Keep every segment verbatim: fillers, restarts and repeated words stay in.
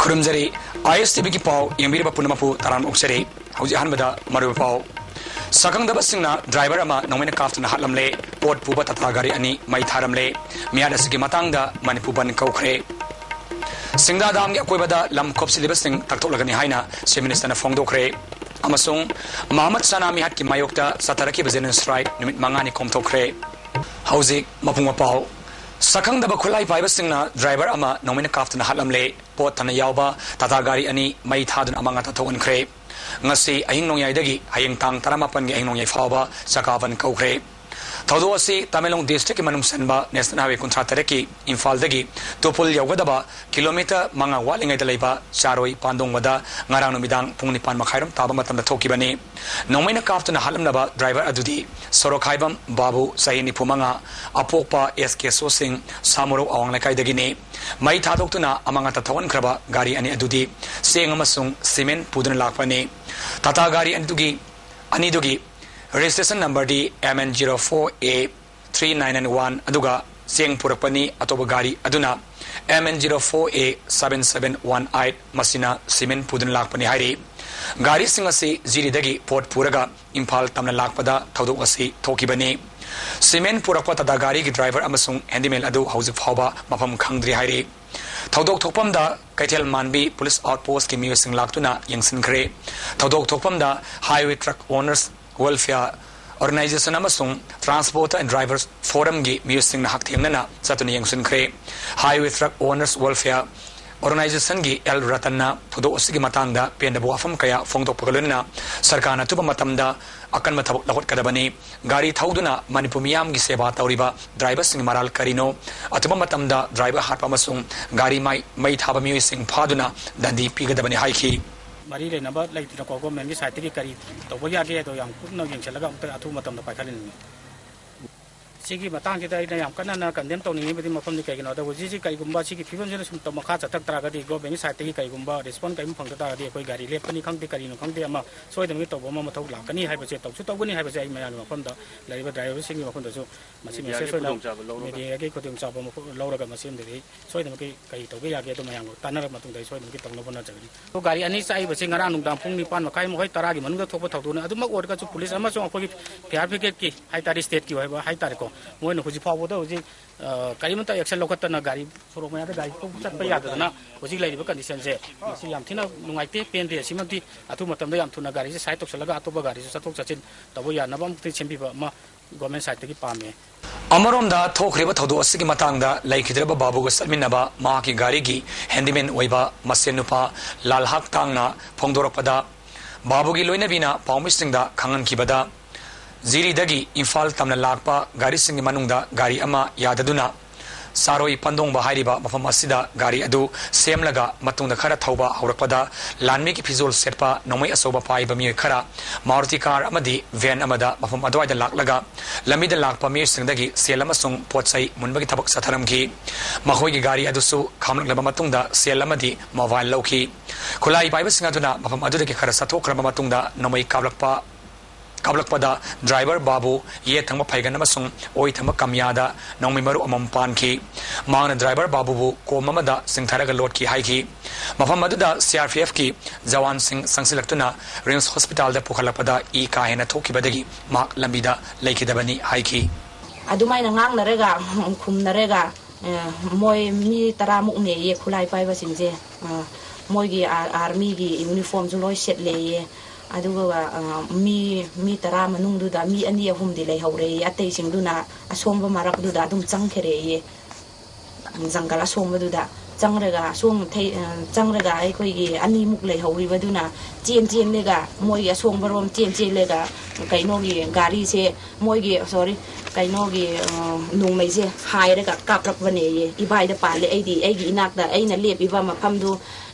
ꯈꯨꯔꯨꯝꯖꯔꯤ꯫ ꯑꯥꯏ ꯑꯦꯁ T ꯚꯤꯒꯤ ꯄꯥꯎ ꯌꯦꯡꯕꯤꯔꯤꯕ ꯄꯨꯝꯅꯃꯛꯄꯨ ꯇꯔꯥꯝꯅ ꯑꯣꯛꯆꯔꯤ꯫ ꯍꯧꯖꯤꯛ ꯑꯍꯥꯟꯕꯗ ꯃꯔꯨꯑꯣꯏꯕ ꯄꯥꯎ꯫ ꯁꯛꯈꯪꯗꯕꯁꯤꯡꯅ ꯗ꯭ꯔꯥꯏꯚꯔ ꯑꯃ ꯅꯣꯡꯃꯩꯅ ꯀꯥꯞꯇꯨꯅ ꯍꯥꯠꯂꯝꯂꯦ꯫ ꯄꯣꯠ ꯄꯨꯕ ꯇꯥꯇꯥ ꯒꯥꯔꯤ ꯑꯅꯤ ꯃꯩ ꯊꯥꯔꯝꯂꯦ꯫ ꯃꯤꯍꯥꯠ ꯑꯁꯤꯒꯤ ꯃꯇꯥꯡꯗ ꯃꯅꯤꯄꯨꯔ ꯕꯟ ꯀꯧꯈ꯭ꯔꯦ꯫ ꯁꯤꯡꯗꯥ ꯗꯥꯝꯒꯤ ꯑꯀꯣꯏꯕꯗ ꯂꯝ ꯀꯣꯞꯁꯤꯜꯂꯤꯕꯁꯤꯡ ꯇꯛꯊꯣꯛꯂꯒꯅꯤ ꯍꯥꯏꯅ ꯆꯤꯐ ꯃꯤꯅꯤꯁꯇꯔꯅ ꯐꯣꯡꯗꯣꯛꯈ꯭ꯔꯦ꯫ ꯑꯃꯁꯨꯡ ꯃꯍꯃꯗ ꯁꯅꯥ ꯃꯤꯍꯥꯠꯀꯤ ꯃꯥꯌꯣꯛꯇ ꯆꯠꯊꯔꯛꯈꯤꯕ ꯖꯦꯅꯣꯁꯥꯏꯗ ꯅꯨꯃꯤꯠ ꯃꯉꯥꯅꯤ ꯀꯣꯝꯊꯣꯛꯈ꯭ꯔꯦ꯫ ꯍꯧꯖꯤꯛ ꯃꯄꯨꯡ ꯃꯄꯥꯎ꯫ ꯁꯛꯈꯪꯗꯕ ꯈꯨꯠꯂꯥꯏ ꯄꯥꯏꯕꯁꯤꯡꯅ ꯗ꯭ꯔꯥꯏꯚꯔ ꯑꯃ ꯅꯣꯡꯃꯩꯅ ꯀꯥꯞꯇꯨꯅ ꯍꯥꯠꯂꯝꯂꯦ꯫ ꯄꯣꯠ ꯊꯥꯅ ꯌꯥꯎꯕ ꯇꯥꯇꯥ ꯒꯥꯔꯤ ꯑꯅꯤ ꯃꯩ ꯊꯥꯗꯨꯅ ꯑꯃꯥꯡ ꯑꯇꯥ ꯊꯣꯛꯍꯟꯈ꯭ꯔꯦ꯫ ꯉꯁꯤ ꯑꯍꯤꯡ ꯅꯣꯡꯌꯥꯏꯗꯒꯤ ꯍꯌꯦꯡ ꯇꯥꯡ ꯇꯔꯥꯃꯥꯄꯟꯒꯤ ꯑꯍꯤꯡ ꯅꯣꯡꯌꯥꯏ ꯐꯥꯎꯕ ꯆꯀꯥ ꯕꯟ ꯀꯧꯈ꯭ꯔꯦ꯫ ꯊꯧꯗꯣꯛ ꯑꯁꯤ ꯇꯃꯦꯡꯂꯣꯡ ꯗꯤꯁꯇ꯭ꯔꯤꯛꯀꯤ ꯃꯅꯨꯡ ꯆꯟꯕ ꯅꯦꯁꯅꯦꯜ ꯍꯥꯏꯋꯦ ꯀꯨꯟꯊ꯭ꯔꯥ ꯇꯔꯦꯠꯀꯤ ꯏꯝꯐꯥꯜꯗꯒꯤ ꯇꯨꯄꯨꯜ ꯌꯧꯒꯗꯕ ꯀꯤꯂꯣꯃꯤꯇꯔ ꯃꯉꯥ ꯋꯥꯠꯂꯤꯉꯩꯗ ꯂꯩꯕ ꯆꯥꯔꯣꯏ ꯄꯥꯟꯗꯣꯡꯕꯗ ꯉꯔꯥꯡ ꯅꯨꯃꯤꯗꯥꯡ ꯄꯨꯡ ꯅꯤꯄꯥꯟ ꯃꯈꯥꯏꯔꯣꯝ ꯇꯥꯕ ꯃꯇꯝꯗ ꯊꯣꯛꯈꯤꯕꯅꯤ꯫ ꯅꯣꯡꯃꯩꯅ ꯀꯥꯞꯇꯨꯅ ꯍꯥꯠꯂꯝꯂꯕ ꯗ꯭ꯔꯥꯏꯚꯔ ꯑꯗꯨꯗꯤ ꯁꯣꯔꯣꯛꯈꯥꯏꯕꯝ ꯕꯥꯕꯨ, ꯆꯍꯤ ꯅꯤꯐꯨ ꯃꯉꯥ, ꯑꯄꯣꯛꯄ ꯑꯦꯁ ꯀꯦ ꯁꯣꯁꯤꯡ, ꯁꯥꯃꯨꯔꯧ ꯑꯋꯥꯡ ꯂꯩꯀꯥꯏꯗꯒꯤꯅꯤ꯫ ꯃꯩ ꯊꯥꯗꯣꯛꯇꯨꯅ ꯑꯃꯥꯡ ꯑꯇꯥ ꯊꯣꯛꯍꯟꯈ꯭ꯔꯕ ꯒꯥꯔꯤ ꯑꯅꯤ ꯑꯗꯨꯗꯤ ꯆꯦꯡ ꯑꯃꯁꯨꯡ ꯁꯤꯃꯦꯟ ꯄꯨꯗꯨꯅ ꯂꯥꯛꯄꯅꯤ꯫ ꯇꯥꯇꯥ ꯒꯥꯔꯤ ꯑꯗꯨꯒꯤ, ꯑꯅꯤꯗꯨꯒꯤ registration numberꯗꯤ M N zero four A three nine nine one, ꯑꯗꯨꯒ ꯆꯦꯡ ꯄꯨꯔꯛꯄꯅꯤ꯫ ꯑꯇꯣꯞꯄ ꯒꯥꯔꯤ ꯑꯗꯨꯅ M N zero four A seven seven one eight, ꯃꯁꯤꯅ ꯁꯤꯃꯦꯟ ꯄꯨꯗꯨꯅ ꯂꯥꯛꯄꯅꯤ ꯍꯥꯏꯔꯤ꯫ ꯒꯥꯔꯤꯁꯤꯡ ꯑꯁꯤ ꯖꯤꯔꯤꯗꯒꯤ ꯄꯣꯠ ꯄꯨꯔꯒ ꯏꯝꯐꯥꯜ ꯇꯝꯅ ꯂꯥꯛꯄꯗ ꯊꯧꯗꯣꯛ ꯑꯁꯤ ꯊꯣꯛꯈꯤꯕꯅꯤ꯫ ꯁꯤꯃꯦꯟ ꯄꯨꯔꯛꯄ ꯇꯥꯇꯥ ꯒꯥꯔꯤꯒꯤ ꯗ꯭ꯔꯥꯏꯚꯔ ꯑꯃꯁꯨꯡ ꯍꯦꯟꯗꯤꯃꯦꯟ ꯑꯗꯨ ꯍꯧꯖꯤꯛ ꯐꯥꯎꯕ ꯃꯐꯝ ꯈꯪꯗ꯭ꯔꯤ ꯍꯥꯏꯔꯤ꯫ ꯊꯧꯗꯣꯛ ꯊꯣꯛꯐꯝꯗ ꯀꯩꯊꯦꯜ ꯃꯥꯟꯕꯤ ꯄꯨꯂꯤꯁ ꯑꯥꯎꯠꯄꯣꯁꯀꯤ ꯃꯤꯑꯣꯏꯁꯤꯡ ꯂꯥꯛꯇꯨꯅ ꯌꯦꯡꯁꯤꯟꯈ꯭ꯔꯦ꯫ ꯊꯧꯗꯣꯛ ꯊꯣꯛꯐꯝꯗ Highway Truck Owners Welfare Organization ꯑꯃꯁꯨꯡ Transporter and Drivers Forumꯒꯤ ꯃꯤꯑꯣꯏꯁꯤꯡꯅ ꯍꯛꯊꯦꯡꯅꯅ ꯆꯠꯇꯨꯅ ꯌꯦꯡꯁꯤꯟꯈ꯭ꯔꯦ꯫ Highway Truck Owners Welfare Organizationꯒꯤ ꯑꯦꯜ ꯔꯇꯟꯅ ꯊꯧꯗꯣꯛ ꯑꯁꯤꯒꯤ ꯃꯇꯥꯡꯗ ꯄꯦꯟꯗꯕ ꯋꯥꯐꯝ ꯀꯌꯥ ꯐꯣꯡꯗꯣꯛꯄꯒ ꯂꯣꯏꯅꯅ ꯁꯔꯀꯥꯔꯅ ꯑꯊꯨꯕ ꯃꯇꯝꯗ ꯑꯀꯟꯕ ꯊꯕꯛ ꯂꯧꯈꯠꯀꯗꯕꯅꯤ꯫ ꯒꯥꯔꯤ ꯊꯧꯗꯨꯅ ꯃꯅꯤꯄꯨꯔ ꯃꯤꯌꯥꯝꯒꯤ ꯁꯦꯕꯥ ꯇꯧꯔꯤꯕ ꯗ꯭ꯔꯥꯏꯚꯔꯁꯤꯡꯒꯤ ꯃꯔꯥꯜ ꯀꯔꯤꯅꯣ? ꯑꯊꯨꯕ ꯃꯇꯝꯗ ꯗ꯭ꯔꯥꯏꯚꯔ ꯍꯥꯠꯄ ꯑꯃꯁꯨꯡ ꯒꯥꯔꯤ ꯃꯩ, ꯃꯩ ꯊꯥꯕ ꯃꯤꯑꯣꯏꯁꯤꯡ ꯐꯥꯗꯨꯅ ꯗꯟꯗꯤ ꯄꯤꯒꯗꯕꯅꯤ ꯍꯥꯏꯈꯤ꯫ ꯃꯔꯤ ꯂꯩꯅꯕ ꯂꯩꯇꯅꯀꯣ, ꯒꯣꯔꯃꯦꯟꯒꯤ ꯁꯥꯏꯠꯇꯒꯤ ꯀꯔꯤ ꯇꯧꯕ ꯌꯥꯒꯦ ꯑꯗꯣ ꯌꯥꯝ ꯀꯨꯞꯅ ꯌꯦꯡꯁꯤꯜꯂꯒ ꯑꯃꯨꯛꯇ ꯑꯊꯨꯕ ꯃꯇꯝꯗ ꯄꯥꯏꯈꯠꯍꯟꯅꯤꯡꯉꯤ꯫ ꯁꯤꯒꯤ ꯃꯇꯥꯡꯁꯤꯗ ꯑꯩꯅ ꯌꯥꯝ ꯀꯟꯅ ꯀꯟꯗꯦꯝ ꯇꯧꯅꯤꯡꯉꯤꯕꯗꯤ ꯃꯐꯝꯗꯤ ꯀꯩꯒꯤꯅꯣꯗ, ꯍꯧꯖꯤꯛ ꯍꯧꯖꯤꯛ ꯀꯩꯒꯨꯝꯕ ꯁꯤꯒꯤ ꯐꯤꯕꯝꯁꯤꯅ ꯁꯨꯝ ꯃꯈꯥ ꯆꯠꯊꯛ ꯇꯥꯔꯒꯗꯤ, ꯒꯣꯔꯃꯦꯟꯒꯤ ꯁꯥꯏꯠꯇꯒꯤ ꯀꯩꯒꯨꯝꯕ ꯔꯦꯁꯄꯣꯟ ꯀꯔꯤꯝ ꯐꯪꯗ ꯇꯥꯔꯒꯗꯤ, ꯑꯩꯈꯣꯏ ꯒꯥꯔꯤ ꯂꯦꯞꯄꯅꯤ ꯈꯪꯗꯦ, ꯀꯔꯤꯅꯣ ꯈꯪꯗꯦ, ꯑꯃ ꯁꯣꯏꯗꯅꯒꯤ ꯇꯧꯕ ꯑꯃ ꯃꯊꯧ ꯂꯥꯛꯀꯅꯤ ꯍꯥꯏꯕꯁꯦ, ꯇꯧꯁꯨ ꯇꯧꯒꯅꯤ ꯍꯥꯏꯕꯁꯦ ꯑꯩ ꯃꯌꯥꯝꯒꯤ ꯃꯐꯝꯗ, ꯂꯩꯔꯤꯕ ꯗ꯭ꯔꯥꯏꯚꯔꯁꯤꯡꯒꯤ ꯃꯐꯝꯗꯁꯨ ꯃꯁꯤ ꯃꯦꯗꯤꯌꯥꯒꯤ ꯃꯦꯁꯦꯖ ꯑꯣꯏꯅ ꯈꯨꯗꯣꯡꯆꯥꯕ ꯂꯧꯔꯒ꯫ ꯃꯦꯗꯤꯌꯥꯒꯤ ꯈꯨꯗꯣꯡꯆꯥꯕ ꯃꯐꯝ ꯂꯧꯔꯒ ꯃꯁꯤ ꯑꯃꯗꯗꯤ ꯁꯣꯏꯗꯅꯃꯛꯀꯤ ꯀꯔꯤ ꯇꯧꯕ ꯌꯥꯒꯦ ꯑꯗꯨ ꯃꯌꯥꯝꯒ ꯇꯥꯟꯅꯔꯕ ꯃꯇꯨꯡꯗ ꯑꯩ ꯁꯣꯏꯗꯅꯃꯛꯀꯤ ꯇꯧꯅꯕ ꯍꯣꯠꯅꯖꯒꯅꯤ꯫ ꯒꯥꯔꯤ ꯑꯅꯤ ꯆꯥꯛꯏꯕꯁꯤ ꯉꯔꯥꯡ ꯅꯨꯡꯗꯥꯡ ꯄꯨꯡ ꯅꯤꯄꯥꯟ ꯃꯈꯥꯏ ꯃꯈꯣꯏ ꯇꯔꯥꯒꯤ ꯃꯅꯨꯡꯗ ꯊꯣꯛꯄ ꯊꯧꯗꯣꯛꯅꯤ꯫ ꯑꯗꯨꯃꯛ ꯑꯣꯏꯔꯒꯁꯨ ꯄꯨꯂꯤꯁ ꯑꯃꯁꯨꯡ ꯑꯩꯈꯣꯏꯒꯤ ꯐꯤꯌꯔ ꯕ꯭ꯔꯤꯒꯦꯗꯀꯤ ꯍꯥꯏꯇꯥꯔꯦ, ꯁ꯭ꯇꯦꯠꯀꯤ ꯑꯣꯏꯕ ꯍꯥꯏꯇꯥꯔꯦꯀꯣ, ꯃꯣꯏꯅ ꯍꯧꯖꯤꯛ ꯐꯥꯎꯕꯗ ꯍꯧꯖꯤꯛ, ꯑ, ꯀꯔꯤꯃꯠꯇ ꯑꯦꯛꯁꯟ ꯂꯧꯈꯠꯇꯅ ꯒꯥꯔꯤ ꯁꯣꯔꯣꯛ ꯃꯌꯥꯗ ꯒꯥꯔꯤ ꯆꯠꯄ ꯌꯥꯗꯗꯅ ꯍꯧꯖꯤꯛ ꯂꯩꯔꯤꯕ ꯀꯟꯗꯤꯁꯟꯁꯦ ꯃꯁꯤ ꯌꯥꯝ ꯊꯤꯅ ꯅꯨꯡꯉꯥꯏꯇꯦ, ꯄꯦꯟꯗꯦ꯫ ꯑꯁꯤꯃꯛꯇꯤ ꯑꯊꯨꯕ ꯃꯇꯝꯗ ꯌꯥꯝ ꯊꯨꯅ ꯒꯥꯔꯤꯁꯦ ꯁꯥꯏꯠ ꯇꯧꯁꯤꯜꯂꯒ ꯑꯇꯣꯞꯄ ꯒꯥꯔꯤꯁꯨ ꯆꯠꯊꯣꯛ ꯆꯠꯁꯤꯟ ꯇꯧꯕ ꯌꯥꯅꯕ ꯑꯃꯨꯛꯇ ꯁꯦꯝꯕꯤꯕ ꯑꯃ ꯒꯣꯔꯃꯦꯟ ꯁꯥꯏꯠꯇꯒꯤ ꯄꯥꯝꯃꯦ꯫ ꯑꯃꯔꯣꯝꯗ ꯊꯣꯛꯈ꯭ꯔꯤꯕ ꯊꯧꯗꯣꯛ ꯑꯁꯤꯒꯤ ꯃꯇꯥꯡꯗ ꯂꯩꯈꯤꯗ꯭ꯔꯕ ꯕꯥꯕꯨꯒ ꯆꯠꯃꯤꯟꯅꯕ ꯃꯍꯥꯛꯀꯤ ꯒꯥꯔꯤꯒꯤ ꯍꯦꯟꯗꯤꯃꯦꯟ ꯑꯣꯏꯕ ꯃꯁꯦꯟ ꯅꯨꯄꯥ ꯂꯥꯜꯍꯥꯛ ꯇꯥꯡꯅ ꯐꯣꯡꯗꯣꯔꯛꯄꯗ, ꯕꯥꯕꯨꯒꯤ ꯂꯣꯏꯅꯕꯤꯅ ꯄꯥꯎꯃꯤꯁꯤꯡꯗ ꯈꯪꯍꯟꯈꯤꯕꯗ, ꯖꯤꯔꯤꯗꯒꯤ ꯏꯝꯐꯥꯜ ꯇꯝꯅ ꯂꯥꯛꯄ ꯒꯥꯔꯤꯁꯤꯡꯒꯤ ꯃꯅꯨꯡꯗ ꯒꯥꯔꯤ ꯑꯃ ꯌꯥꯗꯗꯨꯅ ꯆꯥꯔꯣꯏ ꯄꯟꯗꯣꯡꯕ ꯍꯥꯏꯔꯤꯕ ꯃꯐꯝ ꯑꯁꯤꯗ ꯒꯥꯔꯤ ꯑꯗꯨ ꯁꯦꯝꯂꯒ ꯃꯇꯨꯡꯗ ꯈꯔ ꯊꯧꯕ ꯍꯧꯔꯛꯄꯗ, ꯂꯥꯟꯃꯤꯒꯤ ꯐꯤꯖꯣꯜ ꯁꯦꯠꯄ ꯅꯣꯡꯃꯩ ꯑꯆꯧꯕ ꯄꯥꯏꯕ ꯃꯤꯑꯣꯏ ꯈꯔ ꯃꯥꯔꯨꯇꯤ ꯀꯥꯔ ꯑꯃꯗꯤ ꯚꯦꯟ ꯑꯃꯗ ꯃꯐꯝ ꯑꯗꯨꯋꯥꯏꯗ ꯂꯥꯛꯂꯒ ꯂꯝꯕꯤꯗ ꯂꯥꯛꯄ ꯃꯤꯑꯣꯏꯁꯤꯡꯗꯒꯤ ꯁꯦꯜ ꯑꯃꯁꯨꯡ ꯄꯣꯠ ꯆꯩ ꯃꯨꯟꯕꯒꯤ ꯊꯕꯛ ꯆꯠꯊꯔꯝꯈꯤ꯫ ꯃꯈꯣꯏꯒꯤ ꯒꯥꯔꯤ ꯑꯗꯨꯁꯨ ꯈꯥꯝꯂꯛꯂꯕ ꯃꯇꯨꯡꯗ ꯁꯦꯜ ꯑꯃꯗꯤ ꯃꯣꯕꯥꯏꯜ ꯂꯧꯈꯤ꯫ ꯈꯨꯠꯂꯥꯏ ꯄꯥꯏꯕꯁꯤꯡ ꯑꯗꯨꯅ ꯃꯐꯝ ꯑꯗꯨꯗꯒꯤ ꯈꯔ ꯆꯠꯊꯣꯛꯈ꯭ꯔꯕ ꯃꯇꯨꯡꯗ ꯅꯣꯡꯃꯩ ꯀꯥꯞꯂꯛꯄ ꯀꯥꯞꯂꯛꯄꯗ ꯗ꯭ꯔꯥꯏꯚꯔ ꯕꯥꯕꯨ, ꯌꯦꯠ ꯊꯪꯕ ꯐꯩꯒꯟ ꯑꯃꯁꯨꯡ ꯑꯣꯏ ꯊꯪꯕ ꯀꯝꯌꯥꯗ ꯅꯣꯡꯃꯩ ꯃꯔꯨ ꯑꯃꯃꯝ ꯄꯥꯟꯈꯤ꯫ ꯃꯍꯥꯛꯅ ꯗ꯭ꯔꯥꯏꯚꯔ ꯕꯥꯕꯨꯕꯨ ꯀꯣꯝ ꯑꯃꯗ ꯆꯤꯡꯊꯔꯒ ꯂꯣꯠꯈꯤ ꯍꯥꯏꯈꯤ꯫ ꯃꯐꯝ ꯑꯗꯨꯗ ꯁꯤ ꯑꯥꯔ ꯄꯤ ꯑꯦꯐꯀꯤ ꯖꯋꯥꯟꯁꯤꯡ ꯆꯪꯁꯤꯜꯂꯛꯇꯨꯅ ꯔꯤꯝꯁ ꯍꯣꯁꯄꯤꯇꯥꯜꯗ ꯄꯨꯈꯠꯂꯛꯄꯗ ꯏ ꯀꯥ ꯍꯦꯟꯅ ꯊꯣꯛꯈꯤꯕꯗꯒꯤ ꯃꯍꯥꯛ ꯂꯝꯕꯤꯗ ꯂꯩꯈꯤꯗꯕꯅꯤ ꯍꯥꯏꯈꯤ꯫ ꯑꯗꯨꯃꯥꯏꯅ ꯉꯥꯡꯅꯔꯒ, ꯈꯨꯝꯅꯔꯒ, ꯑꯦ, ꯃꯣꯏ ꯃꯤ ꯇꯔꯥꯃꯨꯛꯅꯦꯌꯦ ꯈꯨꯠꯂꯥꯏ ꯄꯥꯏꯕꯁꯤꯡꯁꯦ꯫ ꯑ, ꯃꯣꯏꯒꯤ ꯑꯥ-, ꯑꯥꯔꯃꯤꯒꯤ ꯌꯨꯅꯤꯐꯣꯔꯝꯁꯨ ꯂꯣꯏ ꯁꯦꯠꯂꯦꯌꯦ꯫ ꯑꯗꯨꯒ, ꯑ, ꯃꯤ, ꯃꯤ ꯇꯔꯥ ꯃꯅꯨꯡꯗꯨꯗ ꯃꯤ ꯑꯅꯤ ꯑꯍꯨꯝꯗꯤ ꯂꯩꯍꯧꯔꯦꯌꯦ꯫ ꯑꯇꯩꯁꯤꯡꯗꯨꯅ ꯑꯁꯣꯡꯕ ꯃꯔꯛꯇꯨꯗ ꯑꯗꯨꯝ ꯆꯪꯈꯔꯦꯌꯦ꯫ ꯖꯪꯒꯜ ꯑꯁꯣꯡꯕꯗꯨꯗ ꯆꯪꯔꯒ, ꯑꯁꯣꯡ ꯊꯩ-, ꯑ, ꯆꯪꯔꯒ ꯑꯩꯈꯣꯏꯒꯤ ꯑꯅꯤꯃꯨꯛ ꯂꯩꯍꯧꯔꯤꯕꯗꯨꯅ ꯆꯦꯟ ꯆꯦꯜꯂꯒ, ꯃꯣꯏꯒꯤ ꯑꯁꯣꯡꯕꯔꯣꯝ ꯆꯦꯟ ꯆꯦꯜꯂꯒ ꯀꯩꯅꯣꯒꯤ ꯒꯥꯔꯤꯁꯦ, ꯃꯣꯏꯒꯤ, ꯁꯣꯔꯤ, ꯀꯩꯅꯣꯒꯤ, ꯑ, ꯅꯣꯡꯃꯩꯁꯦ ꯍꯥꯏꯔꯒ ꯀꯥꯞꯂꯛꯄꯅꯦꯌꯦ꯫ ꯏꯕꯥꯏꯗ ꯄꯥꯜꯂꯦ, ꯑꯩꯗꯤ ꯑꯩꯒꯤ ꯏꯅꯥꯛꯇ ꯑꯩꯅ ꯂꯦꯞꯄꯤꯕ ꯃꯐꯝꯗꯨ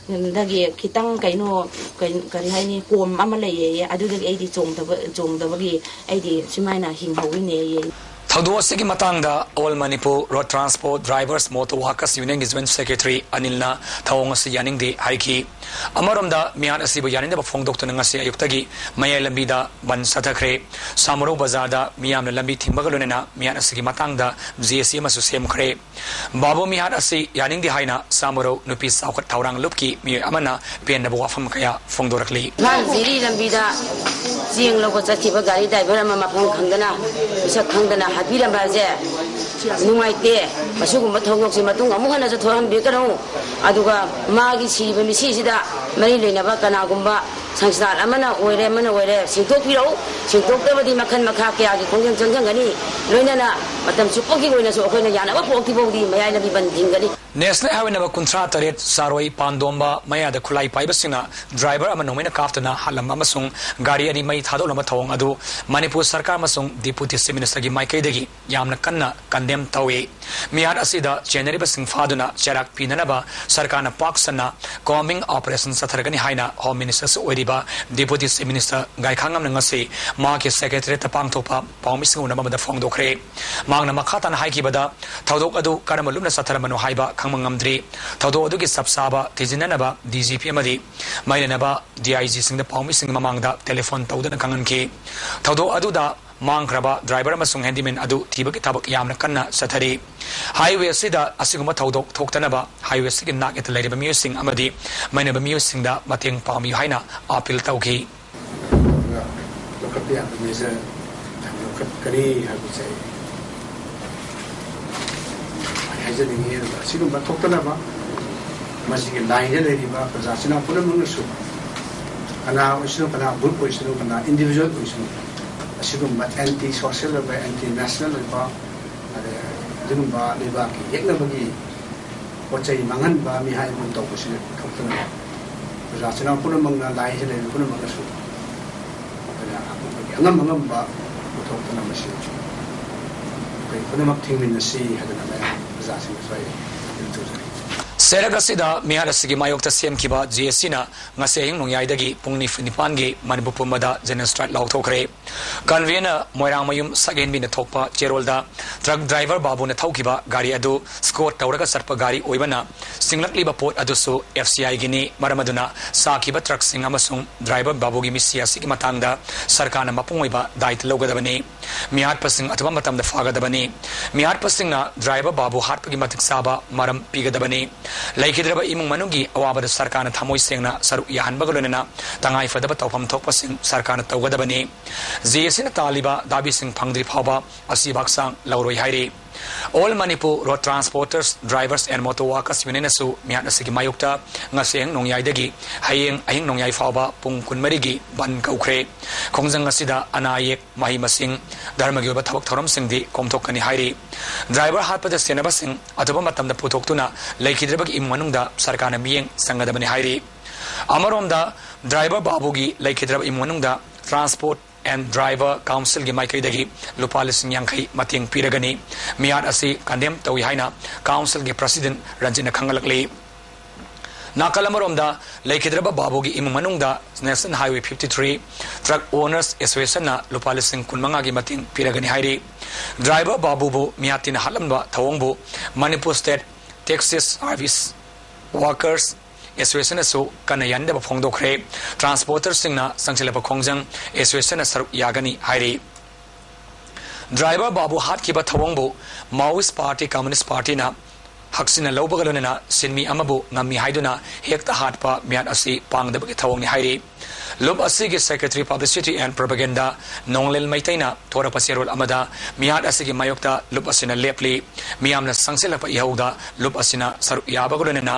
ꯗꯒꯤ ꯈꯤꯇꯪ ꯀꯩꯅꯣ, ꯀꯩ-, ꯀꯔꯤ ꯍꯥꯏꯅꯤ, ꯀꯣꯝ ꯑꯃ ꯂꯩꯌꯦꯌꯦ꯫ ꯑꯗꯨꯗꯒꯤ ꯑꯩꯗꯤ ꯆꯣꯡꯗꯕ, ꯆꯣꯡꯗꯕꯒꯤ ꯑꯩꯗꯤ ꯁꯨꯃꯥꯏꯅ ꯍꯤꯡꯍꯧꯔꯤꯅꯦꯌꯦ꯫ ꯊꯧꯗꯣꯛ ꯑꯁꯤꯒꯤ ꯃꯇꯥꯡꯗ All Manipur Road Transport Drivers Motor Workers Unionꯒꯤ Joint Secretary ꯑꯅꯤꯜꯅ ꯊꯧꯑꯣꯡ ꯑꯁꯤ ꯌꯥꯅꯤꯡꯗꯦ ꯍꯥꯏꯈꯤ꯫ ꯑꯃꯔꯣꯝꯗ, ꯃꯤꯍꯥꯠ ꯑꯁꯤꯕꯨ ꯌꯥꯅꯤꯡꯗꯕ ꯐꯣꯡꯗꯣꯛꯇꯨꯅ ꯉꯁꯤ ꯑꯌꯨꯛꯇꯒꯤ ꯃꯌꯥꯏ ꯂꯝꯕꯤꯗ ꯕꯟ ꯆꯠꯊꯈ꯭ꯔꯦ꯫ ꯁꯥꯃꯔꯧ ꯕꯖꯥꯔꯗ ꯃꯤꯌꯥꯝꯅ ꯂꯝꯕꯤ ꯊꯤꯡꯕꯒ ꯂꯣꯏꯅꯅ ꯃꯤꯍꯥꯠ ꯑꯁꯤꯒꯤ ꯃꯇꯥꯡꯗ ꯖꯦ ꯑꯦ ꯁꯤ ꯑꯃꯁꯨ ꯁꯦꯝꯈ꯭ꯔꯦ꯫ ꯕꯥꯕꯨ ꯃꯤꯍꯥꯠ ꯑꯁꯤ ꯌꯥꯅꯤꯡꯗꯦ ꯍꯥꯏꯅ ꯁꯥꯃꯔꯧ ꯅꯨꯄꯤ ꯆꯥꯎꯈꯠ ꯊꯧꯔꯥꯡ ꯂꯨꯞꯀꯤ ꯃꯤꯑꯣꯏ ꯑꯃꯅ ꯄꯦꯟꯗꯕ ꯋꯥꯐꯝ ꯀꯌꯥ ꯐꯣꯡꯗꯣꯔꯛꯂꯤ꯫ ꯏꯝꯐꯥꯜ ꯖꯤꯔꯤ ꯂꯝꯕꯤꯗ ꯆꯦꯡ ꯂꯧꯕ ꯆꯠꯈꯤꯕ ꯒꯥꯔꯤ ꯗ꯭ꯔꯥꯏꯚꯔ ꯑꯃ ꯃꯐꯝ ꯈꯪꯗꯅ, ꯃꯁꯛ ꯈꯪꯗꯅ ꯍꯥꯠꯄꯤꯔꯝꯕ ꯑꯁꯦ ꯅꯨꯡꯉꯥꯏꯇꯦ꯫ ꯃꯁꯤꯒꯨꯝꯕ ꯊꯧꯗꯣꯛꯁꯦ ꯃꯇꯨꯡ ꯑꯃꯨꯛ ꯍꯟꯅꯁꯨ ꯊꯣꯛꯍꯟꯕꯤꯒꯅꯨ꯫ ꯑꯗꯨꯒ ꯃꯥꯒꯤ ꯁꯤꯔꯤꯕ ꯃꯤꯁꯤꯁꯤꯗ ꯃꯔꯤ ꯂꯩꯅꯕ ꯀꯅꯥꯒꯨꯝꯕ ꯁꯪꯁꯊꯥꯟ ꯑꯃꯅ ꯑꯣꯏꯔꯦ, ꯑꯃꯅ ꯑꯣꯏꯔꯦ, ꯁꯦꯡꯗꯣꯛꯄꯤꯔꯛꯎ꯫ ꯁꯦꯡꯗꯣꯛꯇꯕꯗꯤ ꯃꯈꯜ ꯃꯈꯥ ꯀꯌꯥꯒꯤ ꯈꯣꯡꯖꯪ ꯆꯪꯁꯤꯟꯒꯅꯤ꯫ ꯂꯣꯏꯅꯅ ꯃꯇꯝ ꯆꯨꯞꯄꯒꯤ ꯑꯣꯏꯅꯁꯨ ꯑꯩꯈꯣꯏꯅ ꯌꯥꯅꯕ ꯄꯨꯔꯛꯇ꯭ꯔꯤ ꯐꯥꯎꯗꯤ ꯃꯌꯥꯏ ꯂꯝꯕꯤ ꯕꯟ ꯊꯤꯡꯒꯅꯤ꯫ National Highway number ꯀꯨꯟꯊ꯭ꯔꯥ ꯇꯔꯦꯠ ꯆꯥꯔꯣꯏ ꯄꯥꯟꯗꯣꯝꯕ ꯃꯌꯥꯗ ꯈꯨꯠꯂꯥꯏ ꯄꯥꯏꯕꯁꯤꯡꯅ ꯗ꯭ꯔꯥꯏꯚꯔ ꯑꯃ ꯅꯣꯡꯃꯩꯅ ꯀꯥꯞꯇꯨꯅ ꯍꯥꯠꯂꯝꯕ ꯑꯃꯁꯨꯡ ꯒꯥꯔꯤ ꯑꯅꯤ ꯃꯩ ꯊꯥꯗꯣꯛꯂꯝꯕ ꯊꯧꯑꯣꯡ ꯑꯗꯨ ꯃꯅꯤꯄꯨꯔ ꯁꯔꯀꯥꯔ ꯑꯃꯁꯨꯡ Deputy Chief Ministerꯒꯤ ꯃꯥꯏꯀꯩꯗꯒꯤ ꯌꯥꯝꯅ ꯀꯟꯅ condemn ꯇꯧꯏ꯫ ꯃꯤꯍꯥꯠ ꯑꯁꯤꯗ ꯆꯦꯟꯅꯔꯤꯕꯁꯤꯡ ꯐꯥꯗꯨꯅ ꯆꯩꯔꯥꯛ ꯄꯤꯅꯅꯕ ꯁꯔꯀꯥꯔꯅ ꯄꯥꯛ ꯁꯟꯅ combing operation ꯆꯠꯊꯔꯒꯅꯤ ꯍꯥꯏꯅ Home Minister ꯑꯣꯏꯔꯤꯕ Deputy Chief Minister ꯒꯥꯏꯈꯥꯉꯝꯅ ꯉꯁꯤ ꯃꯍꯥꯛꯀꯤ Secretariatꯇ ꯄꯥꯡꯊꯣꯛꯄ ꯄꯥꯎꯃꯤꯁꯤꯡ ꯎꯅꯕ ꯑꯃꯗ ꯐꯣꯡꯗꯣꯛꯈ꯭ꯔꯦ꯫ ꯃꯍꯥꯛꯅ ꯃꯈꯥ ꯇꯥꯅ ꯍꯥꯏꯈꯤꯕꯗ, ꯊꯧꯗꯣꯛ ꯑꯗꯨ ꯀꯔꯝꯕ ꯂꯨꯞꯅ ꯆꯠꯊꯔꯝꯕꯅꯣ ꯍꯥꯏꯕ ꯈꯪꯕ ꯉꯝꯗ꯭ꯔꯤ꯫ ꯊꯧꯗꯣꯛ ꯑꯗꯨꯒꯤ ꯆꯞ ꯆꯥꯕ ꯊꯤꯖꯤꯟꯅꯅꯕ ꯗꯤ ꯖꯤ ꯄꯤ ꯑꯃꯗꯤ ꯃꯔꯤ ꯂꯩꯅꯕ ꯗꯤ ꯑꯥꯏ ꯖꯤꯁꯤꯡꯗ ꯄꯥꯎꯃꯤꯁꯤꯡꯒꯤ ꯃꯃꯥꯡꯗ telephone ꯇꯧꯗꯨꯅ ꯈꯪꯍꯟꯈꯤ꯫ ꯊꯧꯗꯣꯛ ꯑꯗꯨꯗ ꯃꯥꯡꯈ꯭ꯔꯕ ꯗ꯭ꯔꯥꯏꯚꯔ ꯑꯃꯁꯨꯡ handyman ꯑꯗꯨ ꯊꯤꯕꯒꯤ ꯊꯕꯛ ꯌꯥꯝꯅ ꯀꯟꯅ ꯆꯠꯊꯔꯤ꯫ Highway ꯑꯁꯤꯗ ꯑꯁꯤꯒꯨꯝꯕ ꯊꯧꯗꯣꯛ ꯊꯣꯛꯇꯅꯕ highway ꯑꯁꯤꯒꯤ ꯅꯥꯛ ꯌꯦꯠꯇ ꯂꯩꯔꯤꯕ ꯃꯤꯑꯣꯏꯁꯤꯡ ꯑꯃꯗꯤ ꯃꯩꯅꯕ ꯃꯤꯑꯣꯏꯁꯤꯡꯗ ꯃꯇꯦꯡ ꯄꯥꯡꯕꯤꯌꯨ ꯍꯥꯏꯅ appeal ꯇꯧꯈꯤ꯫ ꯑꯗꯨꯒ ꯂꯧꯈꯠꯄ ꯌꯥꯕ measure ꯂꯧꯈꯠꯀꯅꯤ ꯍꯥꯏꯕꯁꯦ ꯑꯩ ꯍꯥꯏꯖꯅꯤꯡꯉꯤ꯫ ꯑꯗꯨꯒ ꯑꯁꯤꯒꯨꯝꯕ ꯊꯣꯛꯇꯅꯕ ꯃꯁꯤꯒꯤ lineꯗ ꯂꯩꯔꯤꯕ ꯄ꯭ꯔꯖꯥ ꯏꯆꯤꯟ ꯏꯅꯥꯎ ꯄꯨꯝꯅꯃꯛꯅꯁꯨ, ꯀꯅꯥ ꯑꯣꯏꯁꯅꯨ, ꯀꯅꯥ group ꯑꯣꯏꯁꯅꯨ, ꯀꯅꯥ individual ꯑꯣꯏꯁꯅꯨ, ꯑꯁꯤꯒꯨꯝꯕ anti social ꯑꯣꯏꯕ, anti national ꯑꯣꯏꯕ, ꯑꯗꯩ ꯑꯗꯨꯒꯨꯝꯕ ꯂꯩꯕꯥꯛꯀꯤ ꯌꯦꯛꯅꯕꯒꯤ ꯄꯣꯠ ꯆꯩ ꯃꯥꯡꯍꯟꯕ, ꯃꯤꯍꯥꯠ ꯃꯤꯄꯨꯟ ꯇꯧꯕꯁꯤ ꯊꯣꯛꯇꯅꯕ ꯄ꯭ꯔꯖꯥ ꯏꯆꯤꯟ ꯏꯅꯥꯎ ꯄꯨꯝꯅꯃꯛꯅ, ꯂꯥꯏꯁꯤꯗ ꯂꯩꯔꯤꯕ ꯄꯨꯝꯅꯃꯛꯅꯁꯨ ꯑꯩꯈꯣꯏꯅ ꯑꯩꯈꯣꯏꯒꯤ ꯑꯉꯝ ꯑꯉꯝꯕ ꯄꯨꯊꯣꯛꯇꯅ ꯃꯁꯤ ꯑꯩꯈꯣꯏ ꯄꯨꯝꯅꯃꯛ ꯊꯤꯡꯃꯤꯟꯅꯁꯤ ꯍꯥꯏꯗꯅ ꯃꯌꯥꯝ ꯄ꯭ꯔꯖꯥꯁꯤꯡꯗꯁꯨ ꯑꯩ ꯑꯄꯤꯜ ꯇꯧꯖꯔꯤ꯫ ꯆꯩꯔꯛ ꯑꯁꯤꯗ ꯃꯤꯍꯥꯠ ꯑꯁꯤꯒꯤ ꯃꯥꯌꯣꯛꯇ ꯁꯦꯝꯈꯤꯕ ꯖꯦ ꯑꯦ ꯁꯤꯅ ꯉꯁꯤ ꯑꯍꯤꯡ ꯅꯣꯡꯌꯥꯏꯗꯒꯤ ꯄꯨꯡ ꯅꯤꯐꯨ ꯅꯤꯄꯥꯟꯒꯤ ꯃꯅꯤꯄꯨꯔ ꯄꯨꯝꯕꯗ ꯖꯦꯅꯣꯁꯥꯏꯗ ꯂꯥꯎꯊꯣꯛꯈ꯭ꯔꯦ꯫ ꯀꯟꯚꯦꯅꯔ ꯃꯣꯏꯔꯥꯡꯃꯌꯨꯝ ꯁꯛꯍꯦꯟꯕꯤꯅ ꯊꯣꯛꯄ ꯆꯦꯔꯣꯜꯗ ꯇ꯭ꯔꯛ ꯗ꯭ꯔꯥꯏꯚꯔ ꯕꯥꯕꯨꯅ ꯊꯧꯈꯤꯕ ꯒꯥꯔꯤ ꯑꯗꯨ ꯁ꯭ꯀꯣꯠ ꯇꯧꯔꯒ ꯆꯠꯄ ꯒꯥꯔꯤ ꯑꯣꯏꯕꯅ ꯁꯤꯡꯂꯛꯂꯤꯕ ꯄꯣꯠ ꯑꯗꯨꯁꯨ ꯑꯦꯐ ꯁꯤ ꯑꯥꯏꯒꯤꯅꯤ꯫ ꯃꯔꯝ ꯑꯗꯨꯅ ꯁꯥꯈꯤꯕ ꯇ꯭ꯔꯛꯁꯤꯡ ꯑꯃꯁꯨꯡ ꯗ꯭ꯔꯥꯏꯚꯔ ꯕꯥꯕꯨꯒꯤ ꯃꯤꯁꯤ ꯑꯁꯤꯒꯤ ꯃꯇꯥꯡꯗ ꯁꯔꯀꯥꯔꯅ ꯃꯄꯨꯡ ꯑꯣꯏꯕ ꯗꯥꯏꯇ ꯂꯧꯒꯗꯕꯅꯤ꯫ ꯃꯤꯍꯥꯠꯄꯁꯤꯡ ꯑꯊꯨꯕ ꯃꯇꯝꯗ ꯐꯥꯒꯗꯕꯅꯤ꯫ ꯃꯤꯍꯥꯠꯄꯁꯤꯡꯅ ꯗ꯭ꯔꯥꯏꯚꯔ ꯕꯥꯕꯨ ꯍꯥꯠꯄꯒꯤ ꯃꯇꯤꯛ ꯆꯥꯕ ꯃꯔꯝ ꯄꯤꯒꯗꯕꯅꯤ꯫ ꯂꯩꯈꯤꯗ꯭ꯔꯕ ꯏꯃꯨꯡ ꯃꯅꯨꯡꯒꯤ ꯑꯋꯥꯕꯗ ꯁꯔꯀꯥꯔꯅ ꯊꯃꯣꯏ ꯁꯦꯡꯅ ꯁꯔꯨꯛ ꯌꯥꯍꯟꯕꯒ ꯂꯣꯏꯅꯅ ꯇꯉꯥꯏ ꯐꯗꯕ ꯇꯧꯐꯝ ꯊꯣꯛꯄꯁꯤꯡ ꯁꯔꯀꯥꯔꯅ ꯇꯧꯒꯗꯕꯅꯤ꯫ ꯖꯦ ꯑꯦ ꯁꯤꯅ ꯇꯥꯜꯂꯤꯕ ꯗꯥꯕꯤꯁꯤꯡ ꯐꯪꯗ꯭ꯔꯤ ꯐꯥꯎꯕ ꯑꯁꯤꯕ ꯍꯛꯆꯥꯡ ꯂꯧꯔꯣꯏ ꯍꯥꯏꯔꯤ꯫ All Manipur Road Transporters, Drivers and Motor Workers Union ꯅꯁꯨ ꯃꯤꯍꯥꯠ ꯑꯁꯤꯒꯤ ꯃꯥꯌꯣꯛꯇ ꯉꯁꯤ ꯑꯍꯤꯡ ꯅꯣꯡꯌꯥꯏꯗꯒꯤ ꯍꯌꯦꯡ ꯑꯍꯤꯡ ꯅꯣꯡꯌꯥꯏ ꯐꯥꯎꯕ ꯄꯨꯡ ꯀꯨꯟꯃꯔꯤꯒꯤ ꯕꯟ ꯀꯧꯈ꯭ꯔꯦ꯫ ꯈꯣꯡꯖꯪ ꯑꯁꯤꯗ ꯑꯅꯥ ꯑꯌꯦꯛ, ꯃꯍꯩ ꯃꯁꯤꯡ, ꯙꯔꯃꯒꯤ ꯑꯣꯏꯕ ꯊꯕꯛ ꯊꯧꯔꯝꯁꯤꯡꯗꯤ ꯀꯣꯝꯊꯣꯛꯀꯅꯤ ꯍꯥꯏꯔꯤ꯫ ꯗ꯭ꯔꯥꯏꯚꯔ ꯍꯥꯠꯄꯗ ꯁꯦꯟꯅꯕꯁꯤꯡ ꯑꯊꯨꯕ ꯃꯇꯝꯗ ꯄꯨꯊꯣꯛꯇꯨꯅ ꯂꯩꯈꯤꯗ꯭ꯔꯕꯒꯤ ꯏꯃꯨꯡ ꯃꯅꯨꯡꯗ ꯁꯔꯀꯥꯔꯅ ꯃꯤꯠꯌꯦꯡ ꯆꯪꯒꯗꯕꯅꯤ ꯍꯥꯏꯔꯤ꯫ ꯑꯃꯔꯣꯝꯗ, ꯗ꯭ꯔꯥꯏꯚꯔ ꯕꯥꯕꯨꯒꯤ ꯂꯩꯈꯤꯗ꯭ꯔꯕ ꯏꯃꯨꯡ ꯃꯅꯨꯡꯗ Transport and Driver Council ꯒꯤ ꯃꯥꯏꯀꯩꯗꯒꯤ ꯂꯨꯄꯥ ꯂꯤꯁꯤꯡ ꯌꯥꯡꯈꯩ ꯃꯇꯦꯡ ꯄꯤꯔꯒꯅꯤ꯫ ꯃꯤꯍꯥꯠ ꯑꯁꯤ ꯀꯟꯗꯦꯝ ꯇꯧꯏ ꯍꯥꯏꯅ ꯀꯥꯎꯟꯁꯤꯜꯒꯤ ꯄ꯭ꯔꯁꯤꯗꯦꯟ ꯔꯟꯖꯤꯠꯅ ꯈꯪꯍꯜꯂꯛꯂꯤ꯫ ꯅꯥꯀꯜ ꯑꯃꯔꯣꯝꯗ, ꯂꯩꯈꯤꯗ꯭ꯔꯕ ꯕꯥꯕꯨꯒꯤ ꯏꯃꯨꯡ ꯃꯅꯨꯡꯗ National Highway fifty three Truck Owners Association ꯅ ꯂꯨꯄꯥ ꯂꯤꯁꯤꯡ ꯀꯨꯟꯃꯉꯥꯒꯤ ꯃꯇꯦꯡ ꯄꯤꯔꯒꯅꯤ ꯍꯥꯏꯔꯤ꯫ ꯗ꯭ꯔꯥꯏꯚꯔ ꯕꯥꯕꯨꯕꯨ ꯃꯤꯍꯥꯠꯇꯤꯅ ꯍꯥꯠꯂꯝꯕ ꯊꯧꯑꯣꯡꯕꯨ Manipur State Taxi Service Workers Association ꯅꯁꯨ ꯀꯟꯅ ꯌꯥꯅꯤꯡꯗꯕ ꯐꯣꯡꯗꯣꯛꯈ꯭ꯔꯦ꯫ ꯇ꯭ꯔꯥꯟꯁꯄꯣꯔꯇꯔꯁꯤꯡꯅ ꯆꯪꯁꯤꯜꯂꯕ ꯈꯣꯡꯖꯪ ꯑꯦꯁꯣꯁꯤꯌꯦꯁꯟꯅ ꯁꯔꯨꯛ ꯌꯥꯒꯅꯤ ꯍꯥꯏꯔꯤ꯫ ꯗ꯭ꯔꯥꯏꯚꯔ ꯕꯥꯕꯨ ꯍꯥꯠꯈꯤꯕ ꯊꯧꯑꯣꯡꯕꯨ Maoist Party, Communist Party ꯅ ꯍꯛꯆꯤꯟꯅ ꯂꯧꯕꯒ ꯂꯣꯏꯅꯅ ꯁꯤꯟꯃꯤ ꯑꯃꯕꯨ ꯉꯝꯃꯤ ꯍꯥꯏꯗꯨꯅ ꯍꯦꯛꯇ ꯍꯥꯠꯄ ꯃꯤꯍꯥꯠ ꯑꯁꯤ ꯄꯥꯡꯗꯕꯒꯤ ꯊꯧꯑꯣꯡꯅꯤ ꯍꯥꯏꯔꯤ꯫ ꯂꯨꯞ ꯑꯁꯤꯒꯤ Secretary Publicity and Propaganda ꯅꯣꯡꯂꯦꯜ ꯃꯩꯇꯩꯅ ꯊꯣꯔꯛꯄ ꯆꯦꯔꯣꯜ ꯑꯃꯗ ꯃꯤꯍꯥꯠ ꯑꯁꯤꯒꯤ ꯃꯥꯌꯣꯛꯇ ꯂꯨꯞ ꯑꯁꯤꯅ ꯂꯦꯞꯂꯤ꯫ ꯃꯤꯌꯥꯝꯅ ꯆꯪꯁꯤꯜꯂꯛꯄ ꯏꯍꯧꯗ ꯂꯨꯞ ꯑꯁꯤꯅ ꯁꯔꯨꯛ ꯌꯥꯕꯒ ꯂꯣꯏꯅꯅ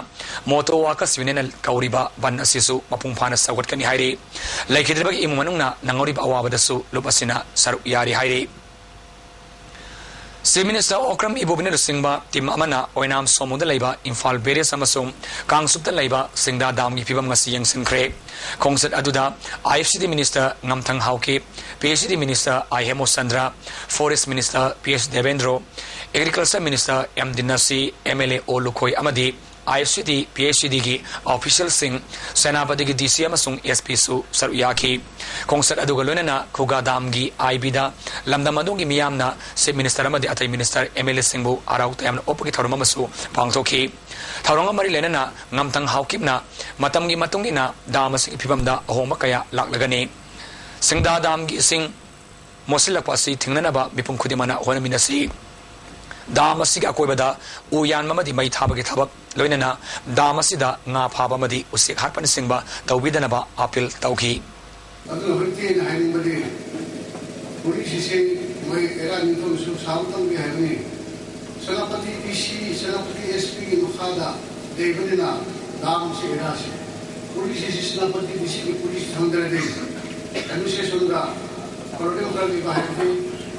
Motor Workers Union ꯅ ꯀꯧꯔꯤꯕ ꯕꯟ ꯑꯁꯤꯁꯨ ꯃꯄꯨꯡ ꯐꯥꯅ ꯁꯧꯒꯠꯀꯅꯤ ꯍꯥꯏꯔꯤ꯫ ꯂꯩꯈꯤꯗ꯭ꯔꯕꯒꯤ ꯏꯃꯨꯡ ꯃꯅꯨꯡꯅ ꯅꯪꯍꯧꯔꯤꯕ ꯑꯋꯥꯕꯗꯁꯨ ꯂꯨꯞ ꯑꯁꯤꯅ ꯁꯔꯨꯛ ꯌꯥꯔꯤ ꯍꯥꯏꯔꯤ꯫ Chief Minister Okram Ibobiana ꯂꯨꯆꯤꯡꯕ ꯇꯤꯝ ꯑꯃꯅ ꯑꯣꯏꯅꯥꯝ ꯁꯣꯃꯨꯗ ꯂꯩꯕ ꯏꯝꯐꯥꯜ ꯕꯦꯔꯦꯖ ꯑꯃꯁꯨꯡ ꯀꯥꯡꯆꯨꯞꯇ ꯂꯩꯕ ꯁꯤꯡꯗꯥ ꯗꯥꯝꯒꯤ ꯐꯤꯕꯝ ꯉꯁꯤ ꯌꯦꯡꯁꯤꯟꯈ꯭ꯔꯦ꯫ ꯈꯣꯡꯆꯠ ꯑꯗꯨꯗ I F C D Minister ꯉꯝꯊꯪ Haokip, P H E D Minister I Hemo Chandra, Forest Minister P H Devendro, Agriculture Minister M Dinasi, M L A O Lukhoi ꯑꯃꯗꯤ ICD, PHED ꯒꯤ official ꯁꯤꯡ, ꯁꯦꯅꯥꯄꯇꯤꯒꯤ DC ꯑꯃꯁꯨꯡ SPꯁꯨ ꯁꯔꯨꯛ ꯌꯥꯈꯤ꯫ ꯈꯣꯡꯆꯠ ꯑꯗꯨꯒ ꯂꯣꯏꯅꯅ ꯈꯨꯒꯥ ꯗꯥꯝꯒꯤ IBꯗ ꯂꯝꯗꯝ ꯑꯗꯨꯒꯤ ꯃꯤꯌꯥꯝꯅ Chief Minister ꯑꯃꯗꯤ ꯑꯇꯩ minister, MLAꯁꯤꯡꯕꯨ ꯍꯔꯥꯎ ꯇꯌꯥꯝꯅ ꯑꯣꯛꯄꯒꯤ ꯊꯧꯔꯝ ꯑꯃꯁꯨ ꯄꯥꯡꯊꯣꯛꯈꯤ꯫ ꯊꯧꯔꯝꯒ ꯃꯔꯤ ꯂꯩꯅꯅ ꯉꯝꯊꯪ ꯍꯥꯎꯀꯤꯞꯅ ꯃꯇꯝꯒꯤ ꯃꯇꯨꯡ ꯏꯟꯅ ꯗꯥꯝ ꯑꯁꯤꯒꯤ ꯐꯤꯕꯝꯗ ꯑꯍꯣꯡꯕ ꯀꯌꯥ ꯂꯥꯛꯂꯒꯅꯤ꯫ ꯁꯤꯡꯗꯥ ꯗꯥꯝꯒꯤ ꯏꯁꯤꯡ ꯃꯣꯠꯁꯤꯜꯂꯛꯄ ꯑꯁꯤ ꯊꯤꯡꯅꯅꯕ ꯃꯤꯄꯨꯝ ꯈꯨꯗꯤꯡꯃꯛꯅ ꯍꯣꯠꯅꯃꯤꯟꯅꯁꯤ꯫ ꯗꯥꯝ ꯑꯁꯤꯒꯤ ꯑꯀꯣꯏꯕꯗ ꯎ ꯌꯥꯟꯕ ꯑꯃꯗꯤ ꯃꯩ ꯊꯥꯕꯒꯤ ꯊꯕꯛ, ꯂꯣꯏꯅꯅ ꯗꯥꯝ ꯑꯁꯤꯗ ꯉꯥ ꯐꯥꯕ ꯑꯃꯗꯤ ꯎꯆꯦꯛ ꯍꯥꯠꯄꯅꯆꯤꯡꯕ ꯇꯧꯕꯤꯗꯅꯕ appeal ꯇꯧꯈꯤ꯫ ꯑꯗꯨꯅ ꯍꯧꯖꯤꯛꯇꯤ ꯑꯩꯅ ꯍꯥꯏꯅꯤꯡꯕꯗꯤ, ꯄꯨꯂꯤꯁꯁꯤꯁꯦ ꯃꯣꯏ ꯑꯦꯔꯥ ꯅꯤꯡꯊꯧꯅꯁꯨ ꯁꯥꯕ ꯇꯝꯒꯦ ꯍꯥꯏꯕꯅꯤ꯫ ꯁꯦꯅꯥꯄꯇꯤ DC, ꯁꯦꯅꯥꯄꯇꯤ SPꯒꯤ ꯃꯈꯥꯗ ꯂꯩꯕꯅꯤꯅ ꯗꯥꯝꯁꯤ ꯑꯦꯔꯥꯁꯤ꯫ ꯄꯨꯂꯤꯁꯁꯤ ꯁꯦꯅꯥꯄꯇꯤ DCꯒꯤ ꯄꯨꯂꯤꯁ ꯊꯝꯗ꯭ꯔꯗꯤ administrationꯗ problem ꯈꯔ ꯂꯩꯕ ꯍꯥꯏꯕꯗꯤ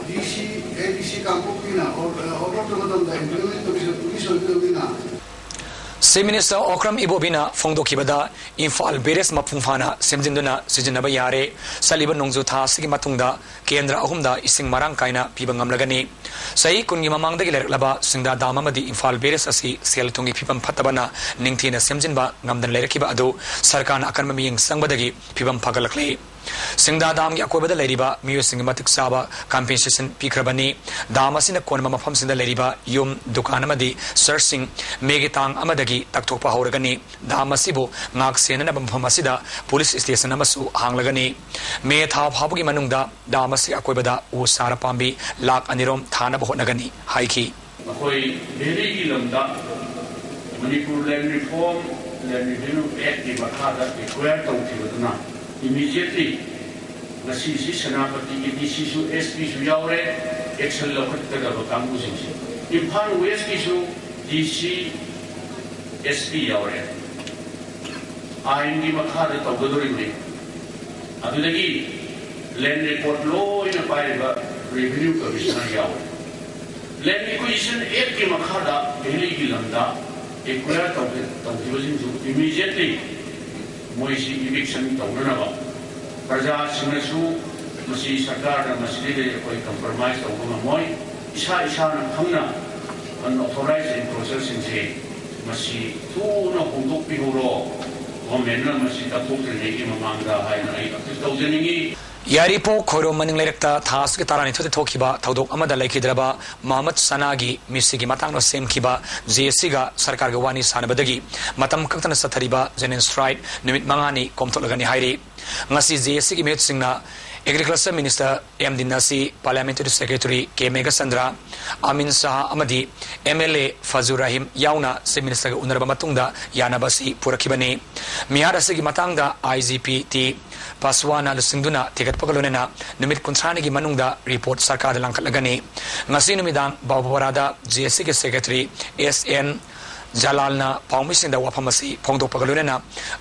DC, ADC ꯀꯥꯡꯄꯣꯛꯄꯤꯅ ꯑꯣꯔ-, order ꯇꯧꯕ ꯃꯇꯝꯗ implement ꯇꯧꯔꯤꯁꯤꯅ ꯄꯨꯂꯤꯁ ꯑꯣꯏꯒꯗꯕꯅꯤꯅ꯫ Chief Minister ꯑꯣꯀ꯭ꯔꯝ ꯏꯕꯣꯕꯤꯅ ꯐꯣꯡꯗꯣꯛꯈꯤꯕꯗ, ꯏꯝꯐꯥꯜ barrage ꯃꯄꯨꯡ ꯐꯥꯅ ꯁꯦꯝꯖꯤꯟꯗꯨꯅ ꯁꯤꯖꯤꯟꯅꯕ ꯌꯥꯔꯦ꯫ ꯆꯠꯂꯤꯕ ꯅꯣꯡꯖꯨ ꯊꯥ ꯑꯁꯤꯒꯤ ꯃꯇꯨꯡꯗ ꯀꯦꯟꯗ꯭ꯔ ꯑꯍꯨꯝꯗ ꯏꯁꯤꯡ ꯃꯔꯥꯡ ꯀꯥꯏꯅ ꯄꯤꯕ ꯉꯝꯂꯒꯅꯤ꯫ ꯆꯍꯤ ꯀꯨꯟꯒꯤ ꯃꯃꯥꯡꯗꯒꯤ ꯂꯩꯔꯛꯂꯕ ꯁꯤꯡꯗꯥ ꯗꯥꯝ ꯑꯃꯗꯤ ꯏꯝꯐꯥꯜ barrage ꯑꯁꯤ ꯁꯦꯜ ꯊꯨꯝꯒꯤ ꯐꯤꯕꯝ ꯐꯠꯇꯕꯅ ꯅꯤꯡꯊꯤꯅ ꯁꯦꯝꯖꯤꯟꯕ ꯉꯝꯗꯅ ꯂꯩꯔꯛꯈꯤꯕ ꯑꯗꯨ ꯁꯔꯀꯥꯔꯅ ꯑꯀꯟꯕ ꯃꯤꯠꯌꯦꯡ ꯆꯪꯕꯗꯒꯤ ꯐꯤꯕꯝ ꯐꯒꯠꯂꯛꯂꯤ꯫ ꯁꯤꯡꯗꯥ ꯗꯥꯝꯒꯤ ꯑꯀꯣꯏꯕꯗ ꯂꯩꯔꯤꯕ ꯃꯤꯑꯣꯏꯁꯤꯡꯒꯤ ꯃꯇꯤꯛ ꯆꯥꯕ compensation ꯄꯤꯈ꯭ꯔꯕꯅꯤ꯫ ꯗꯥꯝ ꯑꯁꯤꯅ ꯀꯣꯟꯕ ꯃꯐꯝꯁꯤꯡꯗ ꯂꯩꯔꯤꯕ ꯌꯨꯝ, ꯗꯨꯀꯥꯟ ꯑꯃꯗꯤ churchꯁꯤꯡ ꯃꯦꯒꯤ ꯇꯥꯡ ꯑꯃꯗꯒꯤ ꯇꯛꯊꯣꯛꯄ ꯍꯧꯔꯒꯅꯤ꯫ ꯗꯥꯝ ꯑꯁꯤꯕꯨ ꯉꯥꯛ ꯁꯦꯟꯅꯅꯕ ꯃꯐꯝ ꯑꯁꯤꯗ police station ꯑꯃꯁꯨ ꯍꯥꯡꯂꯒꯅꯤ꯫ ꯃꯦ ꯊꯥ ꯐꯥꯎꯕꯒꯤ ꯃꯅꯨꯡꯗ ꯗꯥꯝ ꯑꯁꯤꯒꯤ ꯑꯀꯣꯏꯕꯗ ꯎ ꯆꯥꯔ ꯄꯥꯝꯕꯤ ꯂꯥꯈ ꯑꯅꯤꯔꯣꯝ ꯊꯥꯅꯕ ꯍꯣꯠꯅꯒꯅꯤ ꯍꯥꯏꯈꯤ꯫ ꯑꯩꯈꯣꯏ valleyꯒꯤ ꯂꯝꯗ Manipur Land Reform, Land Revenue Actꯀꯤ ꯃꯈꯥꯗ acquire ꯇꯧꯈꯤꯕꯗꯨꯅ immediately ꯉꯁꯤꯁꯤ ꯁꯦꯅꯥꯄꯇꯤꯒꯤ DCꯁꯨ SPꯁꯨ ꯌꯥꯎꯔꯦ, action ꯂꯧꯈꯠꯀꯗꯕ ꯀꯥꯡꯕꯨꯁꯤꯡꯁꯦ꯫ ꯏꯝꯐꯥꯜ Westꯀꯤꯁꯨ DC, SP ꯌꯥꯎꯔꯦ꯫ ꯑꯥꯏꯟꯒꯤ ꯃꯈꯥꯗ ꯇꯧꯒꯗꯧꯔꯤꯕꯅꯤ꯫ ꯑꯗꯨꯗꯒꯤ land record ꯂꯣꯏꯅ ꯄꯥꯏꯔꯤꯕ Revenue Commissioner ꯌꯥꯎꯔꯦ꯫ Land Acquisition Actꯀꯤ ꯃꯈꯥꯗ valleyꯒꯤ ꯂꯝꯗ acquire ꯇꯧꯈꯤ-, ꯇꯧꯈꯤꯕꯁꯤꯡꯁꯨ immediately ꯃꯣꯏꯁꯤ eviction ꯇꯧꯅꯅꯕ ꯄ꯭ꯔꯖꯥꯁꯤꯡꯅꯁꯨ ꯃꯁꯤ ꯁꯔꯀꯥꯔꯅ ꯃꯁꯤꯗꯩꯗ ꯑꯩꯈꯣꯏ compromise ꯇꯧꯕ ꯉꯝꯃꯣꯏ꯫ ꯏꯁꯥ ꯏꯁꯥꯅ ꯈꯪꯅ unauthorized encroacherꯁꯤꯡꯁꯦ ꯃꯁꯤ ꯊꯨꯅ ꯍꯣꯡꯗꯣꯛꯄꯤꯍꯧꯔꯣ꯫ ꯒꯣꯔꯃꯦꯟꯅ ꯃꯁꯤ ꯇꯛꯊꯣꯛꯇ꯭ꯔꯤꯉꯩꯒꯤ ꯃꯃꯥꯡꯗ ꯍꯥꯏꯅ ꯑꯩ ꯑꯄꯤꯜ ꯇꯧꯖꯅꯤꯡꯏ꯫ ꯌꯥꯏꯔꯤꯄꯣꯛ ꯈꯣꯏꯔꯣꯝ ꯃꯅꯤꯡ ꯂꯩꯔꯛꯇ ꯊꯥ ꯑꯁꯤꯒꯤ ꯇꯔꯥꯅꯤꯊꯣꯏꯗ ꯊꯣꯛꯈꯤꯕ ꯊꯧꯗꯣꯛ ꯑꯃꯗ ꯂꯩꯈꯤꯗ꯭ꯔꯕ ꯃꯣꯍꯝꯃꯗ ꯁꯅꯥꯒꯤ ꯃꯤꯁꯤꯒꯤ ꯃꯇꯥꯡꯗ ꯁꯦꯝꯈꯤꯕ ꯖꯦ ꯑꯦꯁ ꯁꯤꯒ ꯁꯔꯀꯥꯔꯒ ꯋꯥꯅꯤ ꯁꯥꯟꯅꯕꯗꯒꯤ ꯃꯇꯝ ꯀꯛꯇꯅ ꯆꯠꯊꯔꯤꯕ ꯖꯦꯅꯦꯔꯦꯜ ꯁ꯭ꯇ꯭ꯔꯥꯏꯛ ꯅꯨꯃꯤꯠ ꯃꯉꯥꯅꯤ ꯀꯣꯝꯊꯣꯛꯂꯒꯅꯤ ꯍꯥꯏꯔꯤ꯫ ꯉꯁꯤ ꯖꯦ ꯑꯦꯁ ꯁꯤꯒꯤ ꯃꯤꯍꯨꯠꯁꯤꯡꯅ ꯑꯦꯒ꯭ꯔꯤꯀꯜꯆꯔ ꯃꯤꯅꯤꯁꯇꯔ ꯑꯦꯝ ꯗꯤꯟꯅꯥꯁꯤ, parliamentary secretary K Meghachandra, Amin Shah ꯑꯃꯗꯤ ꯑꯦꯝ ꯑꯦꯜ ꯑꯦ ꯐꯖꯨꯔ ꯔꯍꯤꯝ ꯌꯥꯎꯅ ꯆꯤꯐ ꯃꯤꯅꯤꯁꯇꯔꯒ ꯎꯅꯔꯕ ꯃꯇꯨꯡꯗ ꯌꯥꯅꯕ ꯑꯁꯤ ꯄꯨꯔꯛꯈꯤꯕꯅꯤ꯫ ꯃꯤꯍꯥꯠ ꯑꯁꯤꯒꯤ ꯃꯇꯥꯡꯗ ꯑꯥꯏ ꯖꯤ ꯄꯤ ꯇꯤ ꯄꯥꯁꯋꯥꯟꯅ ꯂꯨꯆꯤꯡꯗꯨꯅ ꯊꯤꯒꯠꯄꯒ ꯂꯣꯏꯅꯅ ꯅꯨꯃꯤꯠ ꯀꯨꯟꯊ꯭ꯔꯥꯅꯤꯒꯤ ꯃꯅꯨꯡꯗ ꯔꯤꯄꯣꯔꯠ ꯁꯔꯀꯥꯔꯗ ꯂꯥꯡꯈꯠꯂꯒꯅꯤ꯫ ꯉꯁꯤ ꯅꯨꯃꯤꯗꯥꯡ ꯕꯥꯕꯨꯄꯥꯔꯥꯗ ꯖꯦ ꯑꯦꯁ ꯁꯤꯒꯤ ꯁꯦꯀ꯭ꯔꯦꯇꯔꯤ ꯑꯦꯁ ꯑꯦꯟ ꯖꯂꯥꯜꯅ ꯄꯥꯎꯃꯤꯁꯤꯡꯗ ꯋꯥꯐꯝ ꯑꯁꯤ ꯐꯣꯡꯗꯣꯛꯄꯒ ꯂꯣꯏꯅꯅ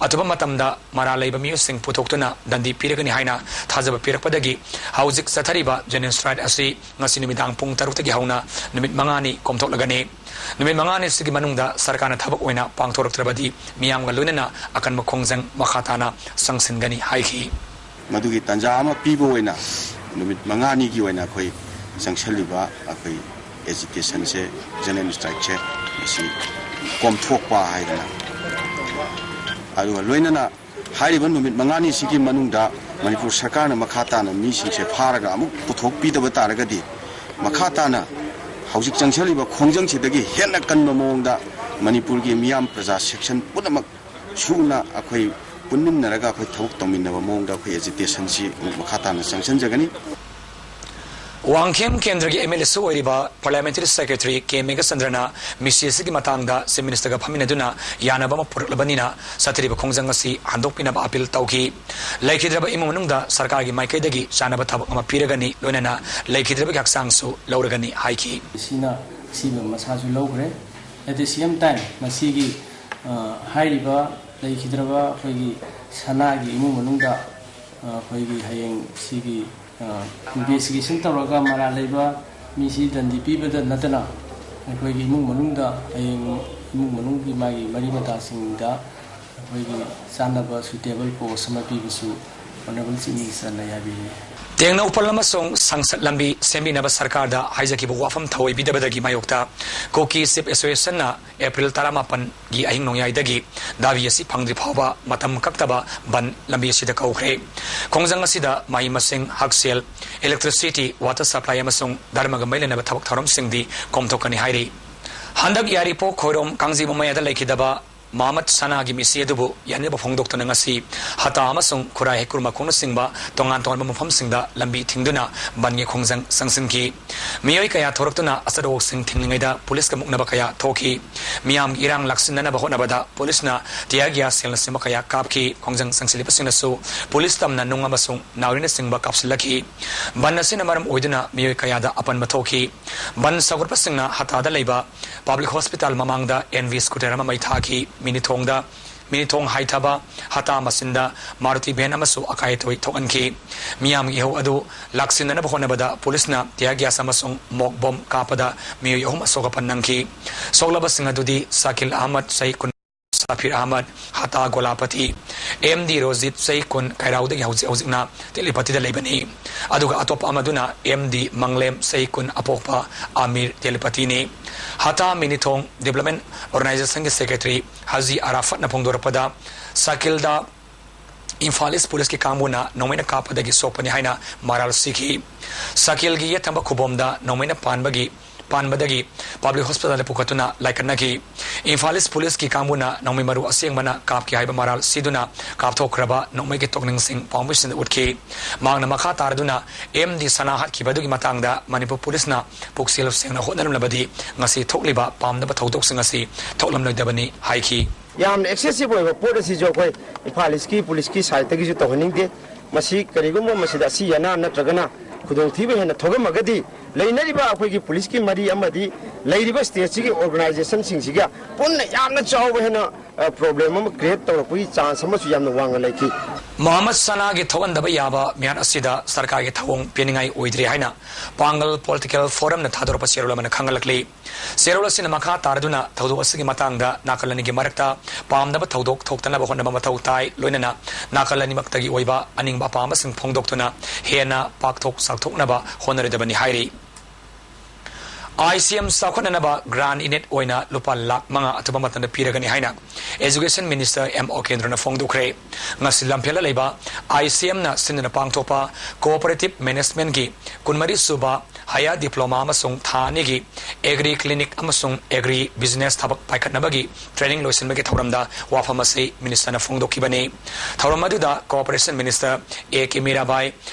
ꯑꯊꯨꯕ ꯃꯇꯝꯗ ꯃꯔꯥꯜ ꯂꯩꯕ ꯃꯤꯑꯣꯏꯁꯤꯡ ꯄꯨꯊꯣꯛꯇꯨꯅ ꯗꯟꯗꯤ ꯄꯤꯔꯒꯅꯤ ꯍꯥꯏꯅ ꯊꯥꯖꯕ ꯄꯤꯔꯛꯄꯗꯒꯤ ꯍꯧꯖꯤꯛ ꯆꯠꯊꯔꯤꯕ ꯖꯦꯅꯦꯔꯦꯜ ꯁ꯭ꯇ꯭ꯔꯥꯏꯛ ꯑꯁꯤ ꯉꯁꯤ ꯅꯨꯃꯤꯗꯥꯡ ꯄꯨꯡ ꯇꯔꯨꯛꯇꯒꯤ ꯍꯧꯅ ꯅꯨꯃꯤꯠ ꯃꯉꯥꯅꯤ ꯀꯣꯝꯊꯣꯛꯂꯒꯅꯤ꯫ ꯅꯨꯃꯤꯠ ꯃꯉꯥꯅꯤ ꯑꯁꯤꯒꯤ ꯃꯅꯨꯡꯗ ꯁꯔꯀꯥꯔꯅ ꯊꯕꯛ ꯑꯣꯏꯅ ꯄꯥꯡꯊꯣꯔꯛꯇ꯭ꯔꯕꯗꯤ ꯃꯤꯌꯥꯝꯒ ꯂꯣꯏꯅꯅ ꯑꯀꯟꯕ ꯈꯣꯡꯖꯪ ꯃꯈꯥ ꯇꯥꯅ ꯆꯪꯁꯤꯟꯒꯅꯤ ꯍꯥꯏꯈꯤ꯫ ꯃꯗꯨꯒꯤ ꯇꯥꯟꯖꯥ ꯑꯃ ꯄꯤꯕ ꯑꯣꯏꯅ ꯅꯨꯃꯤꯠ ꯃꯉꯥꯅꯤꯒꯤ ꯑꯣꯏꯅ ꯑꯩꯈꯣꯏ ꯆꯪꯁꯤꯜꯂꯤꯕ ꯑꯩꯈꯣꯏ ꯑꯦꯖꯤꯇꯦꯁꯟꯁꯦ, ꯖꯦꯅꯦꯔꯦꯜ ꯁ꯭ꯇ꯭ꯔꯥꯏꯛꯁꯦ, ꯃꯁꯤ ꯀꯣꯝꯊꯣꯛꯄ ꯍꯥꯏꯗꯅ, ꯑꯗꯨꯒ ꯂꯣꯏꯅꯅ ꯍꯥꯏꯔꯤꯕ ꯅꯨꯃꯤꯠ ꯃꯉꯥꯅꯤꯁꯤꯒꯤ ꯃꯅꯨꯡꯗ ꯃꯅꯤꯄꯨꯔ ꯁꯔꯀꯥꯔꯅ ꯃꯈꯥ ꯇꯥꯅ ꯃꯤꯁꯤꯡꯁꯦ ꯐꯥꯔꯒ ꯑꯃꯨꯛ ꯄꯨꯊꯣꯛꯄꯤꯗꯕ ꯇꯥꯔꯒꯗꯤ, ꯃꯈꯥ ꯇꯥꯅ ꯍꯧꯖꯤꯛ ꯆꯪꯁꯤꯜꯂꯤꯕ ꯈꯣꯡꯖꯪꯁꯤꯗꯒꯤ ꯍꯦꯟꯅ ꯀꯟꯕ ꯃꯑꯣꯡꯗ ꯃꯅꯤꯄꯨꯔꯒꯤ ꯃꯤꯌꯥꯝ ꯄ꯭ꯔꯖꯥ ꯁꯦꯛꯁꯟ ꯄꯨꯝꯅꯃꯛ ꯁꯨꯅ ꯑꯩꯈꯣꯏ ꯄꯨꯟꯃꯤꯟꯅꯔꯒ ꯑꯩꯈꯣꯏ ꯊꯕꯛ ꯇꯧꯃꯤꯟꯅꯕ ꯃꯑꯣꯡꯗ ꯑꯩꯈꯣꯏ ꯑꯦꯖꯤꯇꯦꯁꯟꯁꯤ ꯑꯃꯨꯛ ꯃꯈꯥ ꯇꯥꯅ ꯆꯪꯁꯤꯟꯖꯒꯅꯤ꯫ ꯋꯥꯡꯈꯦꯝ ꯀꯦꯟꯗ꯭ꯔꯒꯤ ꯑꯦꯝ ꯑꯦꯜ ꯑꯦꯁꯨ ꯑꯣꯏꯔꯤꯕ ꯄꯥꯔꯂꯤꯌꯥꯃꯦꯟꯇꯔꯤ ꯁꯦꯀ꯭ꯔꯦꯇꯔꯤ ꯀꯦ ꯃꯦꯘꯆꯟꯗ꯭ꯔꯅ ꯃꯤꯁꯤ ꯑꯁꯤꯒꯤ ꯃꯇꯥꯡꯗ ꯆꯤꯐ ꯃꯤꯅꯤꯁꯇꯔꯒ ꯐꯝꯃꯤꯟꯅꯗꯨꯅ ꯌꯥꯅꯕ ꯑꯃ ꯄꯨꯔꯛꯂꯕꯅꯤꯅ ꯆꯠꯊꯔꯤꯕ ꯈꯣꯡꯖꯪ ꯑꯁꯤ ꯍꯟꯗꯣꯛꯄꯤꯅꯕ ꯑꯄꯤꯜ ꯇꯧꯈꯤ꯫ ꯂꯩꯈꯤꯗ꯭ꯔꯕ ꯏꯃꯨꯡ ꯃꯅꯨꯡꯗ ꯁꯔꯀꯥꯔꯒꯤ ꯃꯥꯏꯀꯩꯗꯒꯤ ꯆꯥꯅꯕ ꯊꯕꯛ ꯑꯃ ꯄꯤꯔꯒꯅꯤ, ꯂꯣꯏꯅꯅ ꯂꯩꯈꯤꯗ꯭ꯔꯕꯒꯤ ꯍꯛꯆꯥꯡꯁꯨ ꯂꯧꯔꯒꯅꯤ ꯍꯥꯏꯈꯤ꯫ ꯁꯤꯅ ꯑꯁꯤꯕ ꯃꯁꯥꯁꯨ ꯂꯧꯈ꯭ꯔꯦ꯫ At the same time, ꯃꯁꯤꯒꯤ, ꯑ, ꯍꯥꯏꯔꯤꯕ ꯂꯩꯈꯤꯗ꯭ꯔꯕ ꯑꯩꯈꯣꯏꯒꯤ ꯁꯅꯥꯒꯤ ꯏꯃꯨꯡ ꯃꯅꯨꯡꯗ, ꯑ, ꯑꯩꯈꯣꯏꯒꯤ ꯍꯌꯦꯡ ꯁꯤꯒꯤ, ꯑ, investigation ꯇꯧꯔꯒ ꯃꯔꯥꯜ ꯂꯩꯕ ꯃꯤꯁꯤ ꯗꯟꯗꯤ ꯄꯤꯕꯗ ꯅꯠꯇꯅ ꯑꯩꯈꯣꯏꯒꯤ ꯏꯃꯨꯡ ꯃꯅꯨꯡꯗ ꯍꯌꯦꯡ ꯏꯃꯨꯡ ꯃꯅꯨꯡꯒꯤ ꯃꯥꯒꯤ ꯃꯔꯤ ꯃꯇꯥꯁꯤꯡꯗ ꯑꯩꯈꯣꯏꯒꯤ ꯆꯥꯅꯕ suitable post ꯑꯃ ꯄꯤꯕꯁꯨ Honourable Chief Minister ꯅ ꯌꯥꯕꯤꯔꯤ꯫ ꯇꯦꯡꯅꯧꯄꯜ ꯑꯃꯁꯨꯡ ꯁꯪꯁꯠ ꯂꯝꯕꯤ ꯁꯦꯝꯕꯤꯅꯕ ꯁꯔꯀꯥꯔꯗ ꯍꯥꯏꯖꯈꯤꯕ ꯋꯥꯐꯝ ꯊꯑꯣꯏꯕꯤꯗꯕꯗꯒꯤ ꯃꯥꯌꯣꯛꯇ ꯀꯨꯀꯤ ꯆꯤꯐ ꯑꯦꯁꯣꯁꯤꯌꯦꯁꯟꯅ ꯑꯦꯄ꯭ꯔꯤꯜ ꯇꯔꯥꯃꯥꯄꯟꯒꯤ ꯑꯍꯤꯡ ꯅꯣꯡꯌꯥꯏꯗꯒꯤ ꯗꯥꯕꯤ ꯑꯁꯤ ꯐꯪꯗ꯭ꯔꯤ ꯐꯥꯎꯕ ꯃꯇꯝ ꯀꯛꯇꯕ ꯕꯟ ꯂꯝꯕꯤ ꯑꯁꯤꯗ ꯀꯧꯈ꯭ꯔꯦ꯫ ꯈꯣꯡꯖꯪ ꯑꯁꯤꯗ ꯃꯍꯩ ꯃꯁꯤꯡ, ꯍꯛꯁꯦꯜ, electricity, water supply ꯑꯃꯁꯨꯡ ꯙꯔꯃꯒ ꯃꯔꯤ ꯂꯩꯅꯕ ꯊꯕꯛ ꯊꯧꯔꯝꯁꯤꯡꯗꯤ ꯀꯣꯝꯊꯣꯛꯀꯅꯤ ꯍꯥꯏꯔꯤ꯫ ꯍꯟꯗꯛ ꯌꯥꯏꯔꯤꯄꯣꯛ ꯈꯣꯏꯔꯣꯝ ꯀꯥꯡꯖꯩꯕꯨꯡ ꯃꯌꯥꯗ ꯂꯩꯈꯤꯗꯕ ꯃꯍꯃꯗ ꯁꯅꯥꯒꯤ ꯃꯤꯁꯤ ꯑꯗꯨꯕꯨ ꯌꯥꯅꯤꯡꯗꯕ ꯐꯣꯡꯗꯣꯛꯇꯨꯅ ꯉꯁꯤ ꯍꯇꯥ ꯑꯃꯁꯨꯡ ꯈꯨꯔꯥꯏ ꯍꯩꯀ꯭ꯔꯨ ꯃꯈꯣꯡꯅꯆꯤꯡꯕ ꯇꯣꯉꯥꯟ ꯇꯣꯉꯥꯟꯕ ꯃꯐꯝꯁꯤꯡꯗ ꯂꯝꯕꯤ ꯊꯤꯡꯗꯨꯅ ꯕꯟꯒꯤ ꯈꯣꯡꯖꯪ ꯆꯪꯁꯤꯟꯈꯤ꯫ ꯃꯤꯑꯣꯏ ꯀꯌꯥ ꯊꯣꯔꯛꯇꯨꯅ ꯑꯆꯠ ꯑꯋꯣꯛꯁꯤꯡ ꯊꯤꯡꯂꯤꯉꯩꯗ ꯄꯨꯂꯤꯁꯀ ꯃꯨꯛꯅꯕ ꯀꯌꯥ ꯊꯣꯛꯈꯤ꯫ ꯃꯤꯌꯥꯝꯒꯤ ꯏꯔꯥꯡ ꯂꯥꯛꯁꯤꯟꯅꯅꯕ ꯍꯣꯠꯅꯕꯗ ꯄꯨꯂꯤꯁꯅ tear gas ꯁꯦꯜꯅꯆꯤꯡꯕ ꯀꯌꯥ ꯀꯥꯞꯈꯤ꯫ ꯈꯣꯡꯖꯪ ꯆꯪꯁꯤꯜꯂꯤꯕꯁꯤꯡꯅꯁꯨ ꯄꯨꯂꯤꯁ ꯇꯝꯅ ꯅꯨꯡ ꯑꯃꯁꯨꯡ ꯅꯥꯎꯔꯤꯅꯆꯤꯡꯕ ꯀꯥꯞꯁꯤꯜꯂꯛꯈꯤ꯫ ꯕꯟ ꯑꯁꯤꯅ ꯃꯔꯝ ꯑꯣꯏꯗꯨꯅ ꯃꯤꯑꯣꯏ ꯀꯌꯥꯗ ꯑꯄꯟꯕ ꯊꯣꯛꯈꯤ꯫ ꯕꯟ ꯁꯧꯒꯠꯄꯁꯤꯡꯅ ꯍꯇꯥꯗ ꯂꯩꯕ ꯄꯕ꯭ꯂꯤꯛ ꯍꯣꯁꯄꯤꯇꯥꯜ ꯃꯃꯥꯡꯗ ꯑꯦꯟ ꯚꯤ ꯁ꯭ꯀꯨꯇꯔ ꯑꯃ ꯃꯩ ꯊꯥꯈꯤ꯫ ꯃꯤꯅꯤꯊꯣꯡꯗ, ꯃꯤꯅꯤꯊꯣꯡ ꯍꯥꯏꯊꯕ ꯍꯇꯥ ꯃꯆꯤꯟꯗ ꯃꯥꯔꯨꯇꯤ ꯚꯦꯟ ꯑꯃꯁꯨ ꯑꯀꯥꯏ ꯑꯇꯣꯏ ꯊꯣꯛꯍꯟꯈꯤ꯫ ꯃꯤꯌꯥꯝꯒꯤ ꯏꯍꯧ ꯑꯗꯨ ꯂꯥꯛꯁꯤꯟꯅꯅꯕ ꯍꯣꯠꯅꯕꯗ ꯄꯨꯂꯤꯁꯅ tear gas ꯑꯃꯁꯨꯡ ꯃꯣꯛ ꯕꯣꯝ ꯀꯥꯞꯄꯗ ꯃꯤꯑꯣꯏ ꯑꯍꯨꯝ ꯑꯁꯣꯛ ꯑꯄꯟ ꯅꯪꯈꯤ꯫ ꯁꯣꯛꯂꯕꯁꯤꯡ ꯑꯗꯨꯗꯤ ꯁꯥꯀꯤꯜ ꯑꯍꯃꯗ, ꯁꯍꯤ ꯀꯨꯟ, ꯁꯥꯐꯤꯔ ꯑꯍꯃꯗ, ꯍꯇꯥ ꯒꯣꯂꯥꯄꯇꯤ, ꯑꯦꯝ ꯗꯤ ꯔꯣꯖꯤꯠ, ꯆꯍꯤ ꯀꯨꯟ, ꯀꯩꯔꯥꯎꯗꯒꯤ ꯍꯧꯖꯤꯛ ꯍꯧꯖꯤꯛꯅ ꯇꯦꯂꯤꯄꯇꯤꯗ ꯂꯩꯕꯅꯤ꯫ ꯑꯗꯨꯒ ꯑꯇꯣꯞꯄ ꯑꯃꯗꯨꯅ ꯑꯦꯝ ꯗꯤ ꯃꯪꯂꯦꯝ, ꯆꯍꯤ ꯀꯨꯟ, ꯑꯄꯣꯛꯄ ꯑꯃꯤꯔ, ꯇꯦꯂꯤꯄꯇꯤꯅꯤ꯫ ꯍꯇꯥ ꯃꯤꯅꯤꯊꯣꯡ ꯗꯤꯕ꯭ꯂꯞꯃꯦꯟ ꯑꯣꯔꯒꯅꯥꯏꯖꯦꯁꯟꯒꯤ ꯁꯦꯀ꯭ꯔꯦꯇꯔꯤ ꯍꯥꯖꯤ ꯑꯔꯥꯐꯠꯅ ꯐꯣꯡꯗꯣꯔꯛꯄꯗ, ꯁꯥꯀꯤꯜꯗ ꯏꯝꯐꯥꯜ ꯏꯁ ꯄꯨꯂꯤꯁꯀꯤ ꯀꯥꯡꯕꯨꯅ ꯅꯣꯡꯃꯩꯅ ꯀꯥꯞꯄꯗꯒꯤ ꯁꯣꯛꯄꯅꯤ ꯍꯥꯏꯅ ꯃꯔꯥꯜ ꯁꯤꯈꯤ꯫ ꯁꯥꯀꯤꯜꯒꯤ ꯌꯦꯠꯊꯪꯕ ꯈꯨꯕꯣꯝꯗ ꯅꯣꯡꯃꯩꯅ ꯄꯥꯟꯕꯒꯤ, ꯄꯥꯟꯕꯗꯒꯤ ꯄꯕ꯭ꯂꯤꯛ ꯍꯣꯁꯄꯤꯇꯥꯜꯗ ꯄꯨꯈꯠꯇꯨꯅ ꯂꯥꯏꯀꯠꯅꯈꯤ꯫ ꯏꯝꯐꯥꯜ ꯏꯁ ꯄꯨꯂꯤꯁꯀꯤ ꯀꯥꯡꯕꯨꯅ ꯅꯣꯡꯃꯩ ꯃꯔꯨ ꯑꯁꯦꯡꯕꯅ ꯀꯥꯞꯈꯤ ꯍꯥꯏꯕ ꯃꯔꯥꯜ ꯁꯤꯗꯨꯅ ꯀꯥꯞꯊꯣꯛꯈ꯭ꯔꯕ ꯅꯣꯡꯃꯩꯒꯤ ꯇꯣꯛꯅꯤꯡꯁꯤꯡ ꯄꯥꯎꯃꯤꯁꯤꯡꯗ ꯎꯠꯈꯤ꯫ ꯃꯍꯥꯛꯅ ꯃꯈꯥ ꯇꯥꯔꯗꯨꯅ ꯑꯦꯝ ꯗꯤ ꯁꯅꯥ ꯍꯥꯠꯈꯤꯕ ꯑꯗꯨꯒꯤ ꯃꯇꯥꯡꯗ ꯃꯅꯤꯄꯨꯔ ꯄꯨꯂꯤꯁꯅ ꯄꯨꯛꯆꯦꯜ ꯁꯦꯡꯅ ꯍꯣꯠꯅꯔꯝꯂꯕꯗꯤ ꯉꯁꯤ ꯊꯣꯛꯂꯤꯕ ꯄꯥꯝꯗꯕ ꯊꯧꯗꯣꯛꯁꯤꯡ ꯑꯁꯤ ꯊꯣꯛꯂꯝꯂꯣꯏꯗꯕꯅꯤ ꯍꯥꯏꯈꯤ꯫ ꯌꯥꯝꯅ excessive ꯑꯣꯏꯕ ꯄꯣꯠ ꯑꯁꯤꯁꯨ ꯑꯩꯈꯣꯏ ꯏꯝꯐꯥꯜ ꯏꯁꯀꯤ ꯄꯨꯂꯤꯁꯀꯤ ꯁꯥꯏꯠꯇꯒꯤꯁꯨ ꯇꯧꯍꯟꯅꯤꯡꯗꯦ꯫ ꯃꯁꯤ ꯀꯔꯤꯒꯨꯝꯕ ꯃꯁꯤꯗ ꯑꯁꯤ ꯑꯅꯥ ꯅꯠꯇ꯭ꯔꯒꯅ ꯈꯨꯗꯣꯡꯊꯤꯕ ꯍꯦꯟꯅ ꯊꯣꯛꯂꯝꯃꯒꯗꯤ ꯂꯩꯅꯔꯤꯕ ꯑꯩꯈꯣꯏꯒꯤ ꯄꯨꯂꯤꯁꯀꯤ ꯃꯔꯤ ꯑꯃꯗꯤ ꯂꯩꯔꯤꯕ ꯁ꯭ꯇꯦꯠꯁꯤꯒꯤ ꯑꯣꯔꯒꯅꯥꯏꯖꯦꯁꯟꯁꯤꯡꯁꯤꯒ ꯄꯨꯟꯅ ꯌꯥꯝꯅ ꯆꯥꯎꯕ ꯍꯦꯟꯅ, ꯑ, ꯄ꯭ꯔꯣꯕ꯭ꯂꯦꯝ ꯑꯃ ꯀ꯭ꯔꯤꯌꯦꯠ ꯇꯧꯔꯛꯄꯒꯤ ꯆꯥꯟꯁ ꯑꯃꯁꯨ ꯌꯥꯝꯅ ꯋꯥꯡꯅ ꯂꯩꯈꯤ꯫ ꯃꯣꯍꯝꯃꯗ ꯁꯅꯥꯒꯤ ꯊꯣꯛꯍꯟꯗꯕ ꯌꯥꯕ ꯃꯤꯍꯥꯠ ꯑꯁꯤꯗ ꯁꯔꯀꯥꯔꯒꯤ ꯊꯧꯑꯣꯡ ꯄꯤꯅꯤꯡꯉꯥꯏ ꯑꯣꯏꯗ꯭ꯔꯤ ꯍꯥꯏꯅ ꯄꯥꯡꯒꯜ ꯄꯣꯂꯤꯇꯤꯀꯦꯜ ꯐꯣꯔꯝꯅ ꯊꯥꯗꯣꯔꯛꯄ ꯆꯦꯔꯣꯜ ꯑꯃꯅ ꯈꯪꯍꯜꯂꯛꯂꯤ꯫ ꯆꯦꯔꯣꯜ ꯑꯁꯤꯅ ꯃꯈꯥ ꯇꯥꯔꯗꯨꯅ ꯊꯧꯗꯣꯛ ꯑꯁꯤꯒꯤ ꯃꯇꯥꯡꯗ ꯅꯥꯀꯜ ꯑꯅꯤꯒꯤ ꯃꯔꯛꯇ ꯄꯥꯝꯗꯕ ꯊꯧꯗꯣꯛ ꯊꯣꯛꯇꯅꯕ ꯍꯣꯠꯅꯕ ꯃꯊꯧ ꯇꯥꯏ, ꯂꯣꯏꯅꯅ ꯅꯥꯀꯜ ꯑꯅꯤꯃꯛꯇꯒꯤ ꯑꯣꯏꯕ ꯑꯅꯤꯡꯕ ꯑꯄꯥꯝꯕꯁꯤꯡ ꯐꯣꯡꯗꯣꯛꯇꯨꯅ ꯍꯦꯟꯅ ꯄꯥꯛꯊꯣꯛ ꯆꯥꯎꯊꯣꯛꯅꯕ ꯍꯣꯠꯅꯔꯣꯏꯗꯕꯅꯤ ꯍꯥꯏꯔꯤ꯫ ICM ꯆꯥꯎꯈꯠꯅꯅꯕ grant in aid ꯑꯣꯏꯅ ꯂꯨꯄꯥ ꯂꯥꯈ ꯃꯉꯥ ꯑꯊꯨꯕ ꯃꯇꯝꯗ ꯄꯤꯔꯒꯅꯤ ꯍꯥꯏꯅ Education Minister M ꯑꯣꯀꯦꯟꯗ꯭ꯔꯣꯅ ꯐꯣꯡꯗꯣꯛꯈ꯭ꯔꯦ꯫ ꯉꯁꯤ ꯂꯝꯐꯦꯜꯗ ꯂꯩꯕ ICMꯅ ꯁꯤꯟꯗꯨꯅ ꯄꯥꯡꯊꯣꯛꯄ Cooperative Managementꯀꯤ ꯀꯨꯟꯃꯔꯤ ꯁꯨꯕ Higher Diploma ꯑꯃꯁꯨꯡ ꯊꯥ ꯑꯅꯤꯒꯤ Agri Clinic ꯑꯃꯁꯨꯡ Agri Business ꯊꯕꯛ ꯄꯥꯏꯈꯠꯅꯕꯒꯤ training ꯂꯣꯏꯁꯤꯟꯕꯒꯤ ꯊꯧꯔꯝꯗ ꯋꯥꯐꯝ ꯑꯁꯤ ministerꯅ ꯐꯣꯡꯗꯣꯛꯈꯤꯕꯅꯤ꯫ ꯊꯧꯔꯝ ꯑꯗꯨꯗ Cooperation Minister A K Mirabai,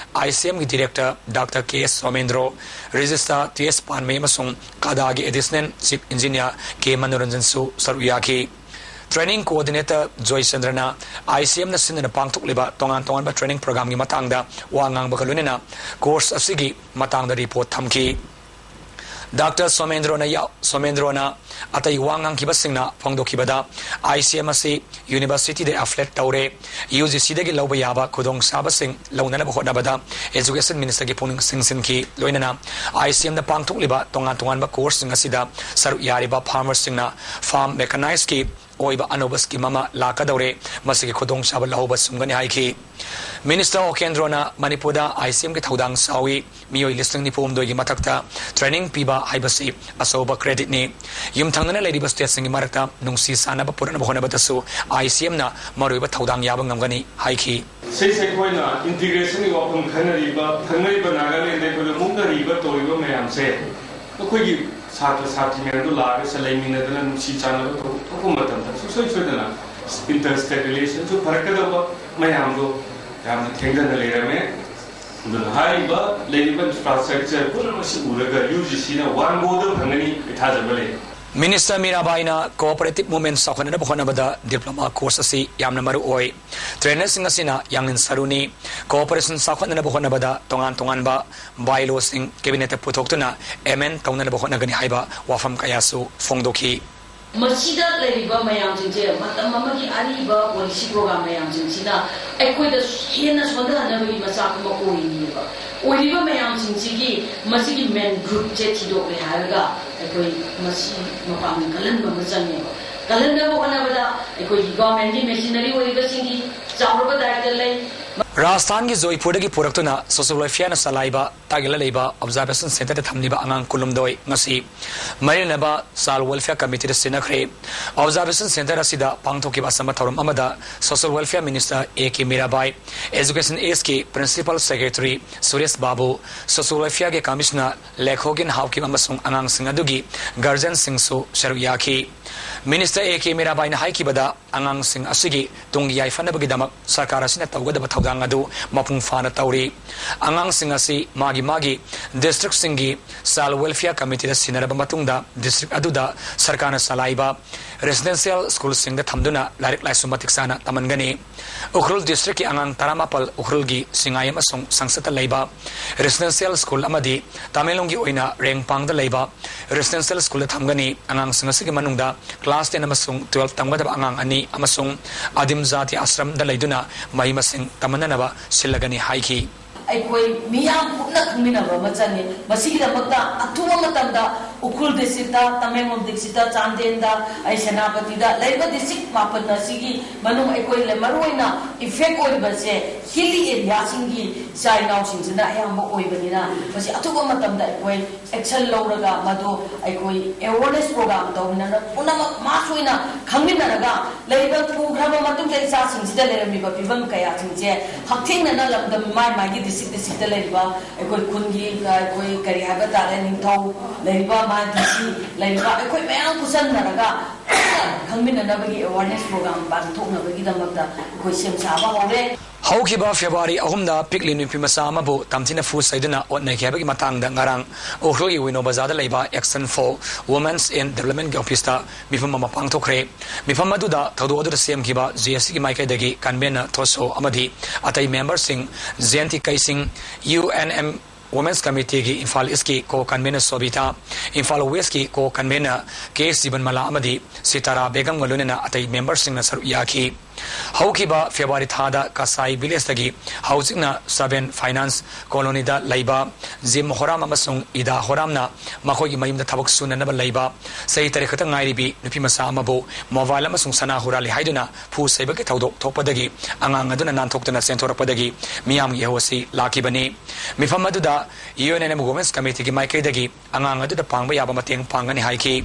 ICMꯒꯤ Director Doctor K S Somendro, Registrar T S ꯄꯥꯟꯃꯩ ꯑꯃꯁꯨꯡ CADAꯒꯤ Additional Chief Engineer K ꯃꯅꯣꯔꯟꯖꯟꯁꯨ ꯁꯔꯨꯛ ꯌꯥꯈꯤ꯫ Training Coordinator ꯖꯣꯏꯆꯟꯗ꯭ꯔꯅ ICMꯅ ꯁꯤꯟꯗꯨꯅ ꯄꯥꯡꯊꯣꯛꯂꯤꯕ ꯇꯣꯉꯥꯟ ꯇꯣꯉꯥꯟꯕ training programꯒꯤ ꯃꯇꯥꯡꯗ ꯋꯥ ꯉꯥꯡꯕꯒ ꯂꯣꯏꯅꯅ course ꯑꯁꯤꯒꯤ ꯃꯇꯥꯡꯗ report ꯊꯝꯈꯤ꯫ Doctor ꯁꯣꯃꯦꯟꯗ꯭ꯔꯣꯅ ꯌꯥꯎ-, ꯁꯣꯃꯦꯟꯗ꯭ꯔꯣꯅ ꯑꯇꯩ ꯋꯥ ꯉꯥꯡꯈꯤꯕꯁꯤꯡꯅ ꯐꯣꯡꯗꯣꯛꯈꯤꯕꯗ, ICM ꯑꯁꯤ universityꯗ affiliate ꯇꯧꯔꯦ, UGCꯗꯒꯤ ꯂꯧꯕ ꯌꯥꯕ ꯈꯨꯗꯣꯡꯆꯥꯕꯁꯤꯡ ꯂꯧꯅꯅꯕ ꯍꯣꯠꯅꯕꯗ Education Ministerꯒꯤ ꯄꯨꯛꯅꯤꯡ ꯆꯤꯡꯁꯤꯟꯈꯤ꯫ ꯂꯣꯏꯅꯅ ICMꯗ ꯄꯥꯡꯊꯣꯛꯂꯤꯕ ꯇꯣꯉꯥꯟ ꯇꯣꯉꯥꯟꯕ courseꯁꯤꯡ ꯑꯁꯤꯗ ꯁꯔꯨꯛ ꯌꯥꯔꯤꯕ farmerꯁꯤꯡꯅ farm mechanicesꯀꯤ ꯑꯣꯏꯕ ꯑꯅꯧꯕ scheme ꯑꯃ ꯂꯥꯛꯀꯗꯧꯔꯦ, ꯃꯁꯤꯒꯤ ꯈꯨꯗꯣꯡꯆꯥꯕ ꯂꯧꯍꯧꯕ ꯆꯨꯝꯒꯅꯤ ꯍꯥꯏꯈꯤ꯫ Minister ꯑꯣꯀꯦꯟꯗ꯭ꯔꯣꯅ ꯃꯅꯤꯄꯨꯔꯗ ICMꯒꯤ ꯊꯧꯗꯥꯡ ꯆꯥꯎꯏ, ꯃꯤꯑꯣꯏ ꯂꯤꯁꯤꯡ ꯅꯤꯐꯨ ꯍꯨꯝꯗꯣꯏꯒꯤ ꯃꯊꯛꯇ training ꯄꯤꯕ ꯍꯥꯏꯕꯁꯤ ꯑꯆꯧꯕ creditꯅꯤ꯫ ꯌꯨꯝꯊꯪꯅꯅ ꯂꯩꯔꯤꯕ stateꯁꯤꯡꯒꯤ ꯃꯔꯛꯇ ꯅꯨꯡꯁꯤ ꯆꯥꯟꯅꯕ ꯄꯨꯔꯛꯅꯕ ꯍꯣꯠꯅꯕꯗꯁꯨ ICMꯅ ꯃꯔꯨꯑꯣꯏꯕ ꯊꯧꯗꯥꯡ ꯌꯥꯕ ꯉꯝꯒꯅꯤ ꯍꯥꯏꯈꯤ꯫ ꯁꯤꯁꯦ ꯑꯩꯈꯣꯏꯅ integrationꯒꯤ ꯋꯥꯐꯝ ꯈꯟꯅꯔꯤꯕ, ꯊꯪꯅꯔꯤꯕ ꯅꯥꯒꯥꯂꯦꯟꯗ ꯑꯩꯈꯣꯏꯗ ꯃꯨꯛꯅꯔꯤꯕ ꯇꯧꯔꯤꯕ ꯃꯌꯥꯝꯁꯦ, ꯑꯩꯈꯣꯏꯒꯤ ꯁꯥꯇ꯭ꯔ ꯁꯥꯇ꯭ꯔꯤ ꯃꯌꯥꯝꯗꯣ ꯂꯥꯛꯑꯒ ꯁꯦ ꯂꯩꯃꯤꯟꯅꯗꯅ ꯅꯨꯡꯁꯤ ꯆꯥꯟꯅꯕ ꯊꯕꯛ ꯊꯣꯛꯄ ꯃꯇꯝꯗ ꯁꯨꯡꯁꯣꯏ ꯁꯣꯏꯗꯅ inter state relationꯁꯨ ꯐꯔꯛꯀꯗꯧꯕ, ꯃꯌꯥꯝꯗꯣ ꯌꯥꯝꯅ ꯊꯦꯡꯊꯅ ꯂꯩꯔꯝꯃꯦ꯫ ꯑꯗꯨꯅ ꯍꯥꯏꯔꯤꯕ ꯂꯩꯔꯤꯕ infrastructure ꯄꯨꯝꯅꯃꯛꯁꯤ ꯎꯔꯒ UGCꯅ one goꯗ ꯐꯪꯒꯅꯤ ꯑꯩ ꯊꯥꯖꯕ ꯂꯩ꯫ Minister ꯃꯤꯔꯥꯕꯥꯏꯅ cooperative movement ꯆꯥꯎꯈꯠꯅꯅꯕ ꯍꯣꯠꯅꯕꯗ diploma course ꯑꯁꯤ ꯌꯥꯝꯅ ꯃꯔꯨ ꯑꯣꯏ꯫ Trainerꯁꯤꯡ ꯑꯁꯤꯅ ꯌꯥꯡꯂꯦꯟ ꯁꯔꯨꯅꯤ꯫ Cooperationꯁꯥꯎꯈꯠꯅꯅꯕ ꯍꯣꯠꯅꯕꯗ ꯇꯣꯉꯥꯟ ꯇꯣꯉꯥꯟꯕ bylawꯁꯤꯡ cabinetꯇ ꯄꯨꯊꯣꯛꯇꯨꯅ amend ꯇꯧꯅꯅꯕ ꯍꯣꯠꯅꯒꯅꯤ ꯍꯥꯏꯕ ꯋꯥꯐꯝ ꯀꯌꯥꯁꯨ ꯐꯣꯡꯗꯣꯛꯈꯤ꯫ ꯃꯁꯤꯗ ꯂꯩꯔꯤꯕ ꯃꯌꯥꯝꯁꯤꯡꯁꯦ ꯃꯇꯝ ꯑꯃꯒꯤ ꯑꯔꯤꯕ ꯄꯣꯂꯤꯁꯤ ꯄ꯭ꯔꯣꯒ꯭ꯔꯥꯝ ꯃꯌꯥꯝꯁꯤꯡꯁꯤꯅ ꯑꯩꯈꯣꯏꯗ ꯍꯦꯟꯅ ꯁꯣꯟꯊꯍꯟꯅꯕꯒꯤ ꯃꯆꯥꯛ ꯑꯃ ꯑꯣꯏꯔꯤꯑꯕ꯫ ꯑꯣꯏꯔꯤꯕ ꯃꯌꯥꯝꯁꯤꯡꯁꯤꯒꯤ ꯃꯁꯤꯒꯤ ꯃꯦꯟ ꯔꯨꯠꯁꯦ ꯊꯤꯗꯣꯛꯂꯦ ꯍꯥꯏꯔꯒ ꯑꯩꯈꯣꯏ ꯃꯁꯤ ꯃꯄꯥꯡꯒꯜ ꯀꯜꯍꯟꯕ ꯑꯃ ꯆꯪꯉꯦꯕ꯫ ꯀꯜꯍꯟꯅꯕ ꯍꯣꯠꯅꯕꯗ ꯑꯩꯈꯣꯏꯒꯤ ꯒꯣꯔꯃꯦꯟꯒꯤ ꯃꯦꯁꯤꯅꯔꯤ ꯑꯣꯏꯔꯤꯕꯁꯤꯡꯒꯤ ꯆꯥꯎꯔꯕ ꯗꯥꯏꯇ ꯂꯩ꯫ ꯔꯥꯖꯁꯊꯥꯟꯒꯤ ꯖꯣꯏꯄꯨꯔꯗꯒꯤ ꯄꯨꯔꯛꯇꯨꯅ ꯁꯣꯁꯤꯌꯦꯜ ꯋꯦꯜꯐꯤꯌꯔꯅ ꯆꯂꯥꯏꯕ ꯇꯥꯒꯤꯜꯂ ꯂꯩꯕ ꯑꯣꯕꯖꯥꯔꯕꯦꯁꯟ ꯁꯦꯟꯇꯔꯗ ꯊꯝꯂꯤꯕ ꯑꯉꯥꯡ ꯀꯨꯟꯍꯨꯝꯗꯣꯏ ꯉꯁꯤ ꯃꯔꯤ ꯂꯩꯅꯕ ꯆꯥꯏꯜ ꯋꯦꯜꯐꯤꯌꯔ ꯀꯃꯤꯇꯤꯗ ꯁꯤꯟꯅꯈ꯭ꯔꯦ꯫ ꯑꯣꯕꯖꯥꯔꯕꯦꯁꯟ ꯁꯦꯟꯇꯔ ꯑꯁꯤꯗ ꯄꯥꯡꯊꯣꯛꯈꯤꯕ ꯑꯆꯝꯕ ꯊꯧꯔꯝ ꯑꯃꯗ social welfare minister A K Mirabai, education ꯑꯦꯁꯀꯤ principal secretary Suresh Babu, social ꯋꯦꯜꯐꯤꯌꯔꯒꯤ ꯀꯃꯤꯁꯅꯔ ꯂꯦꯈꯣꯒꯤꯟ ꯍꯥꯎꯀꯤꯞ ꯑꯃꯁꯨꯡ ꯑꯉꯥꯡꯁꯤꯡ ꯑꯗꯨꯒꯤ ꯒꯥꯔꯖꯤꯌꯟꯁꯤꯡꯁꯨ ꯁꯔꯨꯛ ꯌꯥꯈꯤ꯫ ꯃꯤꯅꯤꯁꯇꯔ ꯑꯦ ꯀꯦ ꯃꯤꯔꯥꯕꯥꯏꯅ ꯍꯥꯏꯈꯤꯕꯗ, ꯑꯉꯥꯡꯁꯤꯡ ꯑꯁꯤꯒꯤ ꯇꯨꯡꯒꯤ ꯌꯥꯏꯐꯅꯕꯒꯤꯗꯃꯛ ꯁꯔꯀꯥꯔ ꯑꯁꯤꯅ ꯇꯧꯒꯗꯕ ꯊꯧꯗꯥꯡ ꯑꯗꯨ ꯃꯄꯨꯡ ꯐꯥꯅ ꯇꯧꯔꯤ꯫ ꯑꯉꯥꯡꯁꯤꯡ ꯑꯁꯤ ꯃꯥꯒꯤ ꯃꯥꯒꯤ ꯗꯤꯁꯇ꯭ꯔꯤꯛꯁꯤꯡꯒꯤ ꯆꯥꯏꯜ ꯋꯦꯜꯐꯤꯌꯔ ꯀꯃꯤꯇꯤꯗ ꯁꯤꯟꯅꯔꯕ ꯃꯇꯨꯡꯗ, ꯗꯤꯁꯇ꯭ꯔꯤꯛ ꯑꯗꯨꯗ ꯁꯔꯀꯥꯔꯅ ꯆꯂꯥꯏꯕ ꯔꯦꯁꯤꯗꯦꯟꯁꯤꯌꯦꯜ ꯁ꯭ꯀꯨꯜꯁꯤꯡꯗ ꯊꯝꯗꯨꯅ ꯂꯥꯏꯔꯤꯛ ꯂꯥꯏꯁꯨ ꯃꯇꯤꯛ ꯆꯥꯅ ꯇꯝꯍꯟꯒꯅꯤ꯫ ꯎꯈ꯭ꯔꯨꯜ ꯗꯤꯁꯇ꯭ꯔꯤꯛꯀꯤ ꯑꯉꯥꯡ ꯇꯔꯥꯃꯥꯄꯜ ꯎꯈ꯭ꯔꯨꯜꯒꯤ ꯁꯤꯡꯉꯥꯏ ꯑꯃꯁꯨꯡ ꯁꯪꯁꯠꯇ ꯂꯩꯕ ꯔꯦꯁꯤꯗꯦꯟꯁꯤꯌꯦꯜ ꯁ꯭ꯀꯨꯜ ꯑꯃꯗꯤ ꯇꯃꯦꯡꯂꯣꯡꯒꯤ ꯑꯣꯏꯅ ꯔꯦꯡꯄꯥꯡꯗ ꯂꯩꯕ ꯔꯦꯁꯤꯗꯦꯟꯁꯤꯌꯦꯜ ꯁ꯭ꯀꯨꯜꯗ ꯊꯝꯒꯅꯤ꯫ ꯑꯉꯥꯡꯁꯤꯡ ꯑꯁꯤꯒꯤ ꯃꯅꯨꯡꯗ ꯀ꯭ꯂꯥꯁ ꯇꯦꯟ ꯑꯃꯁꯨꯡ ꯇꯨꯋꯦꯜꯐ ꯇꯝꯒꯗꯕ ꯑꯉꯥꯡ ꯑꯅꯤ ꯑꯃꯁꯨꯡ ꯑꯗꯤꯝ ꯖꯥꯇꯤ ꯑꯥꯁ꯭ꯔꯝꯗ ꯂꯩꯗꯨꯅ ꯃꯍꯩ ꯃꯁꯤꯡ ꯇꯝꯍꯟꯅꯅꯕ ꯁꯤꯜꯂꯒꯅꯤ ꯍꯥꯏꯈꯤ꯫ ꯑꯩꯈꯣꯏ ꯃꯤꯌꯥꯝ ꯄꯨꯟꯅ ꯈꯪꯃꯤꯟꯅꯕ ꯑꯃ ꯆꯪꯉꯤ꯫ ꯃꯁꯤꯒꯤꯗꯃꯛꯇ ꯑꯊꯨꯕ ꯃꯇꯝꯗ ꯎꯈ꯭ꯔꯨꯜ ꯗꯤꯁꯇ꯭ꯔꯤꯛꯇ, ꯇꯃꯦꯡꯂꯣꯡ ꯗꯤꯁꯇ꯭ꯔꯤꯛꯇ, ꯆꯥꯟꯗꯦꯜꯗ, ꯑꯩ ꯁꯦꯅꯥꯄꯇꯤꯗ ꯂꯩꯔꯤꯕ ꯗꯤꯁꯇ꯭ꯔꯤꯛ ꯃꯥꯄꯟ ꯑꯁꯤꯒꯤ ꯃꯅꯨꯡ ꯑꯩꯈꯣꯏ ꯂꯩ-, ꯃꯔꯨꯑꯣꯏꯅ ꯏꯐꯦꯛ ꯑꯣꯏꯔꯤꯕꯁꯦ ꯍꯤꯂꯤ ꯑꯦꯔꯤꯌꯥꯁꯤꯡꯒꯤ ꯏꯆꯥ ꯏꯅꯥꯎꯁꯤꯡꯁꯤꯅ ꯑꯌꯥꯝꯕ ꯑꯣꯏꯕꯅꯤꯅ, ꯃꯁꯤ ꯑꯊꯨꯕ ꯃꯇꯝꯗ ꯑꯩꯈꯣꯏ ꯑꯦꯛꯁꯟ ꯂꯧꯔꯒ ꯃꯗꯨ ꯑꯩꯈꯣꯏ ꯑꯦꯋꯥꯔꯅꯦꯁ ꯄ꯭ꯔꯣꯒ꯭ꯔꯥꯝ ꯇꯧꯃꯤꯟꯅꯔꯒ ꯄꯨꯝꯅꯃꯛ ꯃꯥꯁ ꯑꯣꯏꯅ ꯈꯪꯃꯤꯟꯅꯔꯒ ꯂꯩꯕ ꯄꯨꯈ꯭ꯔꯕ ꯃꯇꯨꯡꯗ ꯏꯆꯥꯁꯤꯡꯁꯤꯗ ꯂꯩꯔꯝꯃꯤꯕ ꯐꯤꯕꯝ ꯀꯌꯥꯁꯤꯡꯁꯦ ꯍꯛꯊꯦꯡꯅꯅ ꯂꯝꯗꯝ ꯃꯥꯏ ꯃꯥꯏꯒꯤ ꯗꯤꯁꯇ꯭ꯔꯤꯛ ꯗꯤꯁꯇ꯭ꯔꯤꯛꯇ ꯂꯩꯔꯤꯕ ꯑꯩꯈꯣꯏ ꯈꯨꯟꯒꯤ, ꯑꯩꯈꯣꯏ ꯀꯔꯤ ꯍꯥꯏꯕ ꯇꯥꯔꯦ, ꯅꯤꯡꯊꯧ ꯂꯩꯔꯤꯕ, ꯃꯥ ꯗꯤ ꯁꯤ ꯂꯩꯔꯤꯕ, ꯑꯩꯈꯣꯏ ꯃꯌꯥꯝ ꯄꯨꯟꯁꯤꯟꯅꯔꯒ ꯈꯪꯃꯤꯟꯅꯅꯕꯒꯤ ꯑꯦꯋꯥꯔꯅꯦꯁ ꯄ꯭ꯔꯣꯒ꯭ꯔꯥꯝ ꯄꯥꯡꯊꯣꯛꯅꯕꯒꯤꯗꯃꯛꯇ ꯑꯩꯈꯣꯏ ꯁꯦꯝ ꯁꯥꯕ ꯍꯧꯔꯦ꯫ ꯍꯧꯈꯤꯕ ꯐꯦꯕ꯭ꯔꯨꯋꯥꯔꯤ ꯑꯍꯨꯝꯗ ꯄꯤꯛꯂꯤ ꯅꯨꯄꯤ ꯃꯆꯥ ꯑꯃꯕꯨ ꯇꯝꯊꯤꯅ ꯐꯨ ꯆꯩꯗꯨꯅ ꯑꯣꯠꯅꯈꯤ ꯍꯥꯏꯕꯒꯤ ꯃꯇꯥꯡꯗ ꯉꯔꯥꯡ ꯎꯈ꯭ꯔꯨꯜꯒꯤ ꯋꯤꯅꯣ ꯕꯖꯥꯔꯗ ꯂꯩꯕ Action for Women's in Developmentꯀꯤ ꯑꯣꯐꯤꯁꯇ ꯃꯤꯐꯝ ꯑꯃ ꯄꯥꯡꯊꯣꯛꯈ꯭ꯔꯦ꯫ ꯃꯤꯐꯝ ꯑꯗꯨꯗ ꯊꯧꯗꯣꯛ ꯑꯗꯨꯗ ꯁꯦꯝꯈꯤꯕ ꯖꯦ ꯑꯦꯁ ꯁꯤꯒꯤ ꯃꯥꯏꯀꯩꯗꯒꯤ ꯀꯟꯚꯦꯅꯔ ꯊꯣꯁꯣ ꯑꯃꯗꯤ ꯑꯇꯩ ꯃꯦꯝꯕꯔꯁꯤꯡ ꯖꯦꯟꯇꯤ ꯀꯩꯁꯤꯡ, ꯌꯨ ꯑꯦꯟ ꯑꯦꯝ Women's Committeeꯒꯤ ꯏꯝꯐꯥꯜ ꯏꯁꯀꯤ ꯀꯣ ꯀꯟꯚꯦꯅꯔ ꯁꯣꯕꯤꯇꯥ, ꯏꯝꯐꯥꯜ ꯋꯦꯁꯀꯤ ꯀꯣ ꯀꯟꯚꯦꯅꯔ ꯀꯦ ꯖꯤꯕꯟꯃꯂꯥ ꯑꯃꯗꯤ ꯁꯤꯇꯥꯔꯥ ꯕꯦꯒꯝꯒ ꯂꯣꯏꯅꯅ ꯑꯇꯩ ꯃꯦꯝꯕꯔꯁꯤꯡꯅ ꯁꯔꯨꯛ ꯌꯥꯈꯤ꯫ ꯍꯧꯈꯤꯕ ꯐꯦꯕ꯭ꯔꯨꯋꯥꯔꯤ ꯊꯥꯗ ꯀꯁꯥꯏ ꯚꯤꯂꯦꯖꯇꯒꯤ ꯍꯧꯖꯤꯛꯅ ꯁꯕꯦꯟ ꯐꯥꯏꯅꯥꯟꯁ ꯀꯣꯂꯣꯅꯤꯗ ꯂꯩꯕ ꯖꯤꯝ ꯍꯣꯔꯥꯝ ꯑꯃꯁꯨꯡ ꯏꯗꯥ ꯍꯣꯔꯥꯝꯅ ꯃꯈꯣꯏꯒꯤ ꯃꯌꯨꯝꯗ ꯊꯕꯛ ꯁꯨꯅꯅꯕ ꯂꯩꯕ ꯆꯍꯤ ꯇꯔꯦꯠ ꯈꯛꯇ ꯉꯥꯏꯔꯤꯕꯤ ꯅꯨꯄꯤꯃꯆꯥ ꯑꯃꯕꯨ ꯃꯣꯕꯥꯏꯜ ꯑꯃꯁꯨꯡ ꯁꯅꯥ ꯍꯨꯔꯥꯜꯂꯤ ꯍꯥꯏꯗꯨꯅ ꯐꯨ ꯁꯩꯕꯒꯤ ꯊꯧꯗꯣꯛ ꯊꯣꯛꯄꯗꯒꯤ ꯑꯉꯥꯡ ꯑꯗꯨꯅ ꯅꯥꯟꯊꯣꯛꯇꯨꯅ ꯆꯦꯟꯊꯣꯔꯛꯄꯗꯒꯤ ꯃꯤꯌꯥꯝꯒꯤ ꯏꯍꯧ ꯑꯁꯤ ꯂꯥꯛꯈꯤꯕꯅꯤ꯫ ꯃꯤꯐꯝ ꯑꯗꯨꯗ U N N M women's ꯀꯃꯤꯇꯤꯒꯤ ꯃꯥꯏꯀꯩꯗꯒꯤ ꯑꯉꯥꯡ ꯑꯗꯨꯗ ꯄꯥꯡꯕ ꯌꯥꯕ ꯃꯇꯦꯡ ꯄꯥꯡꯒꯅꯤ ꯍꯥꯏꯈꯤ꯫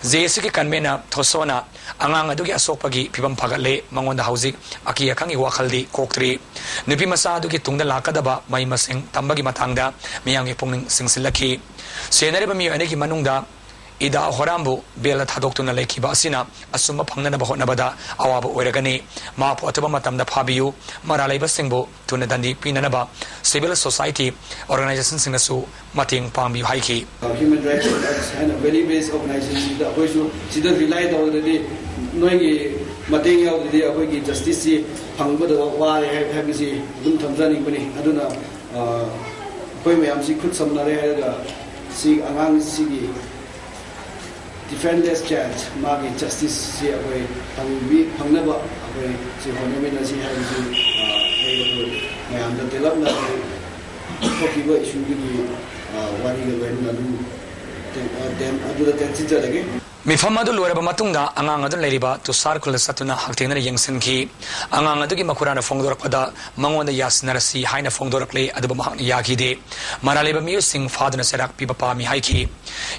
ꯖꯦ ꯑꯦ ꯁꯤꯒꯤ ꯀꯟꯚꯦꯅꯔ ꯊꯣꯁꯣꯅ ꯑꯉꯥꯡ ꯑꯗꯨꯒꯤ ꯑꯁꯣꯛꯄꯒꯤ ꯐꯤꯕꯝ ꯐꯒꯠꯂꯦ, ꯃꯉꯣꯟꯗ ꯍꯧꯖꯤꯛ ꯑꯀꯤ ꯑꯈꯪꯒꯤ ꯋꯥꯈꯜꯗꯤ ꯀꯣꯛꯇ꯭ꯔꯤ꯫ ꯅꯨꯄꯤ ꯃꯆꯥ ꯑꯗꯨꯒꯤ ꯇꯨꯡꯗ ꯂꯥꯛꯀꯗꯕ ꯃꯍꯩ ꯃꯁꯤꯡ ꯇꯝꯕꯒꯤ ꯃꯇꯥꯡꯗ ꯃꯤꯌꯥꯝꯒꯤ ꯄꯨꯛꯅꯤꯡ ꯆꯤꯡꯁꯤꯜꯂꯛꯈꯤ꯫ ꯁꯦꯟꯅꯔꯤꯕ ꯃꯤꯑꯣꯏ ꯑꯅꯤꯒꯤ ꯃꯅꯨꯡꯗ ꯏꯗꯥ ꯍꯣꯔꯥꯝꯕꯨ ꯕꯦꯜꯗ ꯊꯥꯗꯣꯛꯇꯨꯅ ꯂꯩꯈꯤꯕ ꯑꯁꯤꯅ ꯑꯆꯨꯝꯕ ꯐꯪꯅꯅꯕ ꯍꯣꯠꯅꯕꯗ ꯑꯋꯥꯕ ꯑꯣꯏꯔꯒꯅꯤ꯫ ꯃꯍꯥꯛꯄꯨ ꯑꯊꯨꯕ ꯃꯇꯝꯗ ꯐꯥꯕꯤꯌꯨ꯫ ꯃꯔꯥꯜ ꯂꯩꯕꯁꯤꯡꯕꯨ ꯊꯨꯅ ꯗꯟꯗꯤ ꯄꯤꯅꯅꯕ ꯁꯤꯚꯤꯜ ꯁꯣꯁꯥꯏꯇꯤ ꯑꯣꯔꯒꯅꯥꯏꯖꯦꯁꯟꯁꯤꯡꯅꯁꯨ ꯃꯇꯦꯡ ꯄꯥꯡꯕꯤꯌꯨ ꯍꯥꯏꯈꯤ꯫ Human Rights Watch ꯍꯥꯏꯅ ꯚꯦꯂ꯭ꯌꯨ ꯕꯦꯁ ꯑꯣꯔꯒꯅꯥꯏꯖꯦꯁꯟꯁꯤꯗ ꯑꯩꯈꯣꯏꯁꯨ ꯁꯤꯗ ꯔꯤꯂꯥꯏ ꯇꯧꯗ꯭ꯔꯗꯤ, ꯅꯣꯏꯒꯤ ꯃꯇꯦꯡ ꯌꯥꯎꯗ꯭ꯔꯗꯤ ꯑꯩꯈꯣꯏꯒꯤ ꯖꯁꯇꯤꯁꯁꯤ ꯐꯪꯒꯗꯕ ꯋꯥꯔꯦ ꯍꯥꯏ- ꯍꯥꯏꯕꯁꯤ ꯑꯗꯨꯝ ꯊꯝꯖꯅꯤꯡꯕꯅꯤ꯫ ꯑꯗꯨꯅ ꯑꯩꯈꯣꯏ ꯃꯌꯥꯝꯁꯤ ꯈꯨꯠ ꯁꯝꯅꯔꯦ ꯍꯥꯏꯔꯒ ꯁꯤ ꯑꯉꯥꯡꯁꯤꯒꯤ ꯗꯤꯐꯦꯟꯂꯦꯁ ꯆꯥꯏꯜ ꯃꯥꯒꯤ ꯖꯁꯇꯤꯁꯁꯤ ꯑꯩꯈꯣꯏ ꯐꯪꯕꯤ- ꯐꯪꯅꯕ ꯑꯩꯈꯣꯏ ꯁꯤ ꯍꯣꯠꯅꯃꯤꯟꯅꯁꯤ ꯍꯥꯏꯕꯁꯤ ꯑꯩ ꯑꯩꯈꯣꯏ ꯃꯌꯥꯝꯗ ꯇꯦꯜꯂꯞꯅ ꯑꯩꯈꯣꯏ ꯊꯣꯛꯈꯤꯕ ꯏꯁꯨꯗꯨꯒꯤ ꯋꯥꯔꯤꯒ ꯂꯣꯏꯅꯅ ꯑꯗꯨꯝ ꯇꯦꯟ- ꯑ, ꯇꯦꯟ- ꯑꯗꯨꯗ ꯇꯦꯟꯁꯤꯟꯖꯔꯒꯦ꯫ ꯃꯤꯐꯝ ꯑꯗꯨ ꯂꯣꯏꯔꯕ ꯃꯇꯨꯡꯗ ꯑꯉꯥꯡ ꯑꯗꯨ ꯂꯩꯔꯤꯕ ꯇꯨꯁꯥꯔ ꯈꯨꯜꯗ ꯆꯠꯇꯨꯅ ꯍꯛꯊꯦꯡꯅꯅ ꯌꯦꯡꯁꯤꯟꯈꯤ꯫ ꯑꯉꯥꯡ ꯑꯗꯨꯒꯤ ꯃꯈꯨꯔꯥꯅ ꯐꯣꯡꯗꯣꯔꯛꯄꯗ ꯃꯉꯣꯟꯗ ꯌꯥꯁꯤꯟꯅꯔꯁꯤ ꯍꯥꯏꯅ ꯐꯣꯡꯗꯣꯔꯛꯂꯦ, ꯑꯗꯨꯕꯨ ꯃꯍꯥꯛꯅ ꯌꯥꯈꯤꯗꯦ꯫ ꯃꯔꯥꯜ ꯂꯩꯕ ꯃꯤꯑꯣꯏꯁꯤꯡ ꯐꯥꯗꯨꯅ ꯆꯩꯔꯥꯛ ꯄꯤꯕ ꯄꯥꯝꯃꯤ ꯍꯥꯏꯈꯤ꯫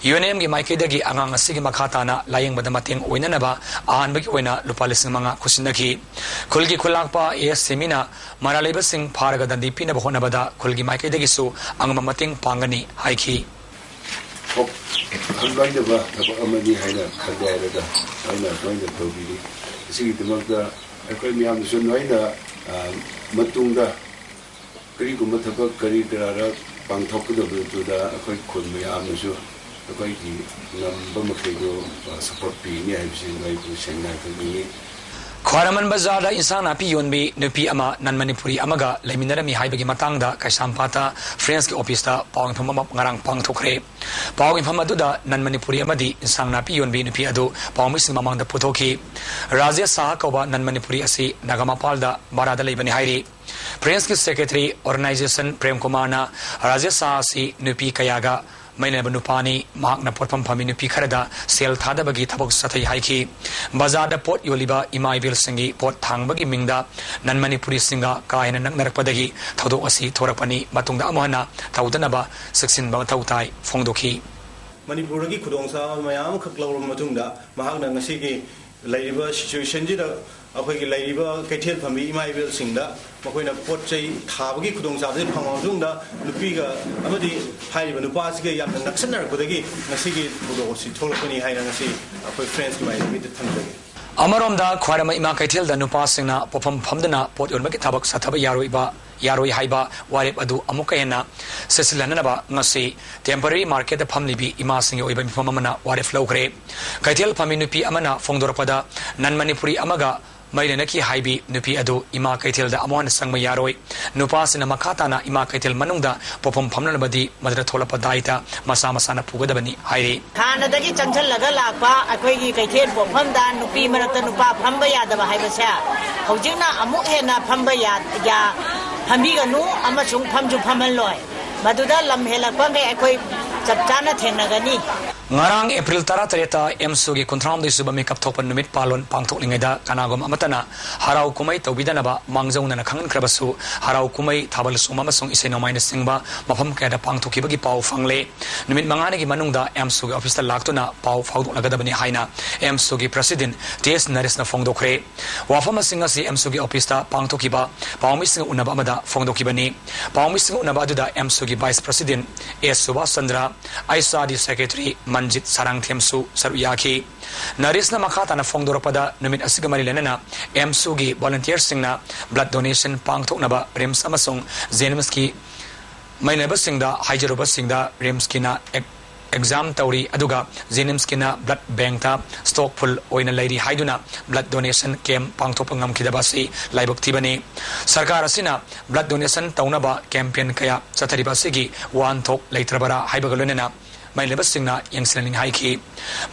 ꯌꯨ ꯑꯦꯟ ꯑꯦꯝꯒꯤ ꯃꯥꯏꯀꯩꯗꯒꯤ ꯑꯉꯥꯡ ꯑꯁꯤꯒꯤ ꯃꯈꯥ ꯇꯥꯅ ꯂꯥꯌꯦꯡꯕꯗ ꯃꯇꯦꯡ ꯑꯣꯏꯅꯅꯕ ꯑꯍꯥꯟꯕꯒꯤ ꯑꯣꯏꯅ ꯂꯨꯄꯥ ꯂꯤꯁꯤꯡ ꯃꯉꯥ ꯈꯨꯠꯁꯤꯟꯅꯈꯤ꯫ ꯈꯨꯜꯒꯤ ꯈꯨꯜꯂꯥꯛꯄ ꯑꯦ ꯑꯦꯁ ꯁꯤꯃꯤꯅ ꯃꯔꯥꯜ ꯂꯩꯕꯁꯤꯡ ꯐꯥꯔꯒ ꯗꯟꯗꯤ ꯄꯤꯅꯕ ꯍꯣꯠꯅꯕꯗ ꯈꯨꯜꯒꯤ ꯃꯥꯏꯀꯩꯗꯒꯤꯁꯨ ꯑꯉꯝꯕ ꯃꯇꯦꯡ ꯄꯥꯡꯒꯅꯤ ꯍꯥꯏꯈꯤ꯫ ꯍꯣꯞ ꯈꯪꯂꯣꯏꯗꯕ ꯊꯕꯛ ꯑꯃꯅꯤ ꯍꯥꯏꯅ ꯈꯜꯂꯦ ꯍꯥꯏꯔꯒ ꯑꯩꯅ ꯂꯣꯏꯅ ꯇꯧꯕꯤꯔꯤ꯫ ꯑꯁꯤꯒꯤꯗꯃꯛꯇ ꯑꯩꯈꯣꯏ ꯃꯌꯥꯝꯅꯁꯨ ꯂꯣꯏꯅ, ꯑ, ꯃꯇꯨꯡꯗ ꯀꯔꯤꯒꯨꯝꯕ ꯊꯕꯛ ꯀꯔꯤ ꯀꯔꯥꯔ ꯄꯥꯡꯊꯣꯛꯀꯗꯕꯗꯨꯗ ꯑꯩꯈꯣꯏ ꯈꯨꯟ ꯃꯌꯥꯝꯅꯁꯨ ꯑꯩꯈꯣꯏꯒꯤ ꯉꯝꯕ ꯃꯈꯩꯗꯨ, ꯑ, ꯁꯄꯣꯔꯠ ꯄꯤꯒꯅꯤ ꯍꯥꯏꯕꯁꯤ ꯅꯣꯏꯕꯨ ꯁꯦꯡꯅ ꯍꯥꯏꯖꯅꯤꯡꯉꯤ꯫ ꯈ꯭ꯋꯥꯏꯔꯝꯕꯟ ꯕꯖꯥꯔꯗ ꯏꯟꯁꯥꯡ ꯅꯥꯄꯤ ꯌꯣꯟꯕꯤ ꯅꯨꯄꯤ ꯑꯃ ꯅꯟ ꯃꯅꯤꯄꯨꯔꯤ ꯑꯃꯒ ꯂꯩꯃꯤꯟꯅꯔꯝꯃꯤ ꯍꯥꯏꯕꯒꯤ ꯃꯇꯥꯡꯗ ꯀꯩꯁꯥꯝꯄꯥꯠꯇ ꯐ꯭ꯔꯦꯟꯁꯀꯤ ꯑꯣꯐꯤꯁꯇ ꯄꯥꯎ ꯌꯨꯝꯐꯝ ꯑꯃ ꯉꯔꯥꯡ ꯄꯥꯡꯊꯣꯛꯈ꯭ꯔꯦ꯫ ꯄꯥꯎ ꯌꯨꯝꯐꯝ ꯑꯗꯨꯗ ꯅꯟ ꯃꯅꯤꯄꯨꯔꯤ ꯑꯃꯗꯤ ꯏꯟꯁꯥꯡ ꯅꯥꯄꯤ ꯌꯣꯟꯕꯤ ꯅꯨꯄꯤ ꯑꯗꯨ ꯄꯥꯎꯃꯤꯁꯤꯡ ꯃꯃꯥꯡꯗ ꯄꯨꯊꯣꯛꯈꯤ꯫ ꯔꯥꯖꯦꯁ ꯁꯥꯍ ꯀꯧꯕ ꯅꯟ ꯃꯅꯤꯄꯨꯔꯤ ꯑꯁꯤ ꯅꯥꯒꯥꯃꯄꯥꯜꯗ ꯚꯔꯥꯗ ꯂꯩꯕꯅꯤ ꯍꯥꯏꯔꯤ꯫ ꯐ꯭ꯔꯦꯟꯁꯀꯤ ꯁꯦꯀ꯭ꯔꯦꯇꯔꯤ ꯑꯣꯔꯒꯅꯥꯏꯖꯦꯁꯟ ꯄ꯭ꯔꯦꯝ ꯀꯨꯃꯥꯔꯅ ꯔꯥꯖꯦꯁ ꯁꯥꯍ ꯑꯁꯤ ꯅꯨꯄꯤ ꯀꯌꯥꯒ ꯃꯩꯅꯕ ꯅꯨꯄꯥꯅꯤ꯫ ꯃꯍꯥꯛꯅ ꯄꯣꯠꯐꯝ ꯐꯝꯃꯤ ꯅꯨꯄꯤ ꯈꯔꯗ ꯁꯦꯜ ꯊꯥꯗꯕꯒꯤ ꯊꯕꯛ ꯆꯠꯊꯩ ꯍꯥꯏꯈꯤ꯫ ꯕꯖꯥꯔꯗ ꯄꯣꯠ ꯌꯣꯜꯂꯤꯕ ꯏꯃꯥ ꯏꯕꯦꯜꯁꯤꯡꯒꯤ ꯄꯣꯠ ꯊꯥꯡꯕꯒꯤ ꯃꯤꯡꯗ ꯅꯟ ꯃꯅꯤꯄꯨꯔꯤꯁꯤꯡꯒ ꯀꯥ ꯍꯦꯟꯅ ꯅꯛꯅꯔꯛꯄꯗꯒꯤ ꯊꯧꯗꯣꯛ ꯑꯁꯤ ꯊꯣꯔꯛꯄꯅꯤ꯫ ꯃꯇꯨꯡꯗ ꯑꯃꯨꯛ ꯍꯟꯅ ꯇꯧꯗꯅꯕ ꯆꯦꯛꯁꯤꯟꯕ ꯃꯊꯧ ꯇꯥꯏ ꯐꯣꯡꯗꯣꯛꯈꯤ꯫ ꯃꯅꯤꯄꯨꯔꯗꯒꯤ ꯈꯨꯗꯣꯡꯆꯥꯕ ꯃꯌꯥꯝ ꯑꯃꯈꯛ ꯂꯧꯔꯕ ꯃꯇꯨꯡꯗ ꯃꯍꯥꯛꯅ ꯉꯁꯤꯒꯤ ꯂꯩꯔꯤꯕ ꯁꯤꯆꯨꯋꯦꯁꯟꯁꯤꯗ ꯑꯩꯈꯣꯏꯒꯤ ꯂꯩꯔꯤꯕ ꯀꯩꯊꯦꯜ ꯐꯝꯕꯤ ꯏꯃꯥ ꯏꯕꯦꯜꯁꯤꯡꯗ ꯃꯈꯣꯏꯅ ꯄꯣꯠ ꯆꯩ ꯊꯥꯕꯒꯤ ꯈꯨꯗꯣꯡꯆꯥꯕꯁꯤ ꯐꯪꯉ ꯃꯇꯨꯡꯗ ꯅꯨꯄꯤꯒ ꯑꯃꯗꯤ ꯍꯥꯏꯔꯤꯕ ꯅꯨꯄꯥꯁꯤꯒ ꯌꯥꯝꯅ ꯅꯛꯁꯤꯟꯅꯔꯛꯄꯗꯒꯤ ꯉꯁꯤꯒꯤ ꯊꯧꯗꯣꯛ ꯑꯁꯤ ꯊꯣꯛꯂꯛꯄꯅꯤ ꯍꯥꯏꯅ ꯉꯁꯤ ꯑꯩꯈꯣꯏ ꯐ꯭ꯔꯦꯟꯁꯀꯤ ꯃꯥꯏꯀꯩꯗ ꯊꯝꯖꯒꯦ꯫ ꯑꯃꯔꯣꯝꯗ ꯈ꯭ꯋꯥꯏꯔꯝꯕꯟ ꯏꯃꯥ ꯀꯩꯊꯦꯜꯗ ꯅꯨꯄꯥꯁꯤꯡꯅ ꯄꯣꯠꯐꯝ ꯐꯝꯗꯨꯅ ꯄꯣꯠ ꯌꯣꯟꯕꯒꯤ ꯊꯕꯛ ꯆꯠꯊꯕ ꯌꯥꯔꯣꯏꯕ ꯌꯥꯔꯣꯏ ꯍꯥꯏꯕ ꯋꯥꯔꯦꯞ ꯑꯗꯨ ꯑꯃꯨꯛꯀ ꯍꯦꯟꯅ ꯆꯦꯠꯁꯤꯜꯍꯟꯅꯅꯕ ꯉꯁꯤ ꯇꯦꯝꯄꯔꯔꯤ ꯃꯥꯔꯀꯦꯠꯇ ꯐꯝꯂꯤꯕꯤ ꯏꯃꯥꯁꯤꯡꯒꯤ ꯑꯣꯏꯕ ꯃꯤꯐꯝ ꯑꯃꯅ ꯋꯥꯔꯦꯞ ꯂꯧꯈ꯭ꯔꯦ꯫ ꯀꯩꯊꯦꯜ ꯐꯝꯃꯤ ꯅꯨꯄꯤ ꯑꯃꯅ ꯐꯣꯡꯗꯣꯔꯛꯄꯗ ꯅꯟ ꯃꯅꯤꯄꯨꯔꯤ ꯑꯃꯒ ꯃꯔꯤ ꯂꯩꯅꯈꯤ ꯍꯥꯏꯕꯤ ꯅꯨꯄꯤ ꯑꯗꯨ ꯏꯃꯥ ꯀꯩꯊꯦꯜꯗ ꯑꯃꯨꯛ ꯍꯟꯅ ꯆꯪꯕ ꯌꯥꯔꯣꯏ꯫ ꯅꯨꯄꯥꯁꯤꯡꯅ ꯃꯈꯥ ꯇꯥꯅ ꯏꯃꯥ ꯀꯩꯊꯦꯜ ꯃꯅꯨꯡꯗ ꯄꯣꯠꯐꯝ ꯐꯝꯅꯅꯕꯗꯤ ꯃꯗꯨꯗ ꯊꯣꯛꯂꯛꯄ ꯗꯥꯏꯇ ꯃꯁꯥ ꯃꯁꯥꯅ ꯄꯨꯒꯗꯕꯅꯤ ꯍꯥꯏꯔꯤ꯫ ꯍꯥꯟꯅꯗꯒꯤ ꯆꯪꯁꯤꯜꯂꯒ ꯂꯥꯛꯄ ꯑꯩꯈꯣꯏꯒꯤ ꯀꯩꯊꯦꯜ ꯄꯣꯠꯐꯝꯗ ꯅꯨꯄꯤ ꯃꯔꯛꯇ ꯅꯨꯄꯥ ꯐꯝꯕ ꯌꯥꯗꯕ ꯍꯥꯏꯕꯁꯦ ꯍꯧꯖꯤꯛꯅ ꯑꯃꯨꯛ ꯍꯦꯟꯅ ꯐꯝꯕ ꯌꯥ-, ꯌꯥ-, ꯐꯝꯕꯤꯒꯅꯨ ꯑꯃꯁꯨꯡ ꯐꯝꯁꯨ ꯐꯝꯍꯜꯂꯣꯏ꯫ ꯃꯗꯨꯗ ꯂꯝ ꯍꯦꯜꯂꯛꯄꯈꯩ ꯑꯩꯈꯣꯏ ꯆꯞ ꯆꯥꯅ ꯊꯦꯡꯅꯒꯅꯤ꯫ ꯉꯔꯥꯡ ꯑꯦꯄ꯭ꯔꯤꯜ ꯇꯔꯥꯇꯔꯦꯠꯇ ꯑꯦꯝꯁꯨꯒꯤ ꯀꯨꯟꯊ꯭ꯔꯥꯍꯨꯝꯗꯣꯏ ꯁꯨꯕ ꯃꯤꯀꯞ ꯊꯣꯛꯄ ꯅꯨꯃꯤꯠ ꯄꯥꯂꯣꯟ ꯄꯥꯡꯊꯣꯛꯂꯤꯉꯩꯗ ꯀꯅꯥꯒꯨꯝꯕ ꯑꯃꯠꯇꯅ ꯍꯔꯥꯎ ꯀꯨꯝꯍꯩ ꯇꯧꯕꯤꯗꯅꯕ ꯃꯥꯡꯖꯧꯅꯅ ꯈꯪꯍꯟꯈ꯭ꯔꯕꯁꯨ, ꯍꯔꯥꯎ ꯀꯨꯝꯍꯩ, ꯊꯥꯕꯜ ꯆꯣꯡꯕ ꯑꯃꯁꯨꯡ ꯏꯁꯩ ꯅꯣꯡꯃꯥꯏꯅꯆꯤꯡꯕ ꯃꯐꯝ ꯀꯌꯥꯗ ꯄꯥꯡꯊꯣꯛꯈꯤꯕꯒꯤ ꯄꯥꯎ ꯐꯪꯂꯦ꯫ ꯅꯨꯃꯤꯠ ꯃꯉꯥꯅꯤꯒꯤ ꯃꯅꯨꯡꯗ ꯑꯦꯝꯁꯨꯒꯤ ꯑꯣꯐꯤꯁꯇ ꯂꯥꯛꯇꯨꯅ ꯄꯥꯎ ꯐꯥꯎꯗꯣꯛꯂꯒꯗꯕꯅꯤ ꯍꯥꯏꯅ ꯑꯦꯝꯁꯨꯒꯤ ꯄ꯭ꯔꯁꯤꯗꯦꯟ ꯇꯤ ꯑꯦꯁ ꯅꯔꯦꯁꯅ ꯐꯣꯡꯗꯣꯛꯈ꯭ꯔꯦ꯫ ꯋꯥꯐꯝ ꯑꯁꯤ ꯉꯁꯤ ꯑꯦꯝꯁꯨꯒꯤ ꯑꯣꯐꯤꯁꯇ ꯄꯥꯡꯊꯣꯛꯈꯤꯕ ꯄꯥꯎꯃꯤꯁꯤꯡꯒ ꯎꯅꯕ ꯑꯃꯗ ꯐꯣꯡꯗꯣꯛꯈꯤꯕꯅꯤ꯫ ꯄꯥꯎꯃꯤꯁꯤꯡꯒ ꯎꯅꯕ ꯑꯗꯨꯗ ꯑꯦꯝꯁꯨꯒꯤ ꯚꯥꯏꯁ ꯄ꯭ꯔꯁꯤꯗꯦꯟ ꯑꯦꯁ ꯁꯨꯕꯥꯁ Chandra, H R D secretary Manjit ꯁꯥꯔꯥꯡꯊꯦꯝꯁꯨ ꯁꯔꯨꯛ ꯌꯥꯈꯤ꯫ ꯅꯔꯦꯁꯅ ꯃꯈꯥ ꯇꯥꯅ ꯐꯣꯡꯗꯣꯔꯛꯄꯗ, ꯅꯨꯃꯤꯠ ꯑꯁꯤꯒ ꯃꯔꯤ ꯂꯩꯅꯅ ꯑꯦꯝꯁꯨꯒꯤ ꯚꯣꯂꯨꯟꯇꯤꯌꯔꯁꯤꯡꯅ ꯕ꯭ꯂꯗ ꯗꯣꯅꯦꯁꯟ ꯄꯥꯡꯊꯣꯛꯅꯕ ꯔꯤꯝꯁ ꯑꯃꯁꯨꯡ ꯖꯦꯅꯤꯝꯁꯀꯤ ꯃꯩꯅꯕꯁꯤꯡꯗ ꯍꯥꯏꯖꯔꯨꯕꯁꯤꯡꯗ ꯔꯤꯝꯁꯀꯤꯅ ꯑꯦꯛ-, ꯑꯦꯛꯖꯥꯝ ꯇꯧꯔꯤ, ꯑꯗꯨꯒ ꯖꯦꯅꯤꯝꯁꯀꯤꯅ ꯕ꯭ꯂꯗ ꯕꯦꯡꯛꯇ ꯁ꯭ꯇꯣꯛ ꯐꯨꯜ ꯑꯣꯏꯅ ꯂꯩꯔꯤ ꯍꯥꯏꯗꯨꯅ ꯕ꯭ꯂꯗ ꯗꯣꯅꯦꯁꯟ ꯀꯦꯝꯞ ꯄꯥꯡꯊꯣꯛꯄ ꯉꯝꯈꯤꯗꯕ ꯑꯁꯤ ꯂꯥꯏꯕꯛ ꯊꯤꯕꯅꯤ꯫ ꯁꯔꯀꯥꯔ ꯑꯁꯤꯅ ꯕ꯭ꯂꯗ ꯗꯣꯅꯦꯁꯟ ꯇꯧꯅꯕ ꯀꯦꯝꯄꯦꯟ ꯀꯌꯥ ꯆꯠꯊꯔꯤꯕ ꯑꯁꯤꯒꯤ ꯋꯥꯍꯟꯊꯣꯛ ꯂꯩꯇ꯭ꯔꯕꯔꯥ ꯍꯥꯏꯕꯒ ꯂꯣꯏꯅꯅ ꯃꯔꯤ ꯂꯩꯅꯕꯁꯤꯡꯅ ꯌꯦꯡꯁꯤꯟꯍꯟꯅꯤꯡꯏ ꯍꯥꯏꯈꯤ꯫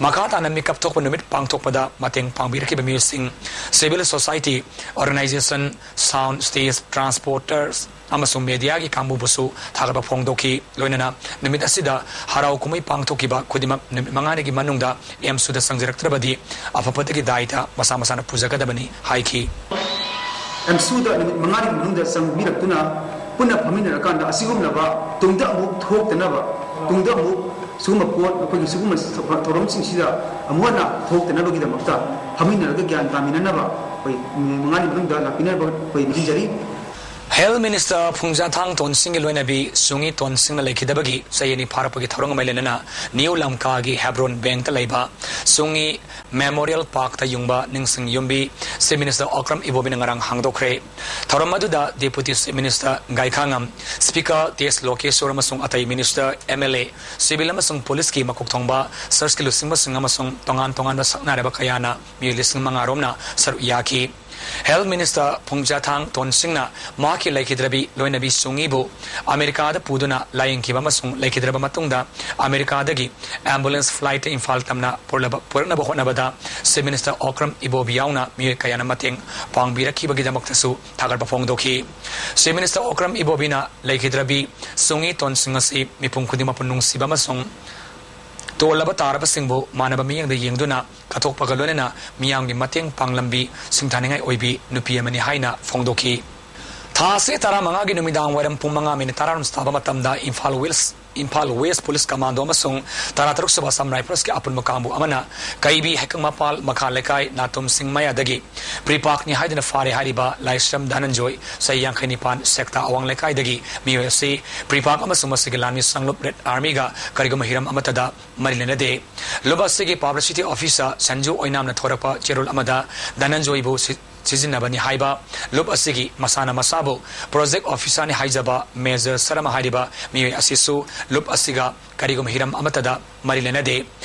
ꯃꯈꯥ ꯇꯥꯅ ꯃꯤꯀꯞ ꯊꯣꯛꯄ ꯅꯨꯃꯤꯠ ꯄꯥꯡꯊꯣꯛꯄꯗ ꯃꯇꯦꯡ ꯄꯥꯡꯕꯤꯔꯛꯈꯤꯕ ꯃꯤꯑꯣꯏꯁꯤꯡ, civil society organisation, sound stage, transporters ꯑꯃꯁꯨꯡ ꯃꯦꯗꯤꯌꯥꯒꯤ ꯀꯥꯡꯕꯨꯕꯨꯁꯨ ꯊꯥꯒꯠꯄ ꯐꯣꯡꯗꯣꯛꯈꯤ꯫ ꯂꯣꯏꯅꯅ ꯅꯨꯃꯤꯠ ꯑꯁꯤꯗ ꯍꯔꯥꯎ ꯀꯨꯝꯍꯩ ꯄꯥꯡꯊꯣꯛꯈꯤꯕ ꯈꯨꯗꯤꯡꯃꯛ ꯅꯨꯃꯤꯠ ꯃꯉꯥꯅꯤꯒꯤ ꯃꯅꯨꯡꯗ ꯑꯦꯝꯁꯨꯗ ꯆꯪꯖꯔꯛꯇ꯭ꯔꯕꯗꯤ ꯑꯐꯕꯗꯒꯤ ꯗꯥꯏꯇ ꯃꯁꯥ ꯃꯁꯥꯅ ꯄꯨꯖꯒꯗꯕꯅꯤ ꯍꯥꯏꯈꯤ꯫ ꯑꯦꯝꯁꯨꯗ ꯅꯨꯃꯤꯠ ꯃꯉꯥꯅꯤꯒꯤ ꯃꯅꯨꯡꯗ ꯆꯪꯕꯤꯔꯛꯇꯨꯅ ꯄꯨꯟꯅ ꯐꯝꯃꯤꯟꯅꯔꯀꯥꯟꯗ ꯑꯁꯤꯒꯨꯝꯂꯕ ꯇꯨꯡꯗ ꯑꯃꯨꯛ ꯊꯣꯛꯇꯅꯕ, ꯇꯨꯡꯗ ꯑꯃꯨꯛ ꯁꯤꯒꯨꯝꯕ ꯄꯣꯠ, ꯑꯩꯈꯣꯏꯒꯤ ꯁꯤꯒꯨꯝꯕ ꯊꯧꯔꯝꯁꯤꯡꯁꯤꯗ ꯑꯃꯨꯛ ꯍꯟꯅ ꯊꯣꯛꯇꯅꯕꯒꯤꯗꯃꯛꯇ ꯐꯝꯃꯤꯟꯅꯔꯒ ꯒ꯭ꯌꯥꯟ ꯇꯥꯃꯤꯟꯅꯅꯕ ꯑꯩꯈꯣꯏ ꯅꯨꯃꯤꯠ ꯃꯉꯥꯅꯤ ꯃꯅꯨꯡꯗ ꯂꯥꯛꯄꯤꯅꯕ ꯑꯩꯈꯣꯏ ꯅꯤꯡꯁꯤꯡꯖꯔꯤ꯫ ꯍꯦꯜꯊ ꯃꯤꯅꯤꯁꯇꯔ ꯄꯨꯡꯖꯥꯊꯥꯡ ꯇꯣꯟꯁꯤꯡꯒꯤ ꯂꯣꯏꯅꯕꯤ ꯁꯨꯡꯉꯤ ꯇꯣꯟꯁꯤꯡꯅ ꯂꯩꯈꯤꯗꯕꯒꯤ ꯆꯍꯤ ꯑꯅꯤ ꯐꯥꯔꯛꯄꯒꯤ ꯊꯧꯔꯝ ꯑꯃ ꯂꯩꯅꯅ ꯅ꯭ꯌꯨ ꯂꯝꯀꯥꯒꯤ ꯍꯦꯕ꯭ꯔꯣꯟ ꯕꯦꯡꯛꯇ ꯂꯩꯕ ꯁꯨꯡꯉꯤ ꯃꯦꯃꯣꯔꯤꯌꯦꯜ ꯄꯥꯔꯛꯇ ꯌꯨꯡꯕ ꯅꯤꯡꯁꯤꯡ ꯌꯨꯝꯕꯤ ꯆꯤꯐ ꯃꯤꯅꯤꯁꯇꯔ ꯑꯣꯀ꯭ꯔꯝ ꯏꯕꯣꯕꯤꯅ ꯉꯔꯥꯡ ꯍꯥꯡꯗꯣꯛꯈ꯭ꯔꯦ꯫ ꯊꯧꯔꯝ ꯑꯗꯨꯗ ꯗꯦꯄꯨꯇꯤ ꯆꯤꯐ ꯃꯤꯅꯤꯁꯇꯔ ꯒꯥꯏꯈꯥꯉꯝ, ꯁ꯭ꯄꯤꯀꯔ ꯇꯦꯖ ꯂꯣꯀꯦꯁꯣꯔ ꯑꯃꯁꯨꯡ ꯑꯇꯩ ꯃꯤꯅꯤꯁꯇꯔ, ꯑꯦꯝ ꯑꯦꯜ ꯑꯦ, ꯁꯤꯚꯤꯜ ꯑꯃꯁꯨꯡ ꯄꯨꯂꯤꯁꯀꯤ ꯃꯀꯣꯛ ꯊꯣꯡꯕ, ꯆꯔꯆꯀꯤ ꯂꯨꯆꯤꯡꯕꯁꯤꯡ ꯑꯃꯁꯨꯡ ꯇꯣꯉꯥꯟ ꯇꯣꯉꯥꯟꯕ ꯁꯛꯅꯥꯏꯔꯕ ꯀꯌꯥꯅ ꯃꯤꯑꯣꯏ ꯂꯤꯁꯤꯡ ꯃꯉꯥ ꯔꯣꯝꯅ ꯁꯔꯨꯛ ꯌꯥꯈꯤ꯫ ꯍꯦꯜꯊ ꯃꯤꯅꯤꯁꯇꯔ ꯄꯨꯡꯖꯥꯊꯥꯡ ꯇꯣꯟꯁꯤꯡꯅ ꯃꯍꯥꯛꯀꯤ ꯂꯩꯈꯤꯗ꯭ꯔꯕꯤ ꯂꯣꯏꯅꯕꯤ ꯁꯨꯡꯉꯤꯕꯨ ꯑꯃꯦꯔꯤꯀꯥꯗ ꯄꯨꯗꯨꯅ ꯂꯥꯌꯦꯡꯈꯤꯕ ꯑꯃꯁꯨꯡ ꯂꯩꯈꯤꯗ꯭ꯔꯕ ꯃꯇꯨꯡꯗ ꯑꯃꯦꯔꯤꯀꯥꯗꯒꯤ ꯑꯦꯝꯕꯨꯂꯦꯟꯁ ꯐ꯭ꯂꯥꯏꯠꯇ ꯏꯝꯐꯥꯜ ꯇꯝꯅ ꯄꯨꯔꯂꯕ-, ꯄꯨꯔꯛꯅꯕ ꯍꯣꯠꯅꯕꯗ ꯆꯤꯐ ꯃꯤꯅꯤꯁꯇꯔ ꯑꯣꯀ꯭ꯔꯝ ꯏꯕꯣꯕꯤ ꯌꯥꯎꯅ ꯃꯤꯑꯣꯏ ꯀꯌꯥꯅ ꯃꯇꯦꯡ ꯄꯥꯡꯕꯤꯔꯛꯈꯤꯕꯒꯤꯗꯃꯛꯇꯁꯨ ꯊꯥꯒꯠꯄ ꯐꯣꯡꯗꯣꯛꯈꯤ꯫ ꯆꯤꯐ ꯃꯤꯅꯤꯁꯇꯔ ꯑꯣꯀ꯭ꯔꯝ ꯏꯕꯣꯕꯤꯅ ꯂꯩꯈꯤꯗ꯭ꯔꯕꯤ ꯁꯨꯡꯉꯤ ꯇꯣꯟꯁꯤꯡ ꯑꯁꯤ ꯃꯤꯄꯨꯝ ꯈꯨꯗꯤꯡꯃꯛꯄꯨ ꯅꯨꯡꯁꯤꯕ ꯑꯃꯁꯨꯡ ꯇꯣꯜꯂꯕ ꯇꯥꯔꯕꯁꯤꯡꯕꯨ ꯃꯥꯟꯅꯕ ꯃꯤꯠꯌꯦꯡꯗ ꯌꯦꯡꯗꯨꯅ ꯀꯠꯊꯣꯛꯄꯒ ꯂꯣꯏꯅꯅ ꯃꯤꯌꯥꯝꯒꯤ ꯃꯇꯦꯡ ꯄꯥꯡꯂꯝꯕꯤ, ꯁꯤꯡꯊꯥꯅꯤꯡꯉꯥꯏ ꯑꯣꯏꯕꯤ ꯅꯨꯄꯤ ꯑꯃꯅꯤ ꯍꯥꯏꯅ ꯐꯣꯡꯗꯣꯛꯈꯤ꯫ ꯊꯥ ꯑꯁꯤ ꯇꯔꯥꯃꯉꯥꯒꯤ ꯅꯨꯃꯤꯗꯥꯡ ꯋꯥꯏꯔꯝ ꯄꯨꯡ ꯃꯉꯥ ꯃꯤꯅꯤꯠ ꯇꯔꯥꯔꯣꯝ ꯇꯥꯕ ꯃꯇꯝꯗ Imphal west, Imphal west police commando ꯑꯃꯁꯨꯡ ꯇꯔꯥꯇꯔꯨꯛ ꯁꯨꯕ ꯑꯁꯥꯝ ꯔꯥꯏꯐꯜꯁꯀꯤ ꯑꯄꯨꯟꯕ ꯀꯥꯡꯕꯨ ꯑꯃꯅ ꯀꯩꯕꯤ ꯍꯩꯀꯪ ꯃꯄꯥꯜ ꯃꯈꯥ ꯂꯩꯀꯥꯏ ꯅꯥꯇꯨꯝꯁꯤꯡ ꯃꯌꯥꯗꯒꯤ ꯄ꯭ꯔꯤꯄꯥꯛꯅꯤ ꯍꯥꯏꯗꯨꯅ ꯐꯥꯔꯦ ꯍꯥꯏꯔꯤꯕ ꯂꯥꯏꯁ꯭ꯔꯝ ꯙꯅꯟꯖꯣꯏ, ꯆꯍꯤ ꯌꯥꯡꯈꯩ ꯅꯤꯄꯥꯟ, ꯁꯦꯛꯇꯥ ꯑꯋꯥꯡ ꯂꯩꯀꯥꯏꯗꯒꯤ ꯃꯤꯑꯣꯏ ꯑꯁꯤ ꯄ꯭ꯔꯤꯄꯥꯛ ꯑꯃꯁꯨꯡ ꯃꯁꯤꯒꯤ ꯂꯥꯟꯃꯤ ꯁꯪꯂꯨꯞ ꯔꯦꯗ ꯑꯥꯔꯃꯤꯒ ꯀꯔꯤꯒꯨꯝꯕ ꯍꯤꯔꯝ ꯑꯃꯠꯇꯗ ꯃꯔꯤ ꯂꯩꯅꯗꯦ꯫ ꯂꯨꯞ ꯑꯁꯤꯒꯤ ꯄꯕ꯭ꯂꯤꯁꯤꯇꯤ ꯑꯣꯐꯤꯁꯥꯔ ꯁꯟꯖꯨ ꯑꯣꯏꯅꯥꯝꯅ ꯊꯣꯔꯛꯄ ꯆꯦꯔꯣꯜ ꯑꯃꯗ ꯙꯅꯟꯖꯣꯏꯕꯨ ꯁꯤ-, ꯁꯤꯖꯤꯟꯅꯕꯅꯤ ꯍꯥꯏꯕ, ꯂꯨꯞ ꯑꯁꯤꯒꯤ ꯃꯁꯥꯅ ꯃꯁꯥꯕꯨ ꯄ꯭ꯔꯣꯖꯦꯛ ꯑꯣꯐꯤꯁꯥꯔꯅꯤ ꯍꯥꯏꯖꯕ ꯃꯦꯖꯔ ꯁꯔꯃ ꯍꯥꯏꯔꯤꯕ ꯃꯤꯑꯣꯏ ꯑꯁꯤꯁꯨ ꯂꯨꯞ ꯑꯁꯤꯒ ꯀꯔꯤꯒꯨꯝꯕ ꯍꯤꯔꯝ ꯑꯃꯠꯇꯗ ꯃꯔꯤ ꯂꯩꯅꯗꯦ꯫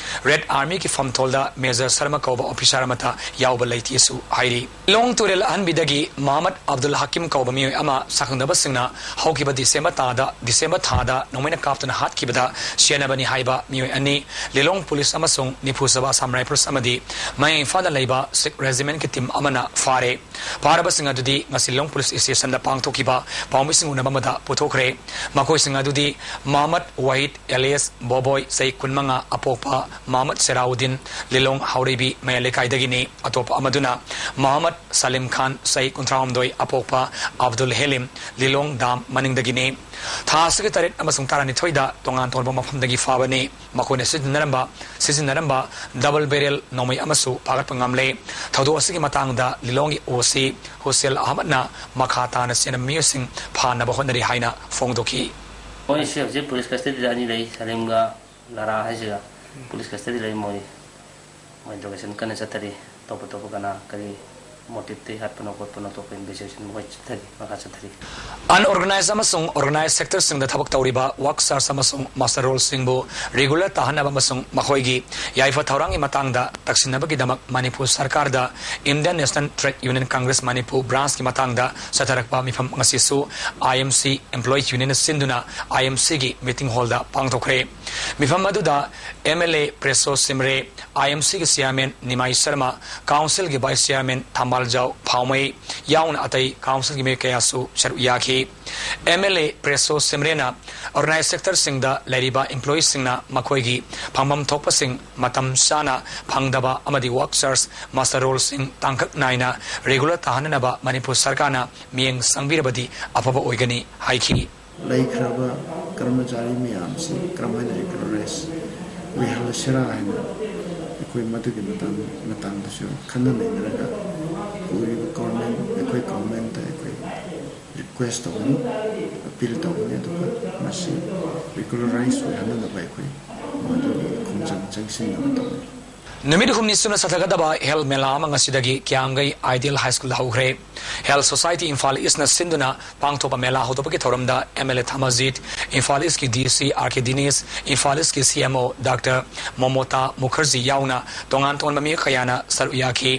ꯔꯦꯗ ꯑꯥꯔꯃꯤꯒꯤ ꯐꯝꯊꯣꯜꯗ ꯃꯦꯖꯔ ꯁꯔꯃ ꯀꯧꯕ ꯑꯣꯐꯤꯁꯥꯔ ꯑꯃꯠꯇ ꯌꯥꯎꯕ ꯂꯩꯇꯦꯁꯨ ꯍꯥꯏꯔꯤ꯫ ꯂꯤꯂꯣꯡ ꯇꯨꯔꯦꯜ ꯑꯍꯟꯕꯤꯗꯒꯤ ꯃꯍꯃꯗ ꯑꯕꯗꯨꯜ ꯍꯀꯤꯝ ꯀꯧꯕ ꯃꯤꯑꯣꯏ ꯑꯃ ꯁꯛꯈꯪꯅꯕꯁꯤꯡꯅ ꯍꯧꯈꯤꯕ ꯗꯤꯁꯦꯝꯕꯔ ꯊꯥꯗ, ꯗꯤꯁꯦꯝꯕꯔ ꯊꯥꯗ ꯅꯣꯡꯃꯩꯅ ꯀꯥꯞꯇꯨꯅ ꯍꯥꯠꯈꯤꯕꯗ ꯁꯦꯟꯅꯕꯅꯤ ꯍꯥꯏꯕ ꯃꯤꯑꯣꯏ ꯑꯅꯤ, ꯂꯤꯂꯣꯡ ꯄꯨꯂꯤꯁ ꯑꯃꯁꯨꯡ ꯅꯤꯐꯨ ꯁꯨꯕ ꯑꯁꯥꯝ ꯔꯥꯏꯐꯜꯁ ꯑꯃꯗꯤ ꯃꯌꯥꯡ ꯏꯝꯐꯥꯜꯗ ꯂꯩꯕ ꯁꯤꯈ ꯔꯦꯖꯤꯃꯦꯟꯠꯀꯤ ꯇꯤꯝ ꯑꯃꯅ ꯐꯥꯔꯦ꯫ ꯐꯥꯔꯕꯁꯤꯡ ꯑꯗꯨꯗꯤ ꯉꯁꯤ ꯂꯤꯂꯣꯡ ꯄꯨꯂꯤꯁ ꯁ꯭ꯇꯦꯁꯟꯗ ꯄꯥꯡꯊꯣꯛꯈꯤꯕ ꯄꯥꯎꯃꯤꯁꯤꯡ ꯎꯅꯕ ꯑꯃꯗ ꯄꯨꯊꯣꯛꯈ꯭ꯔꯦ꯫ ꯃꯈꯣꯏꯁꯤꯡ ꯑꯗꯨꯗꯤ ꯃꯍꯃꯗ ꯋꯥꯍꯤꯗ ꯑꯦꯂꯤꯌꯁ ꯕꯣꯕꯣꯏ, ꯆꯍꯤ ꯀꯨꯟꯃꯉꯥ, ꯑꯄꯣꯛꯄ ꯃꯍꯃꯗ ꯁꯦꯔꯥꯎꯗꯤꯟ, ꯂꯤꯂꯣꯡ ꯍꯥꯎꯔꯩꯕꯤ ꯃꯌꯥꯏ ꯂꯩꯀꯥꯏꯗꯒꯤꯅꯤ꯫ ꯑꯇꯣꯞꯄ ꯑꯃꯗꯨꯅ ꯃꯍꯃꯗ ꯁꯂꯤꯝ ꯈꯥꯟ, ꯆꯍꯤ ꯀꯨꯟꯊ꯭ꯔꯥꯍꯨꯝꯗꯣꯏ, ꯑꯄꯣꯛꯄ ꯑꯕꯗꯨꯜ ꯍꯦꯂꯤꯝ, ꯂꯤꯂꯣꯡ ꯗꯥꯝ ꯃꯅꯤꯡꯗꯒꯤꯅꯤ꯫ ꯊꯥ ꯑꯁꯤꯒꯤ ꯇꯔꯦꯠ ꯑꯃꯁꯨꯡ ꯇꯔꯥꯅꯤꯊꯣꯏꯗ ꯇꯣꯉꯥꯟ ꯇꯣꯉꯥꯟꯕ ꯃꯐꯝꯗꯒꯤ ꯐꯥꯕꯅꯤ꯫ ꯃꯈꯣꯏꯅ ꯁꯤꯖꯤꯟꯅꯔꯝꯕ, ꯁꯤꯖꯤꯟꯅꯔꯝꯕ ꯗꯕꯜ ꯕꯦꯔꯦꯜ ꯅꯣꯡꯃꯩ ꯑꯃꯁꯨ ꯐꯥꯒꯠꯄ ꯉꯝꯂꯦ꯫ ꯊꯧꯗꯣꯛ ꯑꯁꯤꯒꯤ ꯃꯇꯥꯡꯗ ꯂꯤꯂꯣꯡꯒꯤ ꯑꯣ ꯁꯤ ꯍꯨꯁꯦꯜ ꯑꯍꯃꯗꯅ ꯃꯈꯥ ꯇꯥꯅ ꯆꯦꯟꯅꯕ ꯃꯤꯑꯣꯏꯁꯤꯡ ꯐꯥꯅꯕ ꯍꯣꯠꯅꯔꯤ ꯍꯥꯏꯅ ꯐꯣꯡꯗꯣꯛꯈꯤ꯫ ꯃꯣꯏꯁꯦ ꯍꯧꯖꯤꯛ ꯄꯨꯂꯤꯁ ꯀꯁꯇꯗꯤꯗ ꯑꯅꯤ ꯂꯩ, ꯁꯂꯤꯝꯒ ꯂꯔꯥ ꯍꯥꯏꯁꯤꯒ꯫ ꯄꯨꯂꯤꯁ ꯀꯁꯇꯗꯤ ꯂꯩ ꯃꯣꯏ꯫ ꯃꯣꯏ ꯏꯟꯇ꯭ꯔꯣꯒꯦꯁꯟ ꯀꯟꯅ ꯆꯠꯊꯔꯤ꯫ ꯑꯇꯣꯞ ꯑꯇꯣꯞꯄ ꯀꯅꯥ ꯀꯔꯤ ꯃꯣꯇꯤꯞꯇꯒꯤ ꯍꯥꯠꯄꯅꯣ ꯈꯣꯠꯄꯅꯣ ꯑꯇꯣꯞꯄ ꯏꯟꯚꯦꯁꯇꯤꯒꯦꯁꯟ ꯃꯣꯏ ꯆꯠꯊꯔꯤ, ꯃꯈꯥ ꯆꯠꯊꯔꯤ꯫ ꯑꯟꯑꯣꯔꯒꯅꯥꯏꯖ ꯑꯃꯁꯨꯡ ꯑꯣꯔꯒꯅꯥꯏꯖ ꯁꯦꯛꯇꯔꯁꯤꯡꯗ ꯊꯕꯛ ꯇꯧꯔꯤꯕ ꯋꯥꯛ ꯁꯥꯔꯁ ꯑꯃꯁꯨꯡ ꯃꯥꯁꯇꯔ ꯔꯣꯜꯁꯤꯡꯕꯨ ꯔꯤꯒꯨꯂꯔ ꯇꯥꯍꯟꯅꯕ ꯑꯃꯁꯨꯡ ꯃꯈꯣꯏꯒꯤ ꯌꯥꯏꯐ ꯊꯧꯔꯥꯡꯒꯤ ꯃꯇꯥꯡꯗ ꯇꯛꯁꯤꯟꯅꯕꯒꯤꯗꯃꯛ ꯃꯅꯤꯄꯨꯔ ꯁꯔꯀꯥꯔꯗ Indian National Trade Union Congress Manipur ꯕ꯭ꯔꯥꯟꯁꯀꯤ ꯃꯇꯥꯡꯗ ꯆꯠꯊꯔꯛꯄ ꯃꯤꯐꯝ ꯉꯁꯤꯁꯨ ꯑꯥꯏ ꯑꯦꯝ ꯁꯤ ꯑꯦꯝꯄ꯭ꯂꯣꯌꯤꯁ ꯌꯨꯅꯤꯌꯟꯅ ꯁꯤꯟꯗꯨꯅ ꯑꯥꯏ ꯑꯦꯝ ꯁꯤꯒꯤ ꯃꯤꯇꯤꯡ ꯍꯣꯜꯗ ꯄꯥꯡꯊꯣꯛꯈ꯭ꯔꯦ꯫ ꯃꯤꯐꯝ ꯑꯗꯨꯗ ꯑꯦꯝ ꯑꯦꯜ ꯑꯦ ꯄ꯭ꯔꯦꯁꯣ ꯁꯤꯝꯔꯦ, ꯑꯥꯏ ꯑꯦꯝ ꯁꯤꯒꯤ ꯆꯤꯌꯥꯔꯃꯦꯟ ꯅꯤꯃꯥꯏ ꯁꯔꯃ, ꯀꯥꯎꯟꯁꯤꯜꯒꯤ ꯚꯥꯏꯁ ꯆꯤꯌꯥꯔꯃꯦꯟ ꯊꯝꯕꯥꯜꯖꯥꯎ ꯐꯥꯎꯃꯩ ꯌꯥꯎꯅ ꯑꯇꯩ ꯀꯥꯎꯟꯁꯤꯜꯒꯤ ꯃꯤꯑꯣꯏ ꯀꯌꯥꯁꯨ ꯁꯔꯨꯛ ꯌꯥꯈꯤ꯫ ꯑꯦꯝ ꯑꯦꯜ ꯑꯦ ꯄ꯭ꯔꯦꯁꯣ ꯁꯤꯝꯔꯦꯅ ꯑꯣꯔꯒꯅꯥꯏꯖ ꯁꯦꯛꯇꯔꯁꯤꯡꯗ ꯂꯩꯔꯤꯕ ꯏꯝꯄ꯭ꯂꯣꯌꯤꯁꯤꯡꯅ ꯃꯈꯣꯏꯒꯤ ꯐꯪꯐꯝ ꯊꯣꯛꯄꯁꯤꯡ ꯃꯇꯝ ꯆꯥꯅ ꯐꯪꯗꯕ ꯑꯃꯗꯤ ꯋꯥꯛ ꯁꯥꯔꯁ ꯃꯥꯁꯇꯔ ꯔꯣꯜꯁꯤꯡ ꯇꯥꯡꯀꯛ ꯅꯥꯏꯅ ꯔꯤꯒꯨꯂꯔ ꯇꯥꯍꯟꯅꯅꯕ ꯃꯅꯤꯄꯨꯔ ꯁꯔꯀꯥꯔꯅ ꯃꯤꯠꯌꯦꯡ ꯆꯪꯕꯤꯔꯕꯗꯤ ꯑꯐꯕ ꯑꯣꯏꯒꯅꯤ ꯍꯥꯏꯈꯤ꯫ ꯂꯩꯈ꯭ꯔꯕ ꯀꯔꯃꯆꯥꯔꯤ ꯃꯌꯥꯝꯁꯤ ꯀꯔꯝꯍꯥꯏꯅ ꯔꯤꯒꯨꯂꯔꯥꯏꯁ ꯑꯣꯏꯍꯜꯂꯁꯤꯔꯥ ꯍꯥꯏꯅ ꯑꯩꯈꯣꯏ ꯃꯗꯨꯒꯤ ꯃꯇꯥꯡ-, ꯃꯇꯥꯡꯗꯁꯨ ꯈꯟꯅ ꯅꯩꯅꯔꯒ ꯑꯣꯏꯔꯤꯕ ꯒꯣꯔꯃꯦꯟ, ꯑꯩꯈꯣꯏ ꯒꯣꯔꯃꯦꯟꯗ ꯑꯩꯈꯣꯏ ꯔꯤꯀ꯭ꯋꯦꯁ ꯇꯧꯒꯅꯤ, ꯑꯄꯤꯜ ꯇꯧꯒꯅꯤ, ꯑꯗꯨꯒ ꯃꯁꯤ ꯔꯤꯒꯨꯂꯔꯥꯏꯁ ꯑꯣꯏꯍꯟꯅꯅꯕ ꯑꯩꯈꯣꯏ ꯃꯗꯨꯒꯤ ꯈꯣꯡꯖꯪ ꯆꯪꯁꯤꯟꯅꯕ ꯇꯧꯒꯅꯤ꯫ ꯅꯨꯃꯤꯠ ꯍꯨꯝꯅꯤ ꯆꯨꯞꯅ ꯆꯠꯊꯒꯗꯕ ꯍꯦꯜ ꯃꯦꯂꯥ ꯑꯃ ꯉꯁꯤꯗꯒꯤ ꯀ꯭ꯌꯥꯝꯒꯩ ꯑꯥꯏꯗꯤꯌꯦꯜ ꯍꯥꯏ ꯁ꯭ꯀꯨꯜꯗ ꯍꯧꯈ꯭ꯔꯦ꯫ ꯍꯦꯜ ꯁꯣꯁꯥꯏꯇꯤ ꯏꯝꯐꯥꯜ ꯏꯁꯅ ꯁꯤꯟꯗꯨꯅ ꯄꯥꯡꯊꯣꯛꯄ ꯃꯦꯂꯥ ꯍꯧꯗꯣꯛꯄꯒꯤ ꯊꯧꯔꯝꯗ ꯑꯦꯝ ꯑꯦꯜ ꯑꯦ ꯊꯥꯃꯔꯖꯤꯠ, ꯏꯝꯐꯥꯜ ꯏꯁꯀꯤ ꯗꯤ ꯁꯤ ꯑꯥꯔ ꯀꯦ ꯗꯤꯅꯦꯁ, ꯏꯝꯐꯥꯜ ꯏꯁꯀꯤ ꯁꯤ ꯑꯦꯝ ꯑꯣ ꯗꯥꯛꯇꯔ ꯃꯣꯃꯣꯇꯥ ꯃꯨꯈꯔꯖꯤ ꯌꯥꯎꯅ ꯇꯣꯉꯥꯟ ꯇꯣꯉꯥꯟꯕ ꯃꯤꯑꯣꯏ ꯀꯌꯥꯅ ꯁꯔꯨꯛ ꯌꯥꯈꯤ꯫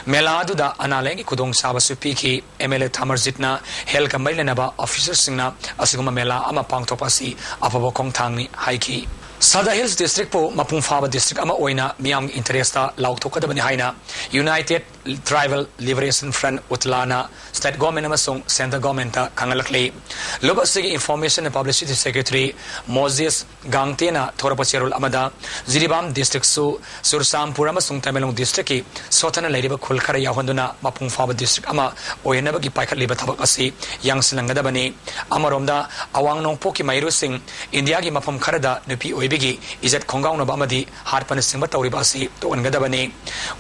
ꯃꯦꯂꯥ ꯑꯗꯨꯗ ꯑꯅꯥ ꯂꯥꯌꯦꯡꯒꯤ ꯈꯨꯗꯣꯡꯆꯥꯕꯁꯨ ꯄꯤꯈꯤ꯫ ꯑꯦꯝ ꯑꯦꯜ ꯑꯦ ꯊꯥꯃꯔꯖꯤꯠꯅ ꯍꯦꯜꯒ ꯃꯔꯤ ꯂꯩꯅꯕ ꯑꯣꯐꯤꯁꯔꯁꯤꯡꯅ ꯑꯁꯤꯒꯨꯝꯕ ꯃꯦꯂꯥ ꯑꯃ ꯄꯥꯡꯊꯣꯛꯄ ꯑꯁꯤ ꯑꯐꯕ ꯈꯣꯡꯊꯥꯡꯅꯤ ꯍꯥꯏꯈꯤ꯫ ꯁꯗꯥ ꯍꯤꯜꯁ ꯗꯤꯁꯇ꯭ꯔꯤꯛꯄꯨ ꯃꯄꯨꯡ ꯐꯥꯕ ꯗꯤꯁꯇ꯭ꯔꯤꯛ ꯑꯃ ꯑꯣꯏꯅ ꯃꯤꯌꯥꯝꯒꯤ ꯏꯟꯇꯔꯦꯁꯇ ꯂꯥꯎꯊꯣꯛꯀꯗꯕꯅꯤ ꯍꯥꯏꯅ ꯌꯨꯅꯥꯏꯇꯦꯗ ꯇ꯭ꯔꯥꯏꯕꯦꯜ ꯂꯤꯕꯔꯦꯁꯟ ꯐ꯭ꯔꯟꯠ, ꯎꯇꯂꯥꯅ ꯁ꯭ꯇꯦꯠ ꯒꯣꯔꯃꯦꯟꯠ ꯑꯃꯁꯨꯡ ꯁꯦꯟꯇ꯭ꯔꯦꯜ ꯒꯣꯔꯃꯦꯟꯠꯇ ꯈꯪꯍꯜꯂꯛꯂꯤ꯫ ꯂꯨꯞ ꯑꯁꯤꯒꯤ information and publicity secretary Moses ꯒꯥꯡꯇꯦꯅ ꯊꯣꯔꯛꯄ ꯆꯦꯔꯣꯜ ꯑꯃꯗ, ꯖꯤꯔꯤꯕꯥꯝ ꯗꯤꯁꯇ꯭ꯔꯤꯛꯁꯨ ꯆꯨꯔꯆꯥꯟꯄꯨꯔ ꯑꯃꯁꯨꯡ ꯇꯃꯦꯡꯂꯣꯡ ꯗꯤꯁꯇ꯭ꯔꯤꯛꯀꯤ ꯁꯣꯠꯊꯅ ꯂꯩꯔꯤꯕ ꯈꯨꯜ ꯈꯔ ꯌꯥꯎꯍꯟꯗꯨꯅ ꯃꯄꯨꯡ ꯐꯥꯕ ꯗꯤꯁꯇ꯭ꯔꯤꯛ ꯑꯃ ꯑꯣꯏꯍꯟꯅꯕꯒꯤ ꯄꯥꯏꯈꯠꯂꯤꯕ ꯊꯕꯛ ꯑꯁꯤ ꯌꯥꯡꯁꯤꯜꯍꯟꯒꯗꯕꯅꯤ꯫ ꯑꯃꯔꯣꯝꯗ, ꯑꯋꯥꯡ ꯅꯣꯡꯄꯣꯛꯀꯤ ꯃꯍꯩꯔꯣꯏꯁꯤꯡ ꯏꯟꯗꯤꯌꯥꯒꯤ ꯃꯐꯝ ꯈꯔꯗ ꯅꯨꯄꯤ ꯑꯣꯏꯕꯒꯤ ꯏꯖꯠ ꯈꯣꯡꯒꯥꯎꯅꯕ ꯑꯃꯗꯤ ꯍꯥꯠꯄꯅꯆꯤꯡꯕ ꯇꯧꯔꯤꯕ ꯑꯁꯤ ꯇꯣꯛꯍꯟꯒꯗꯕꯅꯤ꯫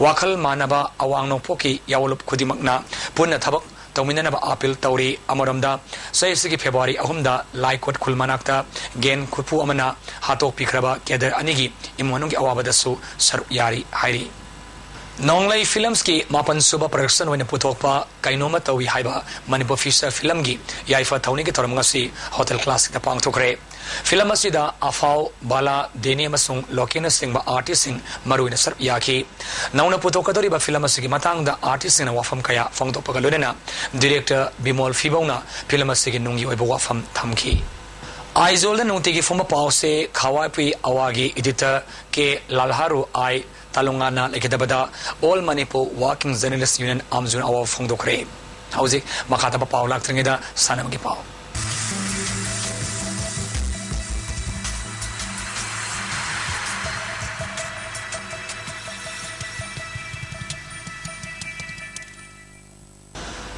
ꯋꯥꯈꯜ ꯃꯥꯟꯅꯕ ꯑꯋꯥꯡ ꯅꯣꯡꯄꯣꯛꯀꯤ ꯌꯥꯑꯣꯟꯂꯨꯞ ꯈꯨꯗꯤꯡꯃꯛꯅ ꯄꯨꯟꯅ ꯊꯕꯛ ꯇꯧꯃꯤꯟꯅꯅꯕ ꯑꯥꯄꯤꯜ ꯇꯧꯔꯤ꯫ ꯑꯃꯔꯣꯝꯗ, ꯆꯍꯤꯁꯤꯒꯤ ꯐꯦꯕ꯭ꯔꯨꯋꯥꯔꯤ ꯑꯍꯨꯝꯗ ꯂꯥꯏꯀꯣꯠ ꯈꯨꯜ ꯃꯅꯥꯛꯇ ꯒꯦꯡ ꯈꯨꯠꯐꯨ ꯑꯃꯅ ꯍꯥꯠꯇꯣꯛꯄꯤꯈ꯭ꯔꯕ ꯀꯦꯗꯔ ꯑꯅꯤꯒꯤ ꯏꯃꯨꯡ ꯃꯅꯨꯡꯒꯤ ꯑꯋꯥꯕꯗꯁꯨ ꯁꯔꯨꯛ ꯌꯥꯔꯤ ꯍꯥꯏꯔꯤ꯫ ꯅꯣꯡꯂꯩ ꯐꯤꯂꯝꯁꯀꯤ ꯃꯥꯄꯟ ꯁꯨꯕ ꯄ꯭ꯔꯗꯛꯁꯟ ꯑꯣꯏꯅ ꯄꯨꯊꯣꯛꯄ ꯀꯩꯅꯣꯝꯃ ꯇꯧꯏ ꯍꯥꯏꯕ ꯃꯅꯤꯄꯨꯔ ꯐꯤꯆꯔ ꯐꯤꯂꯝꯒꯤ ꯌꯥꯏꯐ ꯊꯧꯅꯤꯒꯤ ꯊꯧꯔꯝ ꯉꯁꯤ ꯍꯣꯇꯦꯜ ꯀ꯭ꯂꯥꯁꯤꯛꯇ ꯄꯥꯡꯊꯣꯛꯈ꯭ꯔꯦ꯫ ꯐꯤꯂꯝ ꯑꯁꯤꯗ ꯑꯐꯥꯎ, ꯕꯥꯂꯥ, ꯗꯦꯅꯤ ꯑꯃꯁꯨꯡ ꯂꯣꯀꯦꯅꯆꯤꯡꯕ ꯑꯥꯔꯇꯤꯁꯁꯤꯡ ꯃꯔꯨꯑꯣꯏꯅ ꯁꯔꯨꯛ ꯌꯥꯈꯤ꯫ ꯅꯧꯅ ꯄꯨꯊꯣꯛꯀꯗꯧꯔꯤꯕ ꯐꯤꯂꯝ ꯑꯁꯤꯒꯤ ꯃꯇꯥꯡꯗ ꯑꯥꯔꯇꯤꯁꯁꯤꯡꯅ ꯋꯥꯐꯝ ꯀꯌꯥ ꯐꯣꯡꯗꯣꯛꯄꯒ ꯂꯣꯏꯅꯅ ꯗꯤꯔꯦꯛꯇꯔ ꯕꯤꯃꯣꯜ ꯐꯤꯕꯧꯅ ꯐꯤꯂꯝ ꯑꯁꯤꯒꯤ ꯅꯨꯡꯒꯤ ꯑꯣꯏꯕ ꯋꯥꯐꯝ ꯊꯝꯈꯤ꯫ ꯑꯥꯏꯖꯣꯜꯗ ꯅꯨꯡꯇꯤꯒꯤ ꯐꯣꯡꯕ ꯄꯥꯎꯁꯦ ꯈꯥꯋꯥꯏꯄꯨꯏ ꯑꯋꯥꯒꯤ ꯏꯗꯤꯇꯔ ꯀꯦ ꯂꯥꯜꯍꯥꯔꯨ ꯑꯥꯏ ꯇꯥꯂꯨꯡꯉꯥꯅ ꯂꯩꯈꯤꯗꯕꯗ All Manipur Working Journalist Union ꯑꯃꯖꯨꯟ ꯑꯋꯥꯕ ꯐꯣꯡꯗꯣꯛꯈ꯭ꯔꯦ꯫ ꯍꯧꯖꯤꯛ ꯃꯈꯥ ꯇꯥꯕ ꯄꯥꯎ ꯂꯥꯛꯇ꯭ꯔꯤꯉꯩꯗ ꯁꯥꯟꯅꯕꯒꯤ ꯄꯥꯎ꯫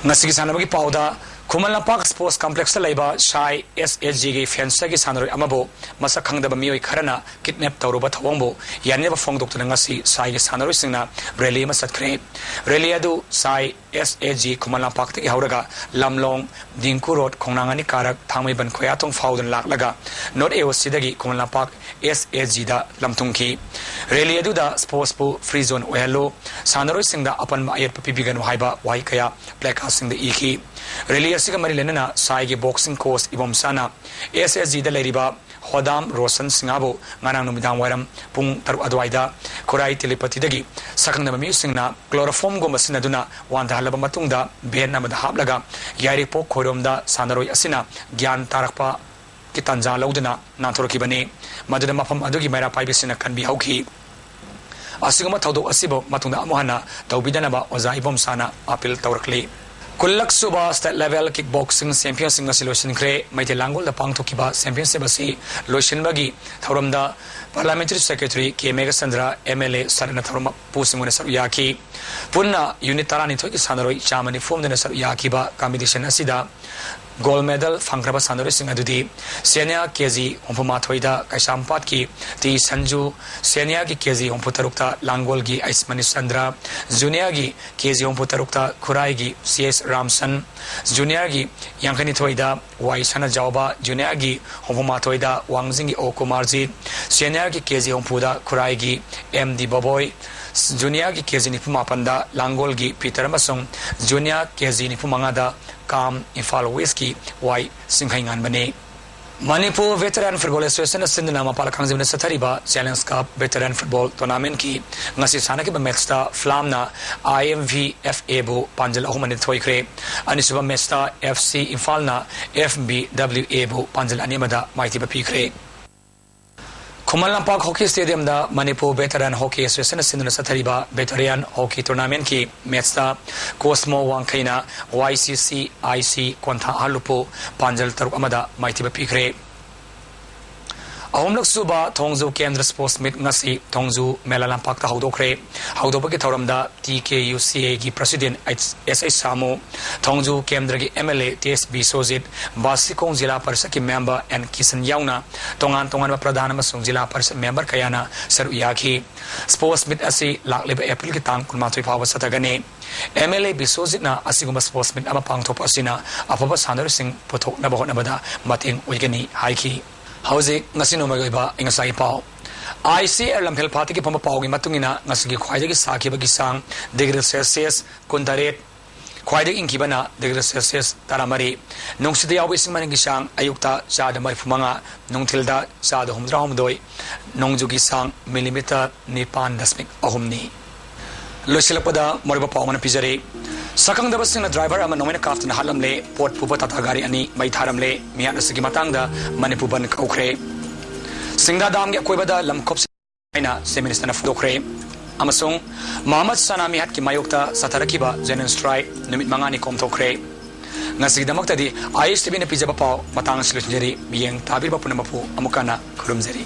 ꯉꯁꯤꯒꯤ ꯁꯥꯟꯅꯕꯒꯤ ꯄꯥꯎꯗ ꯈꯨꯃꯟ ꯂꯝꯄꯥꯛ ꯁ꯭ꯄꯣꯔꯠꯁ ꯀꯝꯄ꯭ꯂꯦꯛꯁꯇ ꯂꯩꯕ ꯁꯥꯏ ꯑꯦꯁ ꯑꯦ ꯖꯤꯒꯤ ꯐꯦꯟꯁꯔꯒꯤ ꯁꯥꯟꯅꯔꯣꯏ ꯑꯃꯕꯨ ꯃꯁꯛ ꯈꯪꯗꯕ ꯃꯤꯑꯣꯏ ꯈꯔꯅ ꯀꯤꯗꯅꯦꯞ ꯇꯧꯔꯨꯕ ꯊꯧꯑꯣꯡꯕꯨ ꯌꯥꯅꯤꯡꯗꯕ ꯐꯣꯡꯗꯣꯛꯇꯨꯅ ꯉꯁꯤ ꯁꯥꯏꯒꯤ ꯁꯥꯟꯅꯔꯣꯏꯁꯤꯡꯅ ꯔꯦꯂꯤ ꯑꯃ ꯆꯠꯈ꯭ꯔꯦ꯫ ꯔꯦꯂꯤ ꯑꯗꯨ ꯁꯥꯏ ꯑꯦꯁ ꯑꯦ ꯖꯤ ꯈꯨꯃꯟ ꯂꯝꯄꯥꯛꯇꯒꯤ ꯍꯧꯔꯒ ꯂꯝꯂꯣꯡ, ꯗꯤꯡꯀꯨ ꯔꯣꯗ, ꯈꯣꯡꯅꯥꯡ ꯑꯅꯤ ꯀꯥꯔꯛ, ꯊꯥꯡꯃꯩꯕꯟ ꯈꯣꯌꯥꯊꯣꯡ ꯐꯥꯎꯗꯨꯅ ꯂꯥꯛꯂꯒ ꯅꯣꯔꯠ ꯑꯦ ꯑꯣ ꯁꯤꯗꯒꯤ ꯈꯨꯃꯟ ꯂꯝꯄꯥꯛ ꯑꯦꯁ ꯑꯦ ꯖꯤꯗ ꯂꯝꯊꯨꯡꯈꯤ꯫ ꯔꯦꯂꯤ ꯑꯗꯨꯗ ꯁ꯭ꯄꯣꯔꯠꯁꯄꯨ ꯐ꯭ꯔꯤ ꯖꯣꯟ ꯑꯣꯏꯍꯜꯂꯨ, ꯁꯥꯟꯅꯔꯣꯏꯁꯤꯡꯗ ꯑꯄꯟꯕ ꯑꯌꯦꯠꯄ ꯄꯤꯕꯤꯒꯅꯨ ꯍꯥꯏꯕ ꯋꯥꯍꯩ ꯀꯌꯥ ꯄ꯭ꯂꯦꯀꯥꯔꯗꯁꯤꯡꯗ ꯏꯈꯤ꯫ ꯔꯦꯂꯤ ꯑꯁꯤꯒ ꯃꯔꯤ ꯂꯩꯅꯅ ꯁꯥꯏꯒꯤ ꯕꯣꯛꯁꯤꯡ ꯀꯣꯆ ꯏꯕꯣꯝꯆꯥꯅ ꯑꯦꯁ ꯑꯦ ꯖꯤꯗ ꯂꯩꯔꯤꯕ ꯍꯣꯗꯥꯝ ꯔꯣꯁꯟ ꯁꯤꯡꯍꯕꯨ ꯉꯔꯥꯡ ꯅꯨꯃꯤꯗꯥꯡ ꯋꯥꯏꯔꯝ ꯄꯨꯡ ꯇꯔꯨꯛ ꯑꯗꯨꯋꯥꯏꯗ ꯈꯨꯔꯥꯏ ꯇꯦꯂꯤꯄꯇꯤꯗꯒꯤ ꯁꯛꯈꯪꯅꯕ ꯃꯤꯑꯣꯏꯁꯤꯡꯅ ꯀ꯭ꯂꯣꯔꯣꯐꯣꯝꯒꯨꯝꯕ ꯁꯤꯖꯤꯟꯅꯗꯨꯅ ꯋꯥꯟꯊꯍꯜꯂꯕ ꯃꯇꯨꯡꯗ ꯚꯦꯟ ꯑꯃꯗ ꯍꯥꯞꯂꯒ ꯌꯥꯏꯔꯤꯄꯣꯛ ꯈꯣꯏꯔꯣꯝꯗ ꯁꯥꯟꯅꯔꯣꯏ ꯑꯁꯤꯅ ꯒ꯭ꯌꯥꯟ ꯇꯥꯔꯛꯄ ꯒꯤ ꯇꯥꯟꯖꯥ ꯂꯧꯗꯨꯅ ꯅꯥꯟꯊꯣꯔꯛꯈꯤꯕꯅꯤ꯫ ꯃꯗꯨꯗ ꯃꯐꯝ ꯑꯗꯨꯒꯤ ꯃꯩꯔꯥ ꯄꯥꯏꯕꯤꯁꯤꯡꯅ ꯀꯟꯕꯤꯍꯧꯈꯤ꯫ ꯑꯁꯤꯒꯨꯝꯕ ꯊꯧꯗꯣꯛ ꯑꯁꯤꯕꯨ ꯃꯇꯨꯡꯗ ꯑꯃꯨꯛ ꯍꯟꯅ ꯇꯧꯕꯤꯗꯅꯕ ꯑꯣꯖꯥ ꯏꯕꯣꯝꯆꯥꯅ ꯑꯥꯄꯤꯜ ꯇꯧꯔꯛꯂꯤ꯫ ꯀꯨꯟꯂꯛ ꯁꯨꯕ state level kick boxing championship ꯉꯁꯤ ꯂꯣꯏꯁꯤꯟꯈ꯭ꯔꯦ꯫ ꯃꯩꯇꯩ ꯂꯥꯡꯒꯣꯜꯗ ꯄꯥꯡꯊꯣꯛꯈꯤꯕ ꯆꯦꯝꯄꯤꯌꯟꯁꯤꯞ ꯑꯁꯤ ꯂꯣꯏꯁꯤꯟꯕꯒꯤ ꯊꯧꯔꯝꯗ parliamentary secretary K Meghachandra, M L A ꯁꯔꯠꯅ ꯊꯧꯔꯝ ꯃꯄꯨꯁꯤꯡ ꯑꯣꯏꯅ ꯁꯔꯨꯛ ꯌꯥꯈꯤ꯫ ꯄꯨꯟꯅ ꯌꯨꯅꯤꯠ ꯇꯔꯥꯅꯤꯊꯣꯏꯒꯤ ꯁꯥꯟꯅꯔꯣꯏ ꯆꯥꯝꯃ ꯅꯤꯐꯨ ꯍꯨꯝꯗꯣꯏꯅ ꯁꯔꯨꯛ ꯌꯥꯈꯤꯕ ꯀꯝꯄꯤꯇꯤꯁꯟ ꯑꯁꯤꯗ ꯒꯣꯜꯗ ꯃꯦꯗꯜ ꯐꯪꯈ꯭ꯔꯕ ꯁꯥꯟꯅꯔꯣꯏꯁꯤꯡ ꯑꯗꯨꯗꯤ ꯁꯦꯅꯤꯌꯔ ꯀꯦ G ꯍꯨꯝꯐꯨꯃꯥꯊꯣꯏꯗ ꯀꯩꯁꯥꯝꯄꯥꯠꯀꯤ T Sanju, ꯁꯦꯅꯤꯌꯔꯒꯤ K G ꯍꯨꯝꯐꯨꯇꯔꯨꯛꯇ ꯂꯥꯡꯒꯣꯜꯒꯤ ꯑꯩꯁ ꯃꯅꯤꯁꯆꯟꯗ꯭ꯔ, ꯖꯨꯅꯤꯌꯔꯒꯤ ꯀꯦ ꯖꯤ ꯍꯨꯝꯐꯨꯇꯔꯨꯛꯇ ꯈꯨꯔꯥꯏꯒꯤ ꯁꯤ ꯑꯦꯁ ꯔꯥꯝꯁꯟ, ꯖꯨꯅꯤꯌꯔꯒꯤ ꯌꯥꯡꯈꯩꯅꯤꯊꯣꯏꯗ ꯋꯥꯏ ꯁꯅꯥꯖꯥꯎꯕ, ꯖꯨꯅꯤꯌꯔꯒꯤ ꯍꯨꯝꯐꯨꯃꯥꯊꯣꯏꯗ ꯋꯥꯡꯖꯤꯡꯒꯤ ꯑꯣ ꯀꯨꯃꯥꯔꯖꯤꯠ, ꯁꯦꯅꯤꯌꯔꯒꯤ ꯀꯦ ꯖꯤ ꯍꯨꯝꯐꯨꯗ ꯈꯨꯔꯥꯏꯒꯤ ꯑꯦꯝ ꯗꯤ ꯕꯣꯕꯣꯏ, ꯖꯨꯅꯤꯌꯔꯒꯤ ꯀꯦ ꯖꯤ ꯅꯤꯐꯨꯃꯥꯄꯟꯗ ꯂꯥꯡꯒꯣꯜꯒꯤ ꯄꯤꯇꯔ ꯑꯃꯁꯨꯡ ꯖꯨꯅꯤꯌꯔ ꯀꯦ ꯖꯤ ꯅꯤꯐꯨꯃꯉꯥꯗ ꯀꯥꯝ ꯏꯝꯐꯥꯜ ꯋꯦꯁꯀꯤ ꯋꯥꯏ ꯁꯤꯡꯈꯩꯉꯥꯟꯕꯅꯤ꯫ ꯃꯅꯤꯄꯨꯔ ꯚꯦꯇꯔꯥꯟ ꯐꯨꯠꯕꯣꯜ ꯑꯦꯁꯣꯁꯤꯌꯦꯁꯟꯅ ꯁꯤꯟꯗꯨꯅ ꯃꯄꯥꯜ ꯀꯥꯡꯖꯩꯕꯨꯡꯗ ꯆꯠꯊꯔꯤꯕ ꯆꯦꯂꯦꯟꯖ ꯀꯞ ꯚꯦꯇꯔꯥꯟ ꯐꯨꯠꯕꯣꯜ ꯇꯣꯔꯅꯥꯃꯦꯟꯠꯀꯤ ꯉꯁꯤ ꯁꯥꯟꯅꯈꯤꯕ ꯃꯦꯠꯆꯇ ꯐ꯭ꯂꯥꯝꯅ ꯑꯥꯏ ꯑꯦꯝ ꯚꯤ ꯑꯦꯐ ꯑꯦꯕꯨ ꯄꯥꯟꯖꯜ ꯑꯍꯨꯝ ꯑꯅꯤꯗ ꯊꯣꯏꯈ꯭ꯔꯦ꯫ ꯑꯅꯤꯁꯨꯕ ꯃꯦꯠꯆꯇ ꯑꯦꯐ ꯁꯤ ꯏꯝꯐꯥꯜꯅ ꯑꯦꯐ ꯕꯤ ꯗꯕ꯭ꯂꯤꯎ ꯑꯦꯕꯨ ꯄꯥꯟꯖꯜ ꯑꯅꯤ ꯑꯃꯗ ꯃꯥꯏꯊꯤꯕ ꯄꯤꯈ꯭ꯔꯦ꯫ Khuman Lampak hockey ꯁ꯭ꯇꯦꯗꯤꯌꯝꯗ Manipur veteran hockey ꯑꯦꯁꯣꯁꯤꯌꯦꯁꯟꯅ ꯁꯤꯟꯗꯨꯅ ꯆꯠꯊꯔꯤꯕ ꯚꯦꯇꯔꯤꯌꯥꯟ ꯍꯣꯀꯤ ꯇꯣꯔꯅꯥꯃꯦꯟꯠꯀꯤ ꯃꯦꯠꯆꯇ ꯀꯣꯁꯃꯣ ꯋꯥꯡꯈꯩꯅ ꯋꯥꯏ ꯁꯤ ꯁꯤ ꯑꯥꯏ ꯁꯤ ꯀꯣꯟꯊꯥ ꯑꯍꯜꯂꯨꯞꯄꯨ ꯄꯥꯟꯖꯜ ꯇꯔꯨꯛ ꯑꯃꯗ ꯃꯥꯏꯊꯤꯕ ꯄꯤꯈ꯭ꯔꯦ꯫ ꯑꯍꯨꯝꯂꯛ ꯁꯨꯕ ꯊꯣꯡꯖꯨ ꯀꯦꯟꯗ꯭ꯔ ꯁ꯭ꯄꯣꯔꯠꯁ ꯃꯤꯠ ꯉꯁꯤ ꯊꯣꯡꯖꯨ ꯃꯦꯂꯥ ꯂꯝꯄꯥꯛꯇ ꯍꯧꯗꯣꯛꯈ꯭ꯔꯦ꯫ ꯍꯧꯗꯣꯛꯄꯒꯤ ꯊꯧꯔꯝꯗ ꯇꯤ ꯀꯦ ꯌꯨ ꯁꯤ ꯑꯦꯒꯤ ꯄ꯭ꯔꯁꯤꯗꯦꯟ ꯑꯦꯁ ꯑꯩꯆ ꯁꯥꯃꯨ, ꯊꯣꯡꯖꯨ ꯀꯦꯟꯗ꯭ꯔꯒꯤ M L A T S Biswajit, Basikhong ꯖꯤꯂꯥ ꯄꯔꯤꯁꯠꯀꯤ ꯃꯦꯝꯕꯔ ꯑꯦꯟ ꯀꯤꯁꯟ ꯌꯥꯎꯅ ꯇꯣꯉꯥꯟ ꯇꯣꯉꯥꯟꯕ ꯄ꯭ꯔꯙꯥꯟ ꯑꯃꯁꯨꯡ ꯖꯤꯂꯥ ꯄꯔꯤꯁꯠ ꯃꯦꯝꯕꯔ ꯀꯌꯥꯅ ꯁꯔꯨꯛ ꯌꯥꯈꯤ꯫ ꯁ꯭ꯄꯣꯔꯠꯁ ꯃꯤꯠ ꯑꯁꯤ ꯂꯥꯛꯂꯤꯕ ꯑꯦꯄ꯭ꯔꯤꯜꯒꯤ ꯇꯥꯡ ꯀꯨꯟꯃꯥꯊꯣꯏ ꯐꯥꯎꯕ ꯆꯠꯊꯒꯅꯤ꯫ ꯑꯦꯝ ꯑꯦꯜ ꯑꯦ ꯕꯤꯁ꯭ꯋꯖꯤꯠꯅ ꯑꯁꯤꯒꯨꯝꯕ ꯁ꯭ꯄꯣꯔꯠꯁ ꯃꯤꯠ ꯑꯃ ꯄꯥꯡꯊꯣꯛꯄ ꯑꯁꯤꯅ ꯑꯐꯕ ꯁꯥꯟꯅꯔꯣꯏꯁꯤꯡ ꯄꯨꯊꯣꯛꯅꯕ ꯍꯣꯠꯅꯕꯗ ꯃꯇꯦꯡ ꯑꯣꯏꯒꯅꯤ ꯍꯥꯏꯈꯤ꯫ ꯍꯧꯖꯤꯛ ꯉꯁꯤ ꯅꯣꯡꯃꯒꯤ ꯑꯣꯏꯕ ꯑꯏꯪ ꯑꯁꯥꯒꯤ ꯄꯥꯎ꯫ ꯑꯥꯏ ꯁꯤ ꯑꯦ ꯂꯝꯐꯦꯜ ꯐꯥꯠꯇꯒꯤ ꯐꯪꯕ ꯄꯥꯎꯒꯤ ꯃꯇꯨꯡ ꯏꯟꯅ ꯉꯁꯤꯒꯤ ꯈ꯭ꯋꯥꯏꯗꯒꯤ ꯁꯥꯈꯤꯕꯒꯤ ꯆꯥꯡ ꯗꯤꯒ꯭ꯔꯤ ꯁꯦꯜꯁꯤꯌꯁ ꯀꯨꯟꯇꯔꯦꯠ, ꯈ꯭ꯋꯥꯏꯗꯒꯤ ꯏꯪꯈꯤꯕꯅ ꯗꯤꯒ꯭ꯔꯤ ꯁꯦꯜꯁꯤꯌꯁ ꯇꯔꯥꯃꯔꯤ꯫ ꯅꯨꯡꯁꯤꯠꯇ ꯌꯥꯎꯕ ꯏꯁꯤꯡ ꯃꯅꯤꯟꯒꯤ ꯆꯥꯡ ꯑꯌꯨꯛꯇ ꯆꯥꯗ ꯃꯔꯤꯐꯨꯃꯉꯥ, ꯅꯨꯡꯊꯤꯜꯗ ꯆꯥꯗ ꯍꯨꯝꯐꯨꯇꯔꯥꯍꯨꯝꯗꯣꯏ, ꯅꯣꯡꯖꯨꯒꯤ ꯆꯥꯡ ꯃꯤꯂꯤꯃꯤꯇꯔ ꯅꯤꯄꯥꯟ ꯗꯁꯃꯤꯛ ꯑꯍꯨꯝꯅꯤ꯫ ꯂꯣꯏꯁꯤꯜꯂꯛꯄꯗ ꯃꯔꯨꯑꯣꯏꯕ ꯄꯥꯎ ꯑꯃꯅ ꯄꯤꯖꯔꯤ꯫ ꯁꯛꯈꯪꯗꯕꯁꯤꯡꯅ ꯗ꯭ꯔꯥꯏꯚꯔ ꯑꯃ ꯅꯣꯡꯃꯩꯅ ꯀꯥꯞꯇꯨꯅ ꯍꯥꯠꯂꯝꯂꯦ꯫ ꯄꯣꯠ ꯄꯨꯕ ꯇꯥꯇꯥ ꯒꯥꯔꯤ ꯑꯅꯤ ꯃꯩ ꯊꯥꯔꯝꯂꯦ꯫ ꯃꯤꯍꯥꯠ ꯑꯁꯤꯒꯤ ꯃꯇꯥꯡꯗ ꯃꯅꯤꯄꯨꯔ ꯕꯟ ꯀꯧꯈ꯭ꯔꯦ꯫ ꯁꯤꯡꯗꯥ ꯗꯥꯝꯒꯤ ꯑꯀꯣꯏꯕꯗ ꯂꯝꯈꯣꯞꯁꯤꯡ ꯍꯥꯏꯅ ꯆꯤꯐ ꯃꯤꯅꯤꯁꯇꯔꯅ ꯐꯣꯡꯗꯣꯛꯈ꯭ꯔꯦ꯫ ꯑꯃꯁꯨꯡ ꯃꯣꯍꯝꯃꯗ ꯁꯅꯥ ꯃꯤꯍꯥꯠꯀꯤ ꯃꯥꯌꯣꯛꯇ ꯆꯠꯊꯔꯛꯈꯤꯕ ꯖꯦꯅꯔꯦꯜ ꯁ꯭ꯇ꯭ꯔꯥꯏꯛ ꯅꯨꯃꯤꯠ ꯃꯉꯥꯅꯤ ꯀꯣꯝꯊꯣꯛꯈ꯭ꯔꯦ꯫ ꯉꯁꯤꯒꯤꯗꯃꯛꯇꯗꯤ ꯑꯥꯏ ꯑꯦꯁ ꯇꯤ ꯚꯤꯅ ꯄꯤꯖꯕ ꯄꯥꯎ ꯃꯇꯥꯡ ꯑꯁꯤ ꯂꯣꯏꯁꯤꯟꯖꯔꯤ꯫ ꯃꯤꯠꯌꯦꯡ ꯇꯥꯕꯤꯔꯤꯕ ꯄꯨꯝꯅꯃꯛꯄꯨ ꯑꯃꯨꯛ ꯍꯟꯅ ꯈꯨꯔꯨꯝꯖꯔꯤ꯫